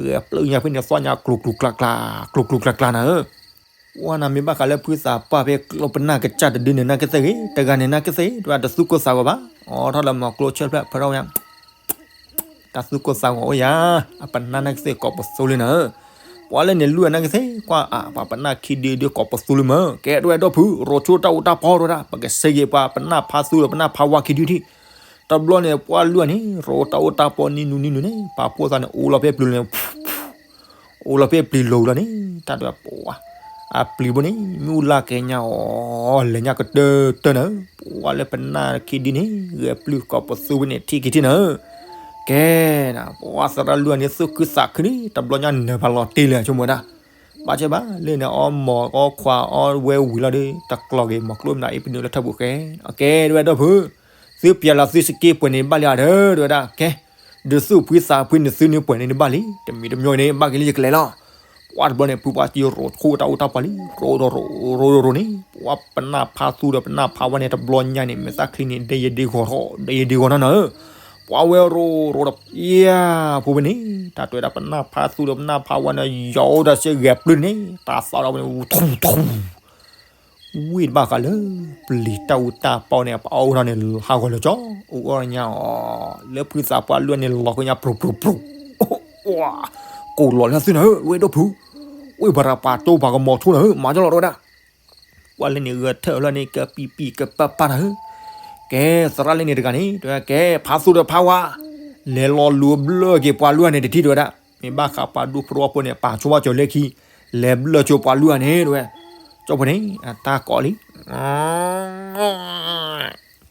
ဂဲၤပျုၢ်ညါဖဲန့ၣ် သီၣ်ညါကျိၤကျိၤကျါကျါ, ကျိၤကျိၤကျါကျါနၤဧၢ ပှၤနၤမ့ၢ်ဘၣ်ဃးလၢဖုသးပှၢ်ဖဲကျီၢ်ပနၢ်ကစၢ်တဒုန့ၣ် နာ်က့သ့ၣ်ဂ့ၤ တဂၤန့ၣ် နာ်က့သ့ၣ် တဝဲတသူၣ်ကိၢ်သးဂီၤဘၣ်, အိးထီၣ်လၢမီၤကျိဆၢဖျၢၣ်ဖဲထီၣ်ဝဲ, တၢ်သူၣ်ကိၢ်သးဂီၤအိၣ်ယၤ, အပနၢ်နာ်က့သ့ၣ်ကိးပသူလံနၤဧၢ, ပှၤလၢန့ၣ်လွံၢ်နာ်က့သ့ၣ် ကွၢ်အပှၤပနၢ်ခံဒုဒုကိးပသူလံမး, ကဲတဝဲဒီပုၢ် ရိးဆိတၢ်အူတၢ်ပီတဝဲဒၣ် ပကစ့ယဲၢ်ပှၤပနၢ်ဖးသူဒီးပနၢ်ဖးဝါခံဒုထံၣ်, တဘျီန့ၣ် ပှၤလွံၢ်န့ၣ် ရိးတၢ်အူတၢ်ပီနံၤနူၤနံၤနူၤန့ၣ် ပာ်ဖှိၣ်သးန့ၣ် အိၣ်လီၤဖဲပျံၤန့ၣ် အိၣ်လီၤဖဲပျံၤလိၤလီၤန့ၣ် တၢ်တဲပှၤ, အပျံၤဘိန့ၣ် မ့ၣ်အူလၢ်ကဲညါအီၤ လဲၤညါကတၢၢ်တၢၢ်နၤဧၢ, ပှၤလၢပနၢ်ခံဒုန့ၣ် ဂဲၤပျုၢ်ကိးပသူဝဲန့ၣ် ထံၣ်က့ၤထံၣ်နၤဧၢ, ကဲနၤ ပှၤသရၣ်လွံၢ်န့ၣ် သူၣ်ခုသးခုန့ၣ် တဘျီညါနၢၤဖးလီၤတ့ၢ်လၢဆိကမိၣ်ဝဲဒၣ်, ဘၣ်ဆၢဘၣ် လၢန့ၣ်အီၣ်မီၤအီၣ်ခွါအီၣ်ဝဲဝံၤလီၤဒီး တကျီၤက့ၤမီၤကျိမနုၤအံၤပနုာ်လၢထၢၣ်ပူၤဃဲ, ကဲတဝဲဒီပုၢ် သုပျဲလီၤသုစက့ပှဲၤန့ၣ်ဘၣ်လံဧါဒီး တဝဲဒၣ် ကဲ, ဒုးသူၣ်ဖှံသးဖှံန့ၣ်သုန့ၣ်ပှဲၤန့ၣ်တဘၣ်လံ, တမံၤတမံၤန့ၣ် ဘၣ်က့ၤလၢယကျဲၤလီၤ. ပှၤတဘျီန့ၣ် ဖုပှၤစ့ရိးဆိတၢ်အူတၢ်ပီလံ, ရိးရိးရိးရိးန့ၣ် ပှၤပနၢ်ဖးသူဒီးပနၢ်ဖးဝါန့ၣ် တဘျီညါန့ၣ် မဲာ်သၣ်ချံန့ၣ် ဒဲယဒ့ဂီၤထီၣ် ဒဲယဒ့ဂီၤနီၤနၤဧၢ, ပှၤဝဲရိးရိးဒီး ယဲၢ်ဖိဖဲန့ၣ် တၢ်တဲဝဲဒၣ်ပနၢ်ဖးသူဒီးပနၢ်ဖးဝါန့ၣ် ယီၤအိၣ်ဒီးစ့ဂဲၤပျုၢ်န့ၣ် တၢ်သီဒီးဖဲန့ၣ် ထူထူ ဝံၣ်တဘၣ်ဃးလၢ ပျံၤတၢ်အူတၢ်ပီန့ၣ် ပအီၣ်ဝဲထီၣ်န့ၣ် ဟးဂီၤလၢကၠီ အူအီၣ်ညါအီၤ လၢဖုသးပှၢ်လွံၢ်န့ၣ် လီၤကညါပြူၤပြူၤပြူၤ, ကိးလီၤလၢသုနၤဧၢ ဝဲဒီပုၢ်, ဝဲပှၤရၤပာ်တိၢ်ပှၤကမီၤထူနၤဧၢ မၤကၠီလီၤတဝဲဒၣ်, ပှၤလၢန့ၣ်ဂဲၤထၢၣ်လၢန့ၣ် ကပံၤပံၤကပာ်ပာ်နၤဧၢ, ကဲ သရၣ်လၢန့ၣ်တဂၤန့ၣ် တဝဲကဲ ဖးသူဒီးဖးဝါ လဲၤလီၤလူၤဘျၢက့ၤပှၤလွံၢ်န့ၣ်တထံၣ်တဝဲဒၣ်, မ့ၢ်ဘၣ်ဃးပှၤဒူဖိသဝီဖိန့ၣ် ပာ်ဆိဝဲကၠီၤလၢခံ လဲၤဘျၢကၠိပှၤလွံၢ်န့ၣ်တဝဲ, ကၠီဖိန့ၣ် အတၢ်ကိးလံ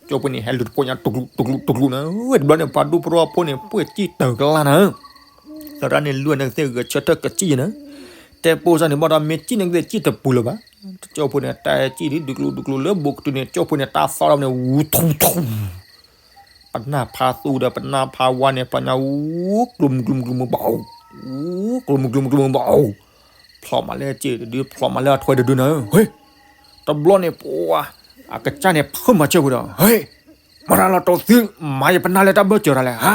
ကၠီဖိန့ၣ် ဟဲလူၤတဖိညါ တကျူးတကျူးတကျူးနၤဧၢ, တဘျီန့ၣ် ပှၤဒူဖိသဝီဖိန့ၣ် ပှ့ၢ်စံၣ်တၢၤကလါနၤဧၢ, သရၣ်န့ၣ်လွံၢ်န့ၣ်ကသ့ၣ်ဂဲၤဆၢထၢၣ်ကစံၣ်ယဲနၤဧၢ, တဲပိၢ်စၢ်န့ၣ်ဘၣ်ဒီး မ့ၢ်စံၣ်န့ၣ်ကသ့ၣ်စံၣ်တပူၤလၢၤဘၣ်. တကၠိဖိန့ၣ် တၢ်စံၣ်ဒုးဒုးကျူဒုးကျူလၢဘိးကတုၤန့ၣ် ကၠိဖိန့ၣ် တၢ်သီဒီးန့ၣ် ဝူထူထူ ပနၢ်ဖါသူဒီး ပနၢ်ဖါဝါန့ၣ် ပှၤညါဝူကျိၤမုၢ်ကျိၤမုၢ်ကျိၤမုၢ်ဘၣ်, ဝူကျိၤမုၢ်ကျိၤမုၢ်ကျိၤမုၢ်ဘၣ်, ဖျိးမးလၢစ့ၣ်တဒု ဖျိးမးလၢအထွဲတဒုနၤ, ဟ့, တဘျီန့ၣ် ပှၤ အကစၢ်န့ၣ် ဖုးမၤစၢၤဝဲဒီး ဟ့, မရၤလီၤတိာ်သု, မၤယပနၢ်လၢတၢ်ဘၢၣ်စၢၤတၢ်လဲၣ်, ဟါ,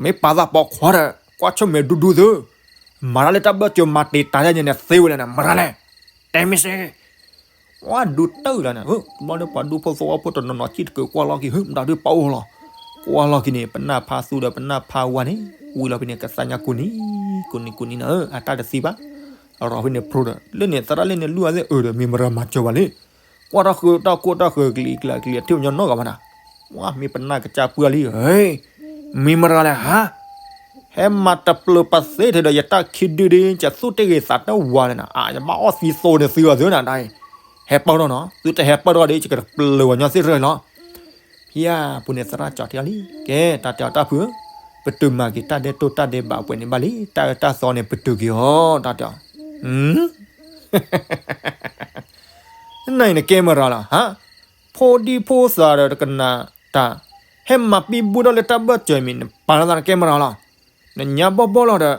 မ့ၢ်ပာ်သးပိာ်ခွါဒီး ကွၢ်ဆိၣ်မဲာ်ဒူဒူသု, မၤတၢ်လၢတၢ်ဘၢၣ်စၢၤမၤတ့ၢ်တၢ်ယဲန့ၣ် သ့ဝဲလဲၣ်န့ၣ် မရၤလဲၣ်, တဲမ့ၢ်စ့ၢ် ဝဲဒုးတၢၢ်လီၤန့ၣ်, ဘျီဒီးပှၤဒူဖိသဝီဖိတနီၤနီၤ စံၣ်တကၢၤကွၢ်လီၤက့ၤ, ဟ့ မတၤဒုးပာ်အိၣ်လီၤ, ကွၢ်လီၤက့ၤန့ၣ် ပနၢ်ဖါသူဒီးပနၢ်ဖါဝါန့ၣ် ဝံၤလီၤဖဲန့ၣ် ကသါညါကူနံၤ, ကူနံၤကူနံၤနၤ, အတၢ်တသံဘၣ်, အရီဖဲန့ၣ်ဖျိဒီး လၢန့ၣ်သရၣ်လၢန့ၣ်လူၢ်အသ့ၣ်အၢဒီး မ့ၢ်မရၤမၤစၢၤဘၣ်လံ, ကွၢ်တၢ်ဃုတၢ်ကိၢ်တၢ်ဃုကလံၤကလံၤ အထံၣ်ပညီနီတဂၤဘၣ်နၤ, ဝဲမ့ၢ်ပနၢ်ကစၢ်ပှၢ်လံ, ဟ့ မ့ၢ်မရၤလဲၣ်ဟါ ဟဲမၤတပျၢၤပသ့ထဲဒီး ယတၢ်ခံဒုဒ် ယသူၣ်တ့ၢ်ဂ့ၤသးတဝါလဲၣ်နၤ, အါ ယဘၣ်အီၣ်သံသိးန့ၣ်သုအီၤသုနၤဒၣ်အံၤ, ဟဲပၢၢ်ထီၣ်နီၤ, သုတဟဲပၢၢ်ထီၣ်ဒီး ယကတပျၢၤဝဲညီသ့ၣ်ရၢၢ်လီၤ. ဖဲအပူၤန့ၣ် သရၣ်ကၠီၤထံလံ, ကဲ တၢ်တဲအီၤတၢ်ဖု, ပတုာ်မၤက့ၤတၢ်ဒဲးတိၢ်တၢ်ဒဲးဘးပှဲၤန့ၣ်ဘၣ်လံ, တၢ်အၢတၢ်သီန့ၣ် ပတုာ်က့ၤအီၤ တၢ်တဲအီၤ နအံၤနကဲမရၤလီၤ, ဟါ, ဖိဒံဖိသၣ်ဒီးတကနၣ်တၢ်, ဟဲမၤပံဘုထီၣ်လၢတၢ်ဘၢၣ်စၢၤမံၤ နပာ်လီၤသးနကဲမရၤလီၤ, နညါဘီၣ်ဘီၣ်လီၤဒီး,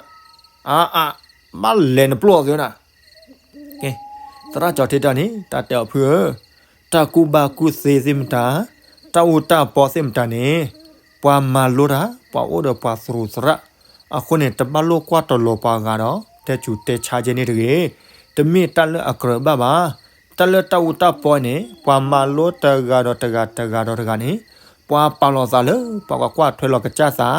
အါအါ, ဘၣ်လဲၤနပျိၢ်အီၤသ့နၤ, ကဲ, သရၣ်ကၠီၤထံတၢ်န့ၣ် တၢ်တဲအီၤဖုဧၢ, တၢ်ကူၣ်ဘၣ်ကူၣ်သ့သ့ၣ်မတၤ, တၢ်အူတၢ်ပီသ့ၣ်မတၤန့ၣ်, ပှၤမၤလိတၢ် ပှၤအိၣ်ဒီးပှၤသရူးသရၣ်, အဃိန့ၣ် တဘၣ်လိၣ်ကွၢ်တလီၤပှၤဂၤဒီး တဲဆူးတဲဆါကဲန့ၣ်တဂ့ၤ, တမ့ၢ်တၢ်လၢအကြၢးဘၣ်ဘၣ်. တၢ်လၢတၢ်အူတၢ်ပီန့ၣ် ပှၤမၤလိတဂၤဒီးတဂၤ တဂၤဒီးတဂၤန့ၣ်, ပှၤပာ်လီၤသးလၢ ပှၤကကွၢ်ထွဲလီၤကစၢ်သး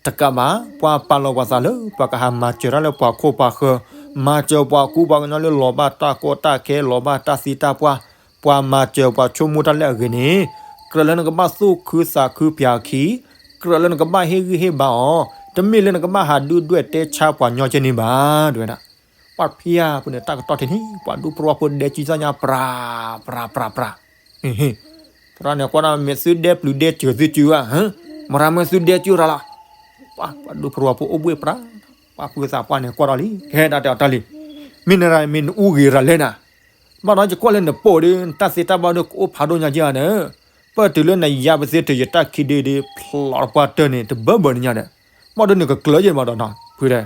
တကးဘၣ်, ပှၤပာ်လီၤပှၤသးလၢ ပှၤကဟးမၤစၢၤတၢ်လၢပှၤခိၣ်ပှၤဃၢၤ, မၤစၢၤပှၤကူပှၤကညီလၢလီၤဘၣ်တၢ်ကီတၢ်ခဲ လီၤဘၣ်တၢ်သံတၢ်ပှၢ်, ပှၤမၤစၢၤပှၤဆိကမိၣ်တၢ်လၢအဂ့ၤန့ၣ်, ကြၢးလၢနကဘၣ်သူၣ်ခုသးခုပၠးခံ, ကြၢးလၢနကဘၣ်ဟ့ၣ်ဂံၢ်ဟ့ၣ်ဘါအီၤ, တမ့ၢ်လၢနကဘၣ်ဟးဒုၣ်ဒွဲၣ်တဲဆါပှၤညီကဲန့ၣ်ဘၣ် တဲဝဲဒၣ်. ပှၤဖဲအပူၤန့ၣ် တၢ်ကတီၢ်ထံးန့ၣ် ပှၤဒူဖိသဝီဖိဒဲကံသၣ်ညါ ပြး ပြး ပြး ပြး, သရၣ်န့ၣ်ကွၢ်ဒၣ် မ့ၢ်သုဒဲပျုၤဒဲစၢၤသုစၢၤဧါ, မရၤမ့ၢ်သုဒဲစၢၤရၤလီၤ. ပှၤဒူဖိသဝီဖိအိၣ်ဘှ့ၣ်ပြး, ပှၤဖုသးပှၢ်န့ၣ်ကွၢ်ဒီးလံ ကဲတၢ်တဲအီၤတၢ်လံ, မ့ၢ်နရၤမ့ၢ်နအူဂ့ၤရၤလဲၣ်နၤ, ဘၣ်ဒီးယကွၢ်လၢနပိာ်ဒီး နတၢ်သ့တၢ်ဘၣ်ဒီးကအိၣ်ဖးဒိၣ်ညါကဲဧါဒီး, ပၢၢ်တုၤလၢနယါပသ့တုၤယတၢ်ခံဒုဒု ဖျိးတပှၢ်တၢၢ်န့ၣ် တဘၢဘၢနညါဒီး, ဘၣ်ဒီးနကကျၢၤယဲၢ်ဘၣ်ဒီးနီၤ ဖုဒီး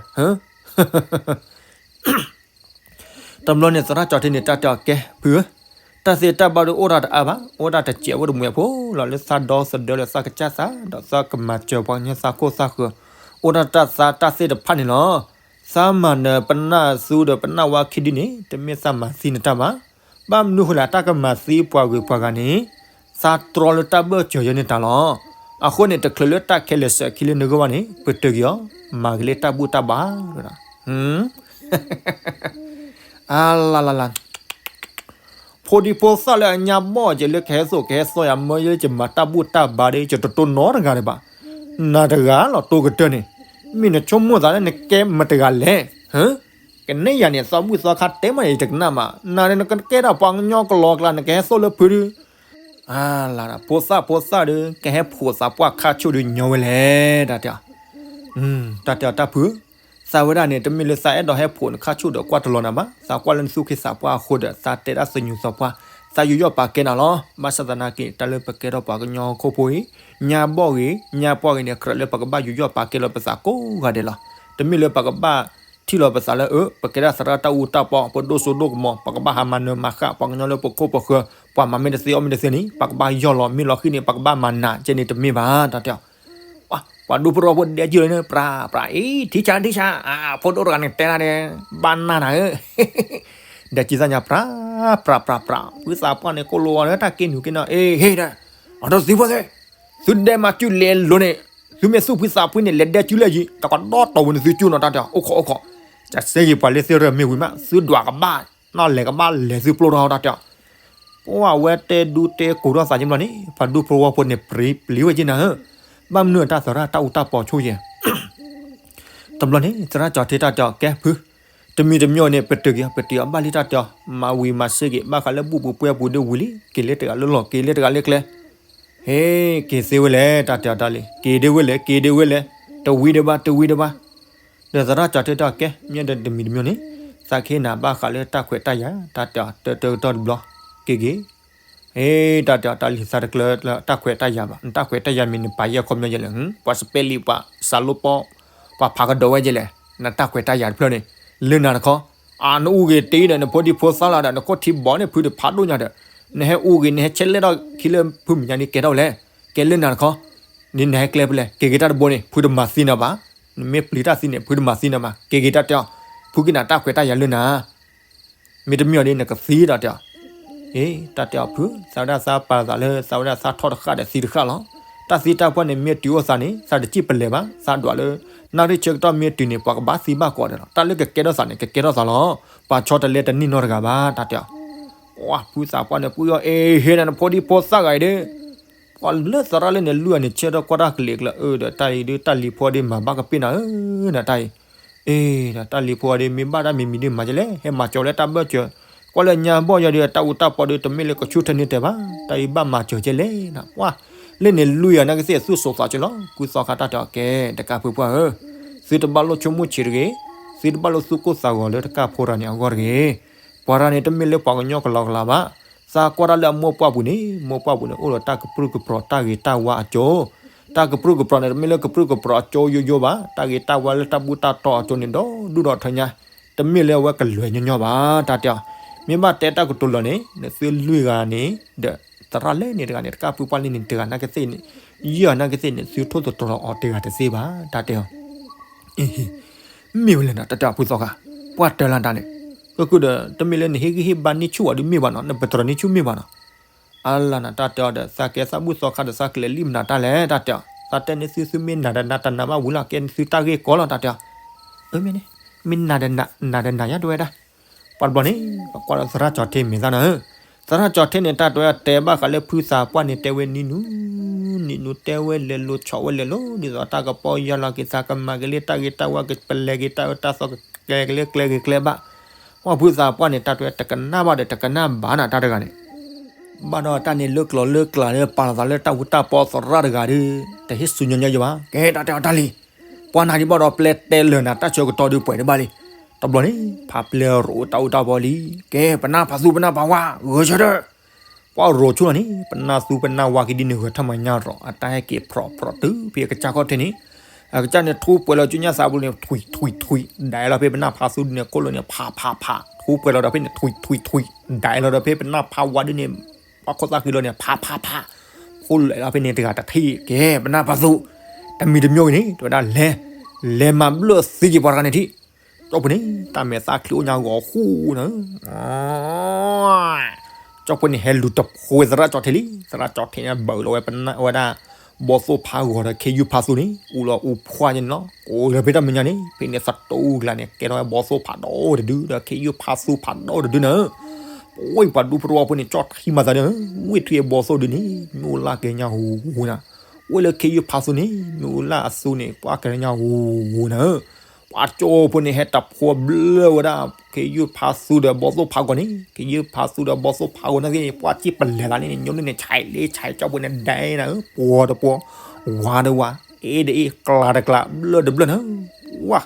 တဘျီန့ၣ် သရၣ်ကၠီၤထံန့ၣ် တၢ်တဲအီၤကဲ ဖုဧၢ, တၢ်သ့တၢ်ဘၣ်ဒုးအိၣ်တၢ်တအါဘၣ်, အိၣ်တၢ်တစဲးဖိတမှဲၤဖိလီၤ လၢသးဒီသဒၢလၢသးကစၢ်သး ဒီးသးကမၤစၢၤပှၤကညီသးခိၣ်သးဃၢၤ, အိၣ်တၢ်တၢ်သးတၢ်သ့ၣ်တဖၣ်န့ၣ်လီၤ. သးမၤနၢၤပနၢ်သူဒီးပနၢ်ဝါခံဒုန့ၣ် တမ့ၢ်သးမၤသံနတၢ်ဘၣ်. ဘၣ်မနုၤဃိလဲၣ် တၢ်ကမၤသံပှၤဂုၤပှၤဂၤန့ၣ် သးတြီလၢတၢ်ဘၢၣ်စၢၤယဲန့ၣ်တၢ်လီၤ. အဃိန့ၣ် တချုးလၢတၢ်ခဲလၢာ်စၢၤခံလၢနဂီၢ်ဘၣ်န့ၣ် ပတုာ်က့ၤအီၤ, မၤက့ၤလၢတၢ်ဘူၣ်တၢ်ဘါ, အလလလ, ဖိဒံဖိသၣ်လၢအညါဘီၣ်က့ၤလၢကဟဲသိးကဟဲသီယၤ မၢယဲယမၤတၢ်ဘူၣ်တၢ်ဘါဒီး ယတတိၢ်နီတဂၤဒံးဘၣ်. နၤတဂၤလီၤတိၢ်ကတၢၢ်န့ၣ်, မ့ၢ်နဆိကမိၣ်သးလၢနကဲမတၤတဂၤလဲၣ်, ကနဲၣ်ယၤန့ၣ် သီဘူၣ်သီခါတဲမးန့ၣ် ယတကနၣ်မး, နၤန့ၣ် နကကဲထီၣ်ပှၤကညီကလီကလီ နကဟဲသိးလၢဖုဒု အါလၢ ဖိသၣ်ဖိသၣ်ဒီး ကဟဲဖိးသးပှၢ်ခါဆိၣ်ဒီးညီဝဲလဲၣ် တၢ်တဲအီၤ, တၢ်တဲအီၤတၢ်ဖု, သးဝဲဒၣ်န့ၣ် တမ့ၢ်လၢသးအဲၣ်ဒိးဟဲဖိးနခါဆိၣ်ဒီးကွၢ်တလီၤနၤဘၣ်, သးကွၢ်လၢနသူၣ်က့သးပှၢ်အဃိဒီး သးတဲဒၣ်သညူးသးပှၢ်, သးယူးယီၣ်ပာ်ကဲနၤလီၤ. ဘၣ်ဆၣ်သနာ်က့ တၢ်လၢပကဲထီၣ်ပှၤကညီခိၣ်ဖိအံၤ, ညါဘီၣ်ဂ့ၤ, ညါပှၢ်ဂ့ၤန့ၣ် ကြၢးလၢပကဘၣ်ယူးယီၣ်ပာ်ကဲလီၤပသးကိးဂၤဒဲးလီၤ. တမ့ၢ်လၢပကဘၣ် ထံၣ်လီၤပသးလၢအ ပကဲဒၣ်သရၣ်တၢ်အူတၢ်ပီ ပဒိၣ်စိဒိၣ်ကမီၤ ပကဘၣ်ဟးမၤနၢၤမၤဃၣ် ပှၤကညီလၢပခိၣ်ပဃၢၤ ပှၤမၤမ့ၢ်တသ့အီၣ်မ့ၢ်တသ့န့ၣ် ပကဘၣ်ယီၢ်လီၤ မ့ၢ်လီၤဃံၤန့ၣ် ပကဘၣ်မၤနး ကဲန့ၣ်တမ့ၢ်ဘၣ် တၢ်တဲအီၤ. ပှၤဒူဖိရီဖိဒဲကံလၢန့ၣ် ပြးပြး အ့ ထံဆးထံဆး ဖိဒိၣ်တဂၤန့ၣ်တဲဒၣ်န့ၣ် ဘၣ်နၢ်နၤဧၢ ဒဲကံသၣ်ညါ ပြးပြးပြးပြး ဖုသးပှၢ်န့ၣ် ကိၣ်လိဝါလၢ တၢ်က့နူာ်က့နီၤ အ့ ဟ့ၣ်ဒၣ် အဒီးသံဖိသ့ၣ် သုဒဲမၤစုလဲၤလိၤန့ၣ် သုမ့ၢ်သူၣ်ဖုသးဖုန့ၣ် လဲၤဒဲစုလၢယံၤ တကဒီတီၢ်ဝဲန့ၣ်သုစုနီၤ တၢ်တဲအီၤ အိၣ်ခိးအိၣ်ခိး ကစဲယံၤပှၤလၢသ့ၣ်ရၢၢ်မ့ၢ်ဝံၤမး သုဒွးကဘၣ် နီၢ်လဲၤကဘၣ်လဲၤသုပျိၢ်ထီၣ် တၢ်တဲအီၤ ပှၤဝဲတဲဒူတဲကိးထီၣ်သးက့ဘျီန့ၣ် ပှၤဒူဖိဝီဖိန့ၣ် ပျံၤဝဲက့နၤဧၢ ဘၣ်မနုၤတၢ်သရၣ်တၢ်အူတၢ်ပီဆိယဲၢ် တဘျီန့ၣ် သရၣ်ကၠီၤထံတၢ်တဲအီၤ ကဲဖု တမံၤတမံၤန့ၣ် ပတုာ်က့ၤ ပတုာ်အီၤဘၣ်လံတၢ်တဲအီၤ မၤဝံၤမၤစ့ၢ်က့ၤ ဘၣ်ဃးလၢဘူၣ်ပူၤပှဲၤပူၤဒ်ဝံၤလံ က့ၤလၢတဂၤလၢလီၢ် က့ၤလၢတဂၤလၢကျဲ ဟ့ၣ် က့ၤသ့ဝဲလဲၣ် တၢ်တဲအီၤတၢ်လံ က့ၤဒ့ဝဲလဲၣ် က့ၤဒ့ဝဲလဲၣ် တဝံၤဒံးဘၣ် တဝံၤဒံးဘၣ် ဒီးသရၣ်ကၠီၤထံတၢ်ကဲ မ့ၢ်ဒီးတမံၤတမံၤန့ၣ် သးကဟ့ၣ်နၤဘၣ်ဃးလၢတၢ်ခွဲးတၢ်ယာ် တၢ်တဲအီၤ တၢတၢကတီၢ်တဘျီ က့ၤက့ၤ ဟ့ တၢ်တဲအီၤ တၢ်လံၤသးတကျၢလၢတၢ်ခွဲးတၢ်ယာ်ဘၣ် နတၢ်ခွဲးတၢ်ယာ်မ့ၢ်နပာ်ယဲၢ်ခီပညီယဲလဲၣ် ပှၤစပဲလံ ပှၤစးလိပီ ပှၤဖးကဒီးဝဲယဲလဲၣ် နတၢ်ခွဲးတၢ်ယာ်တဖျၢၣ်န့ၣ် လၢနၤတခီ အနအူဂ့ၤတ့ဒီး နဖိဒံဖိသၣ်လၢဒီး နခိၣ်ထံဘီန့ၣ် ဖုတဖးဒိၣ်ညါဒီး နဟဲအူဂ့ၤ နဟဲဆဲးလဲၣ်ထီၣ်ခံလၢဖုမဲာ်ညါန့ၣ် ကဲထီၣ်ဝဲလဲၣ် ကဲလၢနၤတခီ နဟဲကျဲဖဲလဲၣ် က့ၤက့ၤတၢ်တဘိန့ၣ် ဖုတမၤသံနၤဘၣ် နမ့ၢ်ပျံၤတၢ်သံန့ၣ် ဖုတမၤသံနၤဘၣ် က့ၤက့ၤတၢ်တဲအီၤ ဖုက့ၤနၤတၢ်ခွဲးတၢ်ယာ်လၢနၤ မ့တမ့ၢ်အီၤဒီး နကသံဒီးတဲအီၤ, အ့ တၢ်တဲအီၤဖု, သးဝဲဒၣ်သးပာ်သးလၢ သးဝဲဒၣ်သးထီၣ်တဃၣ်ဒီးသံတဃၣ်လီၤ. တၢ်သံတၢ်ပှၢ်န့ၣ် မ့ၢ်တုၤအိၣ်သးန့ၣ် သးတစံၣ်ပလဲၤဘၣ်, သးဒွးလၢ နၣ်ရံၣ်ဆၢကတီၢ်မ့ၢ်တုၤန့ၣ် ပှၤကဘၣ်သံဘၣ်ကိးဂၤဒဲးလီၤ. တၢ်လၢကကဲထီၣ်သးန့ၣ် ကကဲထီၣ်သးလီၤ. ပှၤဆီတလဲတန့ၢ်နီတဂၤဘၣ် တၢ်တဲအီၤ. ဝါ ဖုသးပှၢ်န့ၣ် ပှံၢ်အီၤ အ့ ဟ့ၣ်နၤနဖိဒံဖိသၣ်ဂၤအံၤဒီး ပှၤလၢသရၣ်လၢန့ၣ် လွံၢ်အန့ၣ် ဆၢထၢၣ်ကွၢ်တၢ်ကလံၤကျါအၢဒီး တၢ်အံၤဒုး တၢ်လံၤဖိဒုး မၤဘၣ်ကပ့ၢ်နၤဧၢ နတၢ်အံၤ, အ့ ဒီးတၢ်လံၤဖိဒုး မ့ၢ်ဘၣ်တၢ်မံၤမံၤဒုး မၤကဲလဲၣ်, ဟဲမၤစၢၤလၢတၢ်ဘၢၣ်စၢၤ, ကွၢ်လၢညါဘီၣ်ယီၤဒုး တၢ်အူတၢ်ပီဒုး တမ့ၢ်လၢကဆူၣ်ထၢန့ၢ်တဲဘၣ်, တၢ်အံၤဘၣ်မၤစၢၤကဲလဲၣ်နၤ, ပှၤလၢန့ၣ် လွံၢ်အနာ်ကသ့ၣ် သူၣ်စိးသးစၢၤလီၤ. ကုသီခါတၢ်တဲအီၤ ကဲ တကးဖုပှၢ်ဧၢ, သုတဘၣ်လိၣ်ဆိကမိၣ်ဆံးတဂ့ၤ, သုတဘၣ်လိၣ်သူၣ်ကိၢ်သးဂီၤလၢတကးဖိတဂၤန့ၣ်အဂီၢ်တဂ့ၤ. ပှၤတဂၤန့ၣ် တမ့ၢ်လၢပှၤကညီကလီကလီဘၣ်. သးကွၢ်တၢ်လၢအမိၢ်ပှၢ်ပူၤန့ၣ် မိၢ်ပှၢ်ပူၤန့ၣ် အိၣ်ဒီးတၢ်ကပြုၢ်ကပြီၤတၢ်ဂ့ၤတၢ်ဝါအကၠိ, တၢ်ကပြုၢ်ကပြီၤန့ၣ် တမ့ၢ်လၢကပြုၢ်ကပြီၤအကၠိယိယိဘၣ်, တၢ်ဂ့ၤတၢ်ဝါလၢတၢ်ဘူၣ်တၢ်တီအကၠိန့ၣ် ဒီဒူၣ်ဒီထၢညါ, တမ့ၢ်လၢအဝဲကလွဲၤညီညီဘၣ် တၢ်တဲအီၤ. မ့ၢ်ဘၣ်တဲတၢ်ကတိၤလၢာ်န့ၣ် နသုလွံၢ်ဂၤန့ၣ် ဒီးသရၣ်လၢန့ၣ်တဂၤန့ၣ် တကးဖုပှၢ်လၢန့ၣ်တဂၤနာ်ကသ့ၣ်န့ၣ်, ယဲၢ်အနာ်ကသ့ၣ်န့ၣ် သုထိၣ်သတြီၤအီၤတဂၤတသ့ဘၣ် တၢ်တဲအီၤ. မ့ၢ်ဝဲလဲၣ်နီၤ တၢ်တဲအီၤဖုသီခါ, ပှၢ်တဲလၢတၢ်န့ၣ်, ကကုၢ်ဒီး တမ့ၢ်လၢနဟ့ၣ်ဂံၢ်ဟ့ၣ်ဘါန့ၢ်ဆူၣ်ဝဲဒုးမ့ၢ်ဘၣ်နီၤ, နပတြၢၤန့ၢ်ဆူၣ်မ့ၢ်ဘၣ်နီၤ. အလၢနတၢ်တဲအီၤဒီး သးကဲသးဘူၣ်သီခါဒီး သးကလဲၤလံမနုၤတၢ်လဲၣ် တၢ်တဲအီၤ, သးတဲန့ၢ်သု သုမ့ၢ်နၤဒီးနၤတနၤဘၣ်ဝံၤလီၤ ကဲန့ၢ်သုတၢ်ဂ့ၢ်ကီလီၤ တၢ်တဲအီၤ. အမ့ၢ်န့ၣ် မ့ၢ်နၤဒီး နၤဒီးနၤယါတဝဲဒၣ် ပှၤတဘျီန့ၣ် ပကွၢ်လၢသရၣ်ကၠီၤထ့မ့ၢ်သၣ်နၤဧၢ, သရၣ်ကၠီၤထ့န့ၣ် တၢ်တဲတဲဘၣ်ဃးလၢဖုသးပှၢ်န့ၣ် တဲဝဲနံၤနူ, နံၤနူတဲဝဲလဲၤလိၤဆီးဝဲလဲၤလိၤ ဒ်သိးတၢ်ကပီၢ်ယၢ်လီၤက့ၤသး ကမၤက့ၤလၢတၢ်ဂ့ၤတၢ်ဝါ ကပလဲၤက့ၤတၢ်အၢတၢ်သီ ကကျဲၤက့ၤလၢကျဲဂ့ၤကျဲဘၣ်. ပှၢ်ဖုသးပှၢ်န့ၣ် တၢ်တဲတကနၣ်ဘၣ်ဒီးတကနၣ်ဘၣ်နၤ တၢ်တဂၤန့ၣ် ဘၣ်ဒီးတၢ်န့ၣ်လၢကျိၤလၢကျါလၢပာ်လီၤသးလၢတၢ်ဝူတၢ်ပီသရၣ်တဂၤဒီး တဟ့ၣ်ဆူညါညါယဘၣ်. ကဲတၢ်တဲအီၤတၢ်လံ, ပှၤနၤဒ်ဘၣ်ဒီးပျဲတဲလၢာ်နၤ တၢ်ဆၢကတီၢ်ဒုးပှဲၤတဘၣ်လံ. တဘျီန့ၣ် ဖးပျဲရိးတၢ်ဝူတၢ်ပီလံ. ကဲ ပနၢ်ဖးသူပနၢ်ဖးဝါ ဂဲၤဆၢထၢၣ်. ပှၢ်ရိးဆူၣ်လီၤန့ၣ် ပနၢ်သူပနၢ်ဝါက့ၤဒ်န့ၣ် ဂဲၤထၢၣ်မၤညါရီး အတၢ်ဟဲက့ၤဖြီးဖြီးတုၤဖဲအကစၢ်ခီၣ်ထံးန့ၣ်, အကစၢ်န့ၣ်ထူပှဲၤလီၤဆူညါသးပူၤန့ၣ် ထွံၣ်ထွံၣ်ထွံၣ် ဒၣ်အဲၣ်လီၤဖဲပနၢ်ဖးသူဒုးန့ၣ် ခိၣ်လိၤန့ၣ် ဖးဖးဖး ထူပှဲၤလီၤဒီးဖဲန့ၣ် ထွံၣ်ထွံၣ်ထွံၣ် ဒၣ်အဲၣ်လီၤဒီးဖဲပနၢ်ဖးဝါဒုးန့ၣ် ပှၢ်ခိၣ်သၣ်ဃံလီၤန့ၣ် ဖးဖးဖး ခိၣ်လိၤအဲၣ်လီၤဖဲန့ၣ်တဂၤတထံၣ် ကဲ ပနၢ်ဖးသူ တမံၤတမံၤဂ့ၤန့ၣ် တဲဝဲဒၣ်လဲၤ လဲၤမၤဘျၢၣ်သံက့ၤပှၤတဂၤန့ၣ်ထံၣ်. ကၠီဖဲန့ၣ် တၢ်မဲာ်သၣ်ချံအိၣ်ညါဂီၤဃူနၤ ကၠီဖဲန့ၣ်ဟဲလူၤတဖိသရၣ်ကၠီၤထ့လံ. သရၣ်ကၠီၤထ့န့ၣ် ဘၢးလီၤဝဲပနၢ်ဝဲဒၣ် ဘီသိၣ်ဖးဂီၤဒီးခ့ယုၢ်ဖးသူန့ၣ် အူလီၤအူဖှၣ်ညါန့ၣ်လီၤ. ကိးလၢဖဲတၢ်မဲာ်ညါန့ၣ် ဖဲန့ၣ်သတူၢ်ကျါန့ၣ် ကဲထီၣ်ဝဲဘီသိၣ်ဖးဒိၣ်တဒု ဒီးခ့ယုၢ်ဖးသူဖးဒိၣ်တဒုနၤ. ပဝဲပှၤဒူဖိတဝီဖိန့ၣ် ကၠီၣ်ထံမၤသးဒီး ဝ့ၢ်ထွံၣ်အဘီသိၣ်ဒုန့ၣ် မ့ၣ်အူလၢ်ကဲညါဟူဟူနၤ. ဝ့ၢ်လၢခ့ယုၢ်ဖးသူန့ၣ် မ့ၣ်အူလၢ်အသူန့ၣ် ပှၢ်ကဲညါဟူဟူနၤ. ပှၤကၠီဖဲန့ၣ် ဟဲတဖိဘျၢဝဲဒၣ် ခ့ယုၢ်ဖးသူဒီးဘီသိၣ်ဖးဂီၤန့ၣ်, ခ့ယုၢ်ဖးသူဒီးဘီသိၣ်ဖးဂီၤန့ၣ်သ့ၣ် ပှၢ်စံၣ်ပလဲၤသးန့ၣ် ညိန့ၣ်န့ၣ် ဆဲးလ့ဆဲးကၠီဖဲန့ၣ် ဒဲနၤဧၢ, ပှီၤတပှီၤ, ဝါတဝါ, အ့ဒအ့, ကျါတကျါ, ဘျၢတဘျၢနၤ, ဝါ,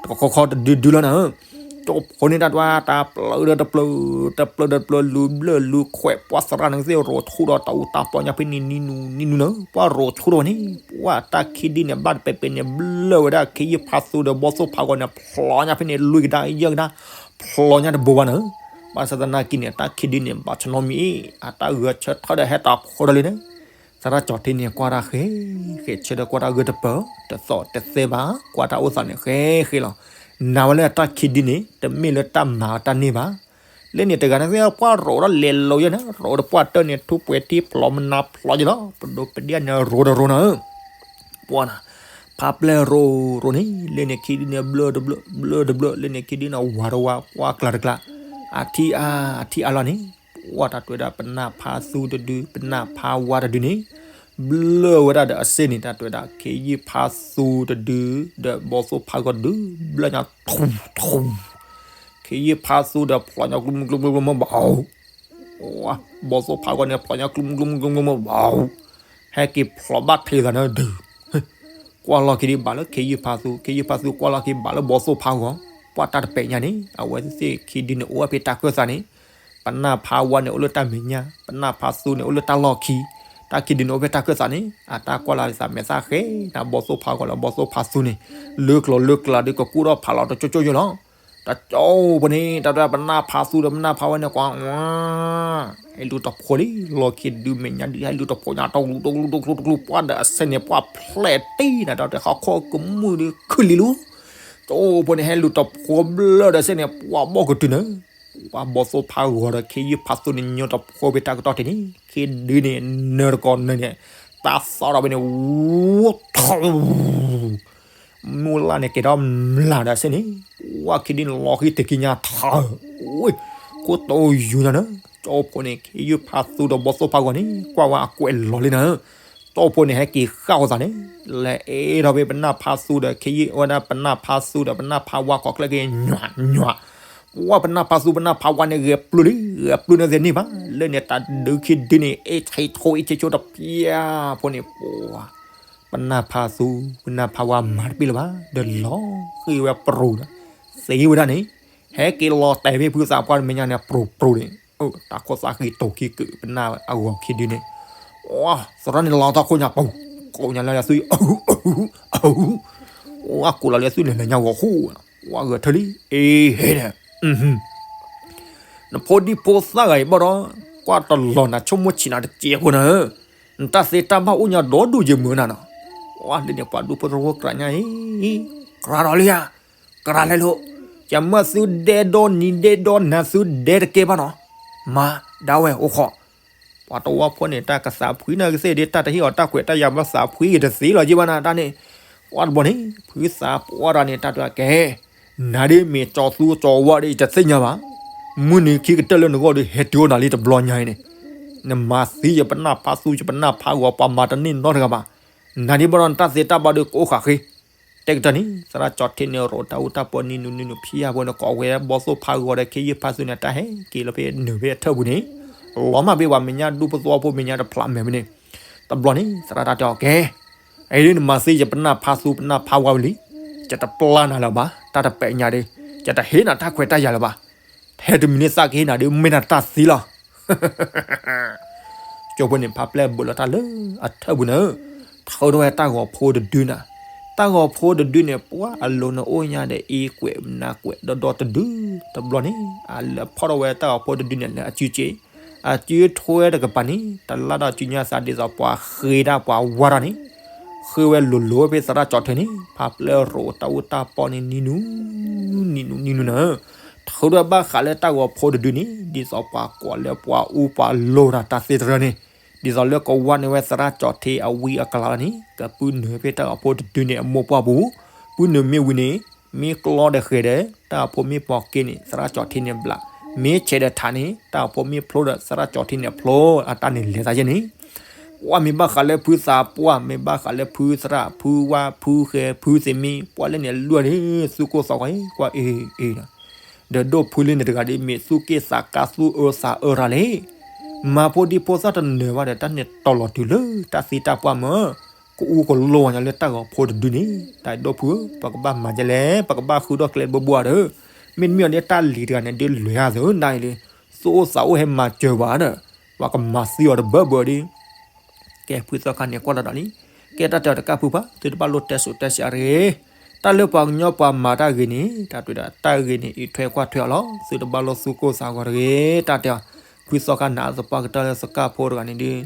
တခီခီတဒုဒုလီၤနၤဧၢ. ကၠီဖဲန့ၣ်တၢ်တဝါ တၢ်ပျၢၤဒီးတပျၢၤ, တပျၢၤဒီးတပျၢၤ, လူၤဘျၢလူၤခွဲး, ပှၢ်သရၣ်န့ၣ်သ့ၣ်ရိးဆူၣ်ဒီးတၢ်အူတၢ်ပီညါဖဲန့ၣ် နံၤနူနံၤနူနၤ, ပှၢ်ရိးဆူၣ်ထီၣ်ဝဲန့ၣ်, ပှၢ်တၢ်ခံဒုန့ၣ် ဘၣ်တပဲာ်ပဲာ်န့ၣ် ဘျၢဝဲဒၣ်ခ့ယုၢ်ဖးသူဒီးဘီသိၣ်ဖးဂီၤန့ၣ် ဖျိညါဖဲန့ၣ် လွံၢ်ကဒါယဲၢ်ကဒါ, ဖျိညါတဘိဘၣ်နၤ, ဘၣ်ဆၣ်သနာ်က့န့ၣ် တၢ်ခံဒုန့ၣ် ဘၣ်ဆၢနီတမံၤ, အတၢ်ဂဲၤဆၢထၢၣ်ဒီးဟဲတၢ်ဖိဒီးလံနၤ. သရၣ်ကၠီၤထ့န့ၣ် ကွၢ်တၢ်ဃဲ, ဃဲဆၢထၢၣ်ကွၢ်တၢ်ဂၢၢ်တပၢၤ, တသီၣ်တသဲဘၣ်, ကွၢ်တၢ်အိၣ်သးန့ၣ် ဃဲဃဲလီၤ. နာ်ဝဲလၢအတၢ်ခံဒုန့ၣ် တမ့ၢ်လၢတၢ်မၤအတၢ်န့ၢ်ဘၣ်. လၢန့ၣ်တဂၤန့ၣ်သ့ၣ် ပှၢ်ရိးဒီးလဲၤလိၤယဲနၤ, ရိးဒီးပှၢ်တၢၢ်န့ၣ် ထူပှဲၤထံဖျိမနၤဖျိယဲလီၤ, ပဒိးပဒ့ၣ်န့ၣ် ရိးတရိးနၤဧၢ. ပှၢ်နၤ, ဖးပျဲၢ်ရိးရိးန့ၣ် လၢန့ၣ်ခံဒုန့ၣ် ဘျၢတဘျၢ, ဘျၢတဘျၢ, လၢန့ၣ်ခံဒုန့ၣ် ဝါတဝါ, ပှၢ်ကျါတကျါ, အထံအါ, အထံအါလီၤန့ၣ် ပှၢ်တၢ်တဲဝဲဒၣ် ပနၢ်ဖးသူတဒု, ပနၢ်ဖးဝါတဒုန့ၣ် ဘျၢဝဲဒၣ်ဒီးအစ့န့ၣ် တၢ်တဲဝဲဒၣ် ခ့ယုၢ်ဖးသူတဒု, ဒီးဘီသိၣ်ဖးဂီၤတဒု, ဘျၢညါထူထူ, ခ့ယုၢ်ဖးသူဒီးဖျိညါကျူမူကျူမူကျူမူဘၣ်, ဘီသိၣ်ဖးဂီၤန့ၣ် ဖျိညါကျူမူကျူမူကျူမူဘၣ်, ဟဲက့ၤဖျိဘၣ်ထံသးန့ၣ်ဒုး, ကွၢ်လီၤက့ၤဒံးဘၣ်လၢခ့ယုၢ်ဖးသူ, ခ့ယုၢ်ဖးသူကွၢ်လီၤက့ၤဘၣ်လၢဘီသိၣ်ဖးဂီၤ ပှၢ်တၢ်တပဲာ်ညါန့ၣ် အဝဲသ့ၣ်ခံဒုန့ၣ်အိၣ်ဝဲဖဲတၢ်ခၢၣ်သးန့ၣ်, ပနၢ်ဖးဝါန့ၣ်အိၣ်လၢတၢ်မဲာ်ညါ, ပနၢ်ဖးသူန့ၣ်အိၣ်လၢတၢ်လီၢ်ခံ, တၢ်ခံဒုန့ၣ်အိၣ်ဖဲတၢ်ခၢၣ်သးန့ၣ် အတၢ်ကွၢ်လၢ်သးမဲာ်သၣ်ဃဲ, နဘီသိၣ်ဖးဂီၤလၢဘီသိၣ်ဖးသူန့ၣ်, လၢကျိၤလၢကျါဒီးကကူၣ်ထီၣ်ဖးလီၤတကၠိကၠိယိလီၤ. တကၠိဖိန့ၣ် တၢ်တပနၢ်ဖးသူဒီးပနၢ်ဖးဝါန့ၣ်ကွၢ် ဟဲလူၤတဖိလံ, လီၢ်ခံဒုမဲာ်ညါဒုးဟဲလူၤတဖိညါ တကလူးတကလူးတကလူးတကလူး ပှၢ်ဒီးအဆဲန့ၣ် ပှၢ်ဖျဲးတံၢ်နၤ တၢ်တဟီၣ်ခိၣ်ကမုာ်ဒီးခုၣ်လံလူၤ, ကၠိဖိန့ၣ် ဟဲလူၤတဖိဘျၢဒီးဆဲန့ၣ် ပှၢ်ဘီၣ်ကတုၤနၤ, ပှၢ်ဘီသိၣ်ဖးဂီၤဒီးခ့ယုၢ်ဖးသူန့ၣ် ညိတဖိဖဲတၢ်ကတီၢ်ထံးန့ၣ် ခ့ဒုန့ၣ် နၢၤတကီၢ်နၢၤန့ၣ် တၢ်သီၣ်ဒီးဖဲန့ၣ် ဝူထီၣ် မုၢ်လၢ်န့ၣ်ကဲထီၣ်မျၢ်ဒီးဆဲန့ၣ်, ပှၢ်ခ့ဒုန့ၣ် လီၤဃံတကံညါထၢ, ဝ့ၢ်, ခိၣ်တိယူၤညါနၤ, ကၠိဖိန့ၣ် ခ့ယုၢ်ဖးသူဒီးဘီသိၣ်ဖးဂီၤန့ၣ် ကွၢ်ဝဲအကွဲးလီၤလံနၤ, ကၠိဖိန့ၣ် ဟဲက့ၤဃၣ်အသးန့ၣ် လဲၤအဲၣ်ထီၣ်ဖဲပနၢ်ဖးသူဒီးခ့ယုၢ် ဝဲဒၣ်ပနၢ်ဖးသူဒီးပနၢ်ဖးဝါကိးချၢက့ၤ ညွးညွး ပှၢ်ပနၢ်ဖးသူပနၢ်ဖးဝါန့ၣ် ဂဲၤပျုၢ်လံ, ဂဲၤပျုၢ်န့ၣ်သ့ၣ်န့ၣ်ဘၣ်, လၢန့ၣ်တၢ်ဒုးခံဒုန့ၣ် အ့ၣ်ဆ့ထိအ့ၣ်ဆ့ဆိတပျၢ်ဖိန့ၣ် ပှၢ် ပနၢ်ဖးသူ ပနၢ်ဖးဝါမၤတပ့ၢ်လၢၤဘၣ်, ဒီးလီၤဃံဝဲပြူၤဒီး သ့ဝဲဒၣ်န့ၣ်, ဟဲက့ၤလီၤတဲာ်ဖဲဖုသးပှၢ်မဲာ်ညါန့ၣ် ပြူၤပြူၤန့ၣ်, တၢ်ခိၣ်သၣ်ဃံတိၤခံကုာ် ပနၢ်အဂီၤခံဒုန့ၣ်, သရၣ်န့ၣ်လီၤထီၣ်ခိၣ်ညါပူၤ, ကိးညါလၢအသွံၣ်, အဟူ, အဟူ, အကိးလီၤလၢအသွံၣ်န့ၣ် လဲၤညါဂီၤဃူ, ဝဲဂဲၤထၢၣ်လံ, အ့ဟ့ဒီး နဖိဒံဖိသၣ်ဂၤအံၤဘၣ်ဒီး, ကွၢ်တလီၤနၤ ဆိကမိၣ်ဆံးနၤတစဲးဖိနၤဧၢ, နတၢ်သ့တၢ်ဘၣ်အိၣ်ညါဒီဒူၣ်ယမုာ်နၤနီၤ, ဝဲလၢန့ၣ် ပှၤဒူဖိသဝီကြၢးညါအံၤ, ကြၢးဒီးလံဧါ, ကြၢးလဲၤလိာ်, ယမၢသုဒဲဒီနံၤဒဲဒီနၤသုဒဲတကဲဘၣ်နီၤ, မၤဒၣ်ဝဲအိၣ်ခိး ပှၤတဝီဖိန့ၣ် တၢ်ကသးဖှံနၤကသ့ၣ်ဒ် တၢ်တဟ့ၣ်အီၤတၢ်ခွဲးတၢ်ယာ်ဘၣ်သးဖှံက့ၤတသ့လီၤက့ၤဘၣ်နၤတၢ်န့ၣ်, ပှၢ်တဘျီန့ၣ် ဖုသးပှၢ်တဂၤန့ၣ် တၢ်တဲအီၤကဲ နၤဒ်မ့ၢ်ကၠီၤသူကၠီၤဝါဒီး ယတသ့ၣ်ညါဘၣ်, မုၢ်နံၤခံကတၢၢ်လၢနဂီၢ်ဒီး ဟဲတုၤအိၣ်နၤလံတဘျီညါအံၤန့ၣ်, နမၤသံယပနၢ်ဖးသူ ယပနၢ်ဖးဂီၤ ပှၤမၤတန့ၢ်နီတဂၤဘၣ်, နၤဒ်ဘၣ်ဒီးနတၢ်သ့တၢ်ဘၣ်ဒီးကအိၣ်ဃာ်ဃ့, တဲကတၢၢ်န့ၣ် သရၣ်ကၠီၤထံန့ၣ် ရိးတၢ်အူတၢ်ပီနံၤနုၤနံၤနုၤ ဖံးယၢ်ဖိန့ၣ် ကိးဝဲဘီသိၣ်ဖးဂီၤဒီးခ့ယုၢ်ဖးသူန့ၣ် တၢ်ဟဲက့ၤလီၤဖဲနုာ်ဖဲအထၢၣ်ပူၤန့ၣ်, လီၤမၢ်ဖဲပှၤမဲာ်ညါဒူဖိသဝီဖိမဲာ်ညါတဖျးမဲာ်ဖဲန့ၣ်, တဘျီန့ၣ် သရၣ်တၢ်တဲအီၤကဲ အံၤဒ်နမၤသံယပနၢ်ဖးသူပနၢ်ဖးဝါဝံၤလံ, ယတပျၢ်နၤလၢၤဘၣ် တၢ်တပဲာ်ညါဒီး, ယတဟ့ၣ်နၤတၢ်ခွဲးတၢ်ယာ်လၢၤဘၣ်, ထဲတမံၤန့ၣ်သးကဟ့ၣ်နၤဒီး မ့ၢ်နတၢ်သံလီၤ. ကၠိဖိန့ၣ် ဖးပျဲၢ်ဘၢၣ်လီၤတၢ်လၢအထၢၣ်ပူၤန့ၣ်, ထုးထီၣ်ဝဲတၢ်ဂီၤဖိတဒုနၤ, တၢ်ဂီၤဖိတဒုန့ၣ် ပှၤအလိၤန့ၣ်အိၣ်ညါဒီးအ့ကွဲးနၤကွဲးဒီဒီတဒု, တဘျီန့ၣ် အလဲၤဖီၣ်ထီၣ်ဝဲတၢ်ဂီၤဖိတဒုန့ၣ်လၢအစုစ့ၣ်, အစုထွဲတကပၤန့ၣ် တလၢ်ဒီးစုညါသးဒ်သိးပှၤဃ့တၢ်ပှၤဝါတၢ်န့ၣ်, ဃ့ဝဲလိၤလိၤဖဲသရၣ်ကၠီၤထံန့ၣ် ဖးပျဲၢ်ရိးတၢ်အူတၢ်ပီန့ၣ်နံၤနုၤ, နံၤနုၤနံၤနုၤန့ၣ်, ထုးထီၣ်ဘၣ်ဃးလၢတၢ်ဂီၤဖိတဒုန့ၣ် ဒ်သိးပှၤကွၢ်လၢပှၤအူပှၤလိၤတၢ်တၢ်သ့တရၢန့ၣ်, ဒ်သိးလၢကဝါန့ၢ်ဝဲသရၣ်ကၠီၤထံအဝံအကလၤလီၤန့ၣ် ကပုၢ်နုာ်ဖဲတၢ်ဂီၤဖိတဒုန့ၣ်အမိၢ်ပှၢ်ပူၤ, ပုၢ်နုာ်မ့ၢ်ဝံၤန့ၣ် မ့ၢ်ကျီဒီးဃဲၤဒီး တၢ်ဂီၤဖိမ့ၢ်ပှီၤက့န့ၣ် သရၣ်ကၠီၤထံန့ၣ်ဘျး, မ့ၢ်ဆဲးဒီးထးန့ၣ် တၢ်ဂီၤဖိမ့ၢ်ဖျိဒီး သရၣ်ကၠီၤထံန့ၣ်ဖျိ, အတၢ်န့ၣ်လဲၤသးယဲန့ၣ် ပှၤမ့ၢ်ဘၣ်ဃးလၢဖုသးပှၢ် မ့ၢ်ဘၣ်ဃးလၢဖုသရၣ် ဖုဝါ ဖုဃဲၤ ဖုသ့ၣ်မံ ပှၤလၢန့ၣ်လွံၢ်န့ၣ် သူၣ်ကိၢ်သးဂီၤ ကွၢ်အ့ၣ်အ့ၣ်ဒီး ဒီးဒိၣ်ဖုလၢန့ၣ်တဂၤဒီး မ့ၢ်သူၣ်က့ၣ်သးကါသူၣ်အၢသးအၢရၤလံ. မၤဖိဒံဖိသၣ်တနၢၤဘၣ်ဒီး တၢ်န့ၣ်တီၤလီၤတုၤလၢတၢ်သံတၢ်ပှၢ်မၢ် ကအူကလိဝဲညါလၢတၢ်ဂီၤဖိတဒုန့ၣ် တၢ်ဒိၣ်ဖုဧၢ ပကဘၣ်မၤဒ်လဲၣ် ပကဘၣ်ဃုထီၣ်ကျဲတဘိဘိဧါဒီး မ့တမ့ၢ်အီၤဒီးတၢ်လံၤတဂၤန့ၣ် ဒုးလဲၤဧါသၢနၤအံၤလံ သူၣ်အိၣ်သးအိၣ်ဟဲမၤစၢၤပှၤဒီး ပှၤကမၤသံအီၤတဘၢဘၢဒီး ကဲဖုသီခါန့ၣ်ကွၢ်လီၤဒီးလံ. ကဲတၢ်တဲအီၤတကးဖုပှၢ် သုတဘၣ်လိၣ်တဲစိၤတဲဆှးတဂ့ၤ. တၢ်လၢပှၤကညီပှၤမၤတၢ်ဂ့ၤန့ၣ် တၢ်တဲဒၣ်တၢ်ဂ့ၤန့ၣ် အံးထွဲကွၢ်ထွဲအီၤလီၤ. သုတဘၣ်လိၣ်သူၣ်ကိၢ်သးဂီၤတဂ့ၤ. တၢ်တဲအီၤ ဖုသီခါနးအသပှၢ်ကတၢၢ်လၢသကၢ်ဖိတဂၤန့ၣ်ဒီး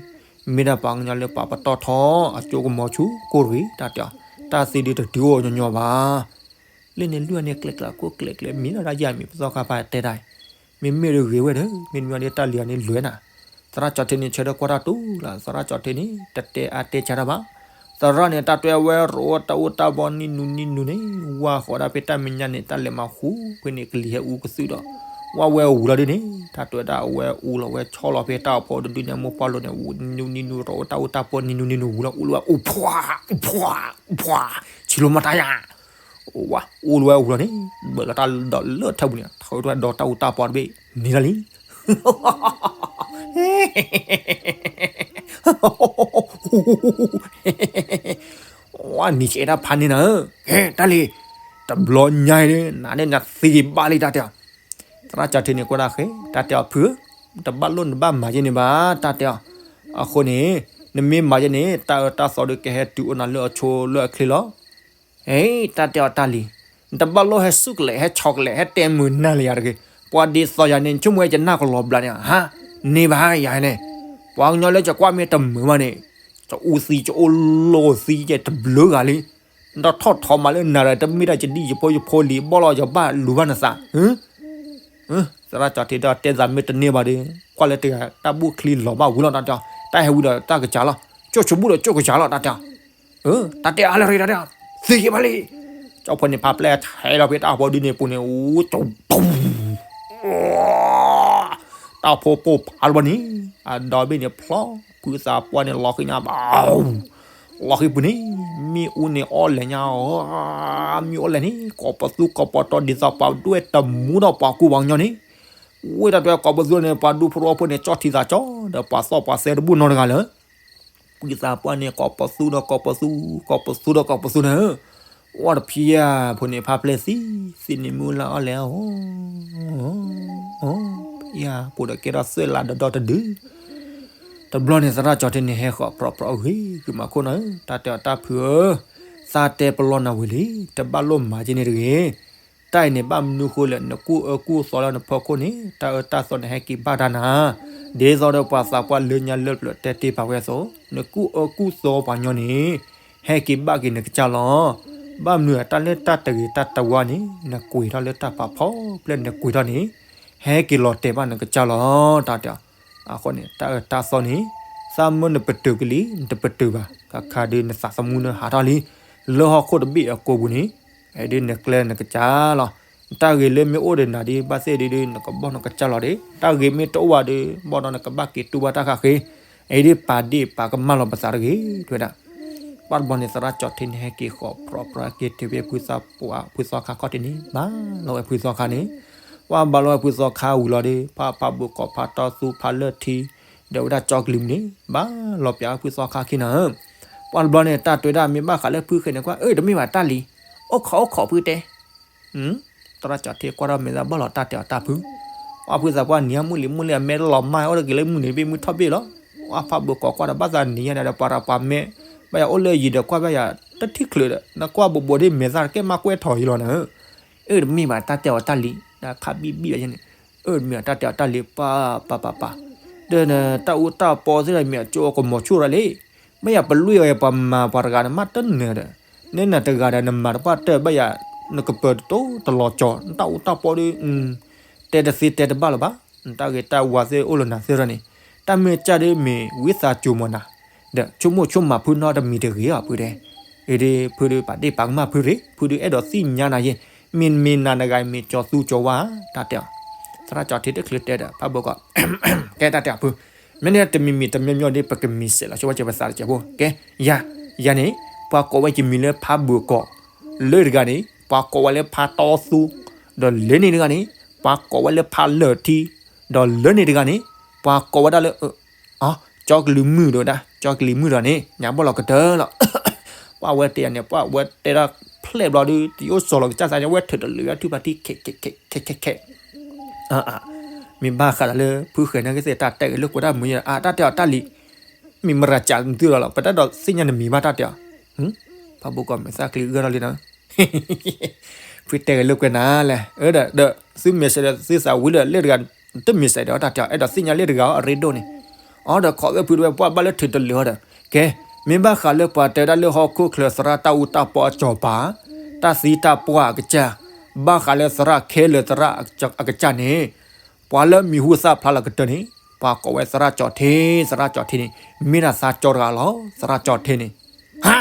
မ့ၢ်ဒၣ်ပှၤကညီလၢပှၤပတီၢ်ထီ အကၠိကမီၤဆူၣ်ကိၢ်တဂ့ၤ. တၢ်တဲအီၤ တၢ်သံဒုးတတုၤအိၣ်ညီညီဘၣ်. လၢန့ၣ်လွံၢ်န့ၣ်ကျဲကျဲကိၢ်ကျဲကျဲမံၤလီၤဒၣ်ယၤမံၤ ပသီခါဖးတဲတၢ်အံၤ မ့မ့ၢ်တဂ့ၤဝဲဒီး မ့တမ့ၢ်ဒီးတၢ်လံၤအီၤန့ၣ်လွဲနၤ. သရၣ်ကၠီၤထံန့ၣ်ဆၢထၢၣ်ကွၢ်တၢ်တူၢ်လီၤ. သရၣ်ကၠီၤထံန့ၣ် တတဲအါတဲဆါတၢ်ဘၣ်. သရၣ်န့ၣ် တၢ်တွဲဝဲရိးတၢ်အိၣ်တၢ်ပီနံၤနုၤနံၤနုၤန့ၣ် ဝါဃီၤဒၣ်ဖဲတၢ်မဲာ်ညါန့ၣ် တၢ်လဲၤမၤဃူဖဲန့ၣ် ကလံၤဟဲအူကသုၣ်ဒီး ဝါဝဲဝူၤလီၤဒ်န့ၣ် တၢ်တွဲဒၣ်အဝဲအူလီၤဝဲဆီလီၤဖဲတၢ်အိၣ်ဖှိၣ်တဒုန့ၣ် အမိၢ်ပှၢ်လိၤန့ၣ် ဝူၤနံၤနုၤနံၤနုၤ ရိးတၢ်အိၣ်တၢ်ပီနံၤနုၤနံၤနုၤဝူၤလီၤ အူလီၤဝဲ အူဖှး အူဖှး အူဖှး ဆံးလိမၤတၢ်ယၤ ဝါ အူလီၤဝဲအူလီၤန့ၣ် ဘၢၣ်လီၤတၢ်ဒီးလၢထၢၣ်ပူၤန့ၣ် ထုးထီၣ်ဒီးတၢ်အူတၢ်ပီတဘ့ၣ် န့ၣ်လီၤလံ ဝါ နံၤဆဲးတၢ်ဖးန့ၣ်နၤဧၢ, ဟဲ တၢ်လံၤ, တဘျီညါအံၤ နၤန့ၣ်နသံက့ၤဘၣ်လံ တၢ်တဲအီၤ. သရၣ်ကၠီၤထံန့ၣ်ကွၢ်တၢ်ဃဲ တၢ်တဲအီၤ ဖုဧၢ, တဘၣ်လိၣ်နဘၣ်မၤယဲန့ၣ်ဘၣ် တၢ်တဲအီၤ. အဃိန့ၣ် နမ့ၢ်မၤယဲန့ၣ် တၢ်အၢတၢ်သီဒီးကဟဲတုၤအိၣ်နၤလၢအဆိလၢအချ့လီၤ. ဟဲ တၢ်တဲအီၤတၢ်လံၤ, နတဘၣ်လိၣ်ဟဲဆူၣ်ကလဲာ် ဟဲဆီကလဲာ် ဟဲတဲမုာ်နၢ်လၢယၤတဂ့ၤ. ပှၤဒ်သိးယၤန့ၣ် နဆိကမိၣ်ဝဲယနၢ်ကလီၤဘျါန့ၣ်ဧါ, န့ၢ်ဘၣ်ယၤန့ၣ်, ပှၤကညီလၢယကွၢ်မ့ၢ်တမုာ်ဘၣ်န့ၣ် ယအူသံ ယအိၣ်လိာ်သံ ယတဘျုးဂၤလံ. နတထီၣ်ထီမးလၢနၤဒီး တမ့ၢ်တၢ်ယဒံၣ်ယဖိယဖိလံၤ ဘီၣ်လီၤယဘၣ်လူၤဘၣ်နသး သရၣ်ကၠီၤထံဒီးတဲသးမ့ၢ်တန့ၢ်ဘၣ်ဒီး ကွၢ်လၢတဂၤတၢ်ဘူၣ်ချံလီၤဘၣ်ဝံၤလီၤ တၢ်တဲအီၤ, တၢ်ဟဲဝံၤဒီးတၢ်ကစၢ်လီၤ, ကၠိၣ်ဆိဘူၣ်ဒီးကၠိၣ်ကစၢ်လီၤ တၢ်တဲအီၤ. တၢ်တဲအါလၢရ့ တၢ်တဲအီၤ, သံက့ၤဘၣ်လံ. ကၠီဖိန့ၣ်ဖါပျဲၢ်ဆဲးလီၤဖဲတၢ်ဖီဒုန့ၣ်ပူၤန့ၣ် အိၣ်ကၠိ တၢ်ဖိပိၢ်ဖးတဘျီန့ၣ် အဒီဘ့ၣ်န့ၣ်ဖျီ ဖုသးပှၢ်န့ၣ်လီၤဃံညါဘၣ် လီၤဃံပူၤန့ၣ် မ့ၣ်အူန့ၣ်အီၣ်လဲၤညါ, မ့ၣ်အူအီၣ်လဲၤန့ၣ် ကိးပသူကိးပတီၤဒ်သိးပှၤဒွဲၣ်တမူဒီးပှၤကူပှၤကညီန့ၣ်, ဝဲတၢ်ဒွဲၣ်ကိးပသူန့ၣ် ပှၤဒူဖိထီဖိန့ၣ် ကၠီထံသးကၠီ ဒီးပှၤသီၣ်ပှၤသဲတဘူၣ်နီတဂၤလၢၤ. ဖုသးပှၢ်န့ၣ် ကိးပသူဒီးကိးပသူ, ကိးပသူဒီးကိးပသူန့ၣ်, ဝဲတဖံးယၤဖိန့ၣ် ဖါပျဲၢ်သံ, သံန့ၣ်မ့ၣ်အူလၢအီၣ်လဲၤ, ဖံးယၤဖိဒီးကဲထီၣ်သွဲၣ်လးဒီဒီတဒု တဘျီန့ၣ် သရၣ်ကၠီၤထံန့ၣ်ဟဲဃီၤဖြီဖြီအဂ့ၤ ကုမၤခိၣ်နီၤဧၢ, တၢ်တဲအီၤတၢ်ဖုဧၢ, သးတဲပလီၢ်နၤဝံၤလံ, တဘၣ်လိၣ်မၤက့ၤန့ၣ်တဂ့ၤ. တၢ်အံၤန့ၣ်ဘၣ်မနုၤဃိလဲၣ်, နကူၣ်အၢကူၣ်သီလၢနဖီခိၣ်န့ၣ် တၢ်အၢတၢ်သီန့ၣ်ဟဲက့ၤဘၣ်တၢ်နၤ, ဒ်သိးဒီးပှၤသးပှၢ်လၢညါလၢပျၢၤတဲတ့ၢ်ပာ်ဝဲအသိး, နကူၣ်အၢကူၣ်သီပှၤညီန့ၣ် ဟဲက့ၤဘၣ်က့ၤနကစၢ်လီၤ. ဘၣ်မနုၤအတၢ်လၢတၢ်တဂ့ၤတၢ်တဝါန့ၣ် နကွံာ်ထီၣ်လၢတၢ်ပာ်ဖီၣ်ဖျဲၣ်နကွံာ်ထီၣ်န့ၣ် ဟဲက့ၤလီၤတဲာ်ဘၣ်နကစၢ်လီၤ တၢ်တဲအီၤ. အဃိန့ၣ် တၢ်အၢတၢ်သီန့ၣ် သးမၢနပတုာ်ကလံ နတပတုာ်ဘၣ်, ခါခါဒုးနသးသမူနဟးထီၣ်လံ လၢဟီၣ်ခိၣ်တဘ့ၣ်အကိာ်ပူၤန့ၣ်, အဒုးနကျဲနကစၢ်လီၤ. တၢ်ဂ့ၤလၢမ့ၢ်အိၣ်ဒီးနၤဒုး ဘၣ်သ့ၣ်ဒုးဒုး နကဘီၣ်နကစၢ်လီၤဒုး, တၢ်ဂ့ၤမ့ၢ်တအိၣ်ဘၣ်ဒီး ဘီၣ်ဒီးနကဘၣ်က့ၤတူၢ်ဘၣ်တၢ်ဃၣ်ဃ့, အအံၤဒုးပာ်ဒ့ၣ်ပာ်ကမၣ်လီၤပသးတဂ့ၤ တဲဝဲဒၣ်. ဘၣ်တဘျီန့ၣ် သရၣ်ကၠီၤထံန့ၣ် ဟဲက့ၤဃီၤဖြီဖြီက့ၤတုၤဖဲဖုသီခါခီၣ်ထံးန့ၣ် ဘၣ်လီၤဝဲဖုသီခါန့ၣ်, ဝဲဘၣ်လီၤဝဲဖုသီခါဝံၤလီၤဒီး ဖးဖးဘိးကိးဖးတီသူဖးလၢၢ်ထံ ဒီးဝဲဒၣ်ကၠီကလံၤမုၢ်န့ၣ် ဘၣ်လီၤပၠးဖုသီခါခံနီၤဧၢ. ပှၤတဘျီန့ၣ် တၢ်တဲဝဲဒၣ်မ့ၢ်ဘၣ်ဃးလၢဖုဃဲန့ၣ်ကွၢ် အၢ တမ့ၢ်ဘၣ်တၢ်လံၤ, အိၣ်ခိးအိၣ်ခိးဖုတဲ သရၣ်ကၠီၤထံကွၢ်ထီၣ်မဲာ်သၣ်ဘၣ်လီၤတၢ်တဲအီၤတၢ်ဖု, အဖုသးပှၢ်နံၤအမုၢ်လံၤမုၢ်လံၤအမဲာ်လီၤမၢ်အိၣ်တဂ့ၤလၢမုၢ်န့ၣ် ဘ့ၣ်မုၢ်ထီၣ်ဘ့ၣ်လီၤ. အဖးဘိးကိးကွၢ်ဒီးဘၣ်သးနံၤညါန့ၣ်ဒီး ပှၤဒီးပှၤမဲာ်, ဘၣ်ယၤအိၣ်လၢယံၤဒီးကွၢ်ဘၣ်ယၤတထံၣ်ချုးဒီး နကွၢ်ဘိးဘိးဒ်မဲာ်သၣ်တကဲမးကွဲထီၣ်ယံၤလီၤနၤဧၢ. အၢ တမ့ၢ်ဘၣ်တၢ်တဲအီၤတၢ်လံၤ, ဒီးခးဘံၣ်ဘံၣ်ဘၣ်ယဲန့ၣ်, အၢ တမ့ၢ်ဘၣ်တၢ်တဲအီၤတၢ်လံၤ ပၢ်ပၢ်ပၢ်, ဒီးနတၢ်အူတၢ်ပီသ့ၣ်ဒီးမ့ၢ်အကၠိအကမီၤဆူၣ်ရၤလံ, ဘၣ်ယၤပလွံၢ်အီၤယပှၤမၤပှၤတဂၤန့ၣ်မးတနၢၤဒီး, နဲနၤတဂၤဒီးနမၤတပှၢ်တၢၢ်ဘၣ်ယၤ, နကပၢၤတတိတလီၤကၠီၤ နတၢ်အူတၢ်ပီဒီး တဲတသ့တဲတဘၣ်လၢၤဘၣ်, နတၢ်ဂ့ၤတၢ်ဝါသ့ၣ်အိၣ်လၢနၤသ့ၣ်ဒီးန့ၣ်, တၢ်မ့ၢ်ကၢ်ဒီးမ့ၢ်ဝံသးစူၤမးနၤ, ဒီးဆိကမိၣ်ဆိကမးဖုနီတမံၤတဂ့ၤအီၤဖုတဲ, အ့ဒ့ဖုဒုးပာ်ဒ့ၣ်ပာ်ကမၣ်ဖုရ့ၣ်, ဖုဒုးအဲၣ်ဒိးသ့ၣ်ညါနၤယဲ, မ့ၢ်မ့ၢ်နၤတဂၤမ့ၢ်ကၠီၤသူကၠီၤဝါ, တၢ်တဲအီၤ, သရၣ်ကၠီၤထံတချုးတဲဒီး ဖးဘိးကိး ကဲတၢ်တဲအီၤဖု, မ့ၢ်န့ၣ်တမံၤမံၤတမံၤမံၤဒီး ပကမံၤစဲးလီၤ ဆိဝဲကဲပသးတကဲးဖိ, ကဲ, ယၤ, ယၤန့ၣ်, ပှၤကိးဝဲယမံၤလၢဖးဘိးကိး, လၢတဂၤန့ၣ်, ပှၤကိးဝဲလၢဖးတီသူ, ဒီးလၢန့ၣ်တဂၤန့ၣ်, ပှၤကိးဝဲလၢဖးလၢၢ်ထံ, ဒီးလၢန့ၣ်တဂၤန့ၣ်, ပှၤကိးဝဲဒၣ်လၢ ကၠီကလံၤမုၢ်ဒီးဝဲဒၣ် ကၠီကလံၤမုၢ်ဒီးန့ၣ် ညါဘီၣ်လီၤကတၢၢ်လီၤ. ပှၤဝဲတဲယၤန့ၣ် ပှၤဝဲတဲဒၣ်ဖျဲၣ်ဘျီဒီး တယိၣ်စီၤလီၤကစၢ်သးန့ၣ် ဝဲထုးတလၢာ်ဝဲထုးဖးထံခဲခဲခဲခဲခဲခဲ မ့ၢ်ဘၣ်ဃးဒီးလၢဖုဃဲၤန့ၣ်ကသ့ၣ်တၢ်တဲဂ့ၤလၢကွဲးတၢ်မုာ်ယဲ အတၢ်တဲအီၤတၢ်လံၤ မ့ၢ်မရၤစးနသုလီၤလီၤ ပတၢ်ဒီးသ့ၣ်ညါနမံၤဘၣ်တၢ်တဲအီၤ ဖးဘိးကိးမဲာ်သၣ်ချံဂၢၢ်ထီၣ်လံနီၤ ဖုတဲဂ့ၤလၢကွဲးနၤလဲၣ် ဒီး ဒီး သုမ့ၢ်စဲးဒီးသုသးဝံၤလၢလဲၣ်တဂၤ တမ့ၢ်စဲးဒီးတၢ်တဲအီၤ အဲၣ်ဒိးသ့ၣ်ညါလဲၣ်တဂၤအီၤအရ့ဒိၣ်န့ၣ် အီဒီးခိးဝဲဖုတဝဲပှၢ်ဘၣ်လၢထုးတလၢာ်အီၤဒီး ကဲ မ့ၢ်ဘၣ်ဃးလၢပှၤတဲဒၣ်လၢဟီၣ်ခိၣ်ချၢသရၣ်တၢ်အူတၢ်ပီအစီၤပၤ တၢ်သံတၢ်ပှၢ်အကစၢ် ဘၣ်ဃးလၢသရၣ်ခဲလၢာ်သရၣ်အကစၢ်န့ၣ် ပှၤလၢမံၤဟူသၣ်ဖျါလီၤကတၢၢ်န့ၣ် ပှၤကိးဝဲသရၣ်ကၠီၤထံ သရၣ်ကၠီၤထံန့ၣ် မ့ၢ်ဒၣ်သးကၠီတဂၤလီၤ သရၣ်ကၠီၤထံန့ၣ် ဟါ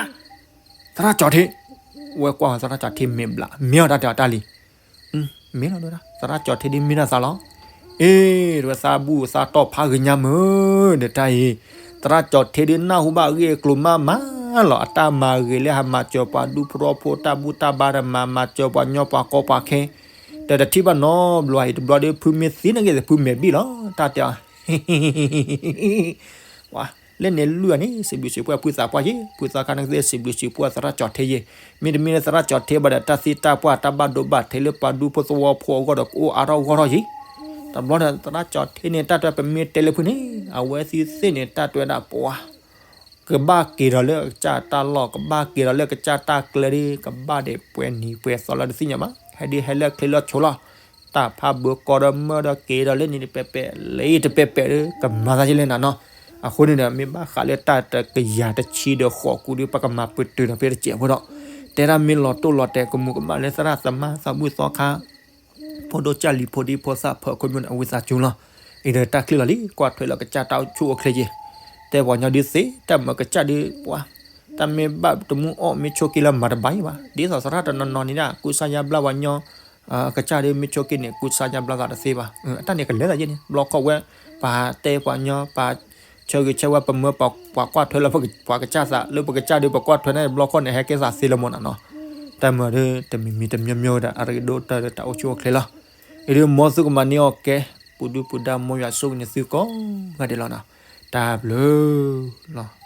သရၣ်ကၠီၤထံ ဝဲကွၢ်သရၣ်ကၠီၤထံမ့ၢ်ဘျး မ့ၢ်အီၤတၢ်တဲအီၤတၢ်လံ မ့ၢ်လီၤဒၣ် သရၣ်ကၠီၤထံဒ်မ့ၢ်ဒၣ်သးလီၤ အ့ တဝဲသးဘူၣ်သးတီၢ်ဖးဂ့ၤညါမုၢ် ဒီးတၢ်အံၤ သရၣ်ကၠီၤထံဒ်နၢ်ဟူဘၣ်အဂ့ၢ်အကျိၤမးမးလီၤ အတၢ်မၤဂ့ၤလၢဟးမၤစၢၤပှၤဒူဖိထီဖိတၢ်ဘူၣ်တၢ်ဘါတမၤ မၤစၢၤပှၤညီပှၤကီပှၤခဲ တတထံၣ်ဘၣ်နီတဘျီအံၤ တဘျီဒီးဖုမ့ၢ်သံနာ်က့ ဖုမဲာ်ဘံၣ်လီၤ တၢ်တဲအီၤ ဝါ လၢန့ၣ်လွံၢ်အန့ၣ် စံးဘျုးစံးဖှိၣ်ဖုသးပှၢ်ယ့ၣ်, ဖုသီခါန့ၣ်ကသ့စံးဘျုးစံးဖှိၣ်သရၣ်ကၠီၤထ့ယ့ၣ်, မ့တမ့ၢ်လၢသရၣ်ကၠီၤထ့ဘၣ်ဒီး တၢ်သ့တၢ်ပှၢ်တၢ်ဘၣ်ဒိဘၣ်ထံးလၢပှၤဒူဖိသဝီဖိအဂီၢ်ဒီး ကအိၣ်အါထီၣ်ဂီၢ်ထီၣ်ယ့ၣ်. တဘျီဒီး သရၣ်ကၠီၤထ့န့ၣ် တၢ်တဲပမ့ၢ်တဲလၢဖုန့ၣ် အဝဲသ့ၣ်သ့ၣ်န့ၣ် တၢ်တဲဝဲဒၣ်ပှၤ ကဘၣ်က့ၤဒီးလၢကစၢ်တၢ်လီၢ်, ကဘၣ်က့ၤဒီးလၢကစၢ်တၢ်ကျဲဒ် ကဘၣ်ဒံးပှဲၤနံၤပှဲၤသီလၢတသ့ၣ်ညါဘၣ်, ဟဲဒ်ဟဲလၢချ့လၢဆိလီၤ. တၢ်ဖးဘၢကီဒီးမၢဒီးက့ၤဒီးလၢန့ၣ်တပဲာ်ပဲာ် လၢတပဲာ်ပဲာ်ဒီး ကမၤသးယလဲၣ်နၤနီၤ. အဃိန့ၣ်ဒီး မ့ၢ်ဘၣ်ဃးလၢတၢ်တကယၤတဆံဒီးဃိးကူဒီး ပကမၤပတုာ်ဒီးဖဲတစဲးဖိဒီး တဲဒၣ်မ့ၢ်လီၤတိၢ်လီၤတဲာ် ကမူးကမၣ်လၢသရၣ်သမါသးဘူၣ်သီခါ ဖိဒိၣ်ကၢ်လံၤဖိဒံဖိသၣ်ဖၢခိၣ်မုၣ်န့ၣ် အဝံသးစူၤလီၤ. အံၤဒီးတၢ်ချ့လီၤလံ ကွၢ်ထွဲလီၤကစၢ်တၢ်အိၣ်ဆူၣ်အိၣ်ချ့ယ့ၣ်, တဲပှၤညီဒုးသ့ တၢ်မၤကစၢ်ဒုးပှၤ, တၢ်မ့ၢ်ဘၣ်တမူအီၣ် မ့ၢ်ဆိက့ၤလၢမၤတဘၣ်ယံၤဘၣ်, ဒ်သိးသရၣ်တနီၤနီၤန့ၣ်ဒၣ် ကူစါယါဘျါပှၤညီ ကစၢ်ဒုးမ့ၢ်ဆိက့ၤန့ၣ် ကူစါယါဘျါသးတသ့ဘၣ်. အတၢ်န့ၣ်ကလဲၤသးယ့ၣ်န့ၣ် ဘျီခီၣ်ဝဲ ပှၤတဲပှၤညီ ပှၤဆၢဂ့ၤဆၢဝါ ပမၢပှၤကွၢ်ထွဲလၢပှၤကစၢ်သး လၢပကစၢ်ဒုးပကွၢ်ထွဲန့ၣ် ဘျီခီၣ်န့ၣ် ဟဲကဲသးသ့လၢမ့ၢ်နၤနီၤ. တၢ်မၤဒုးတမံၤမံၤတမံၤမံၤဝဲဒၣ် အရ့ဒိၣ်တၢ်လၢတၢ်အိၣ်ဆူၣ်အိၣ်ချ့လီၤ. အံၤဒုးမ်သုကမၤန့ၢ်အီၣ်ကဲ ပူၤဒုပူၤဒါ မ်ယွၤဆိၣ်ဂ့ၤန့ၢ်သုကိးဂၤဒဲးလီၤနီၤ. တၢ်ဘျုးလီၤ.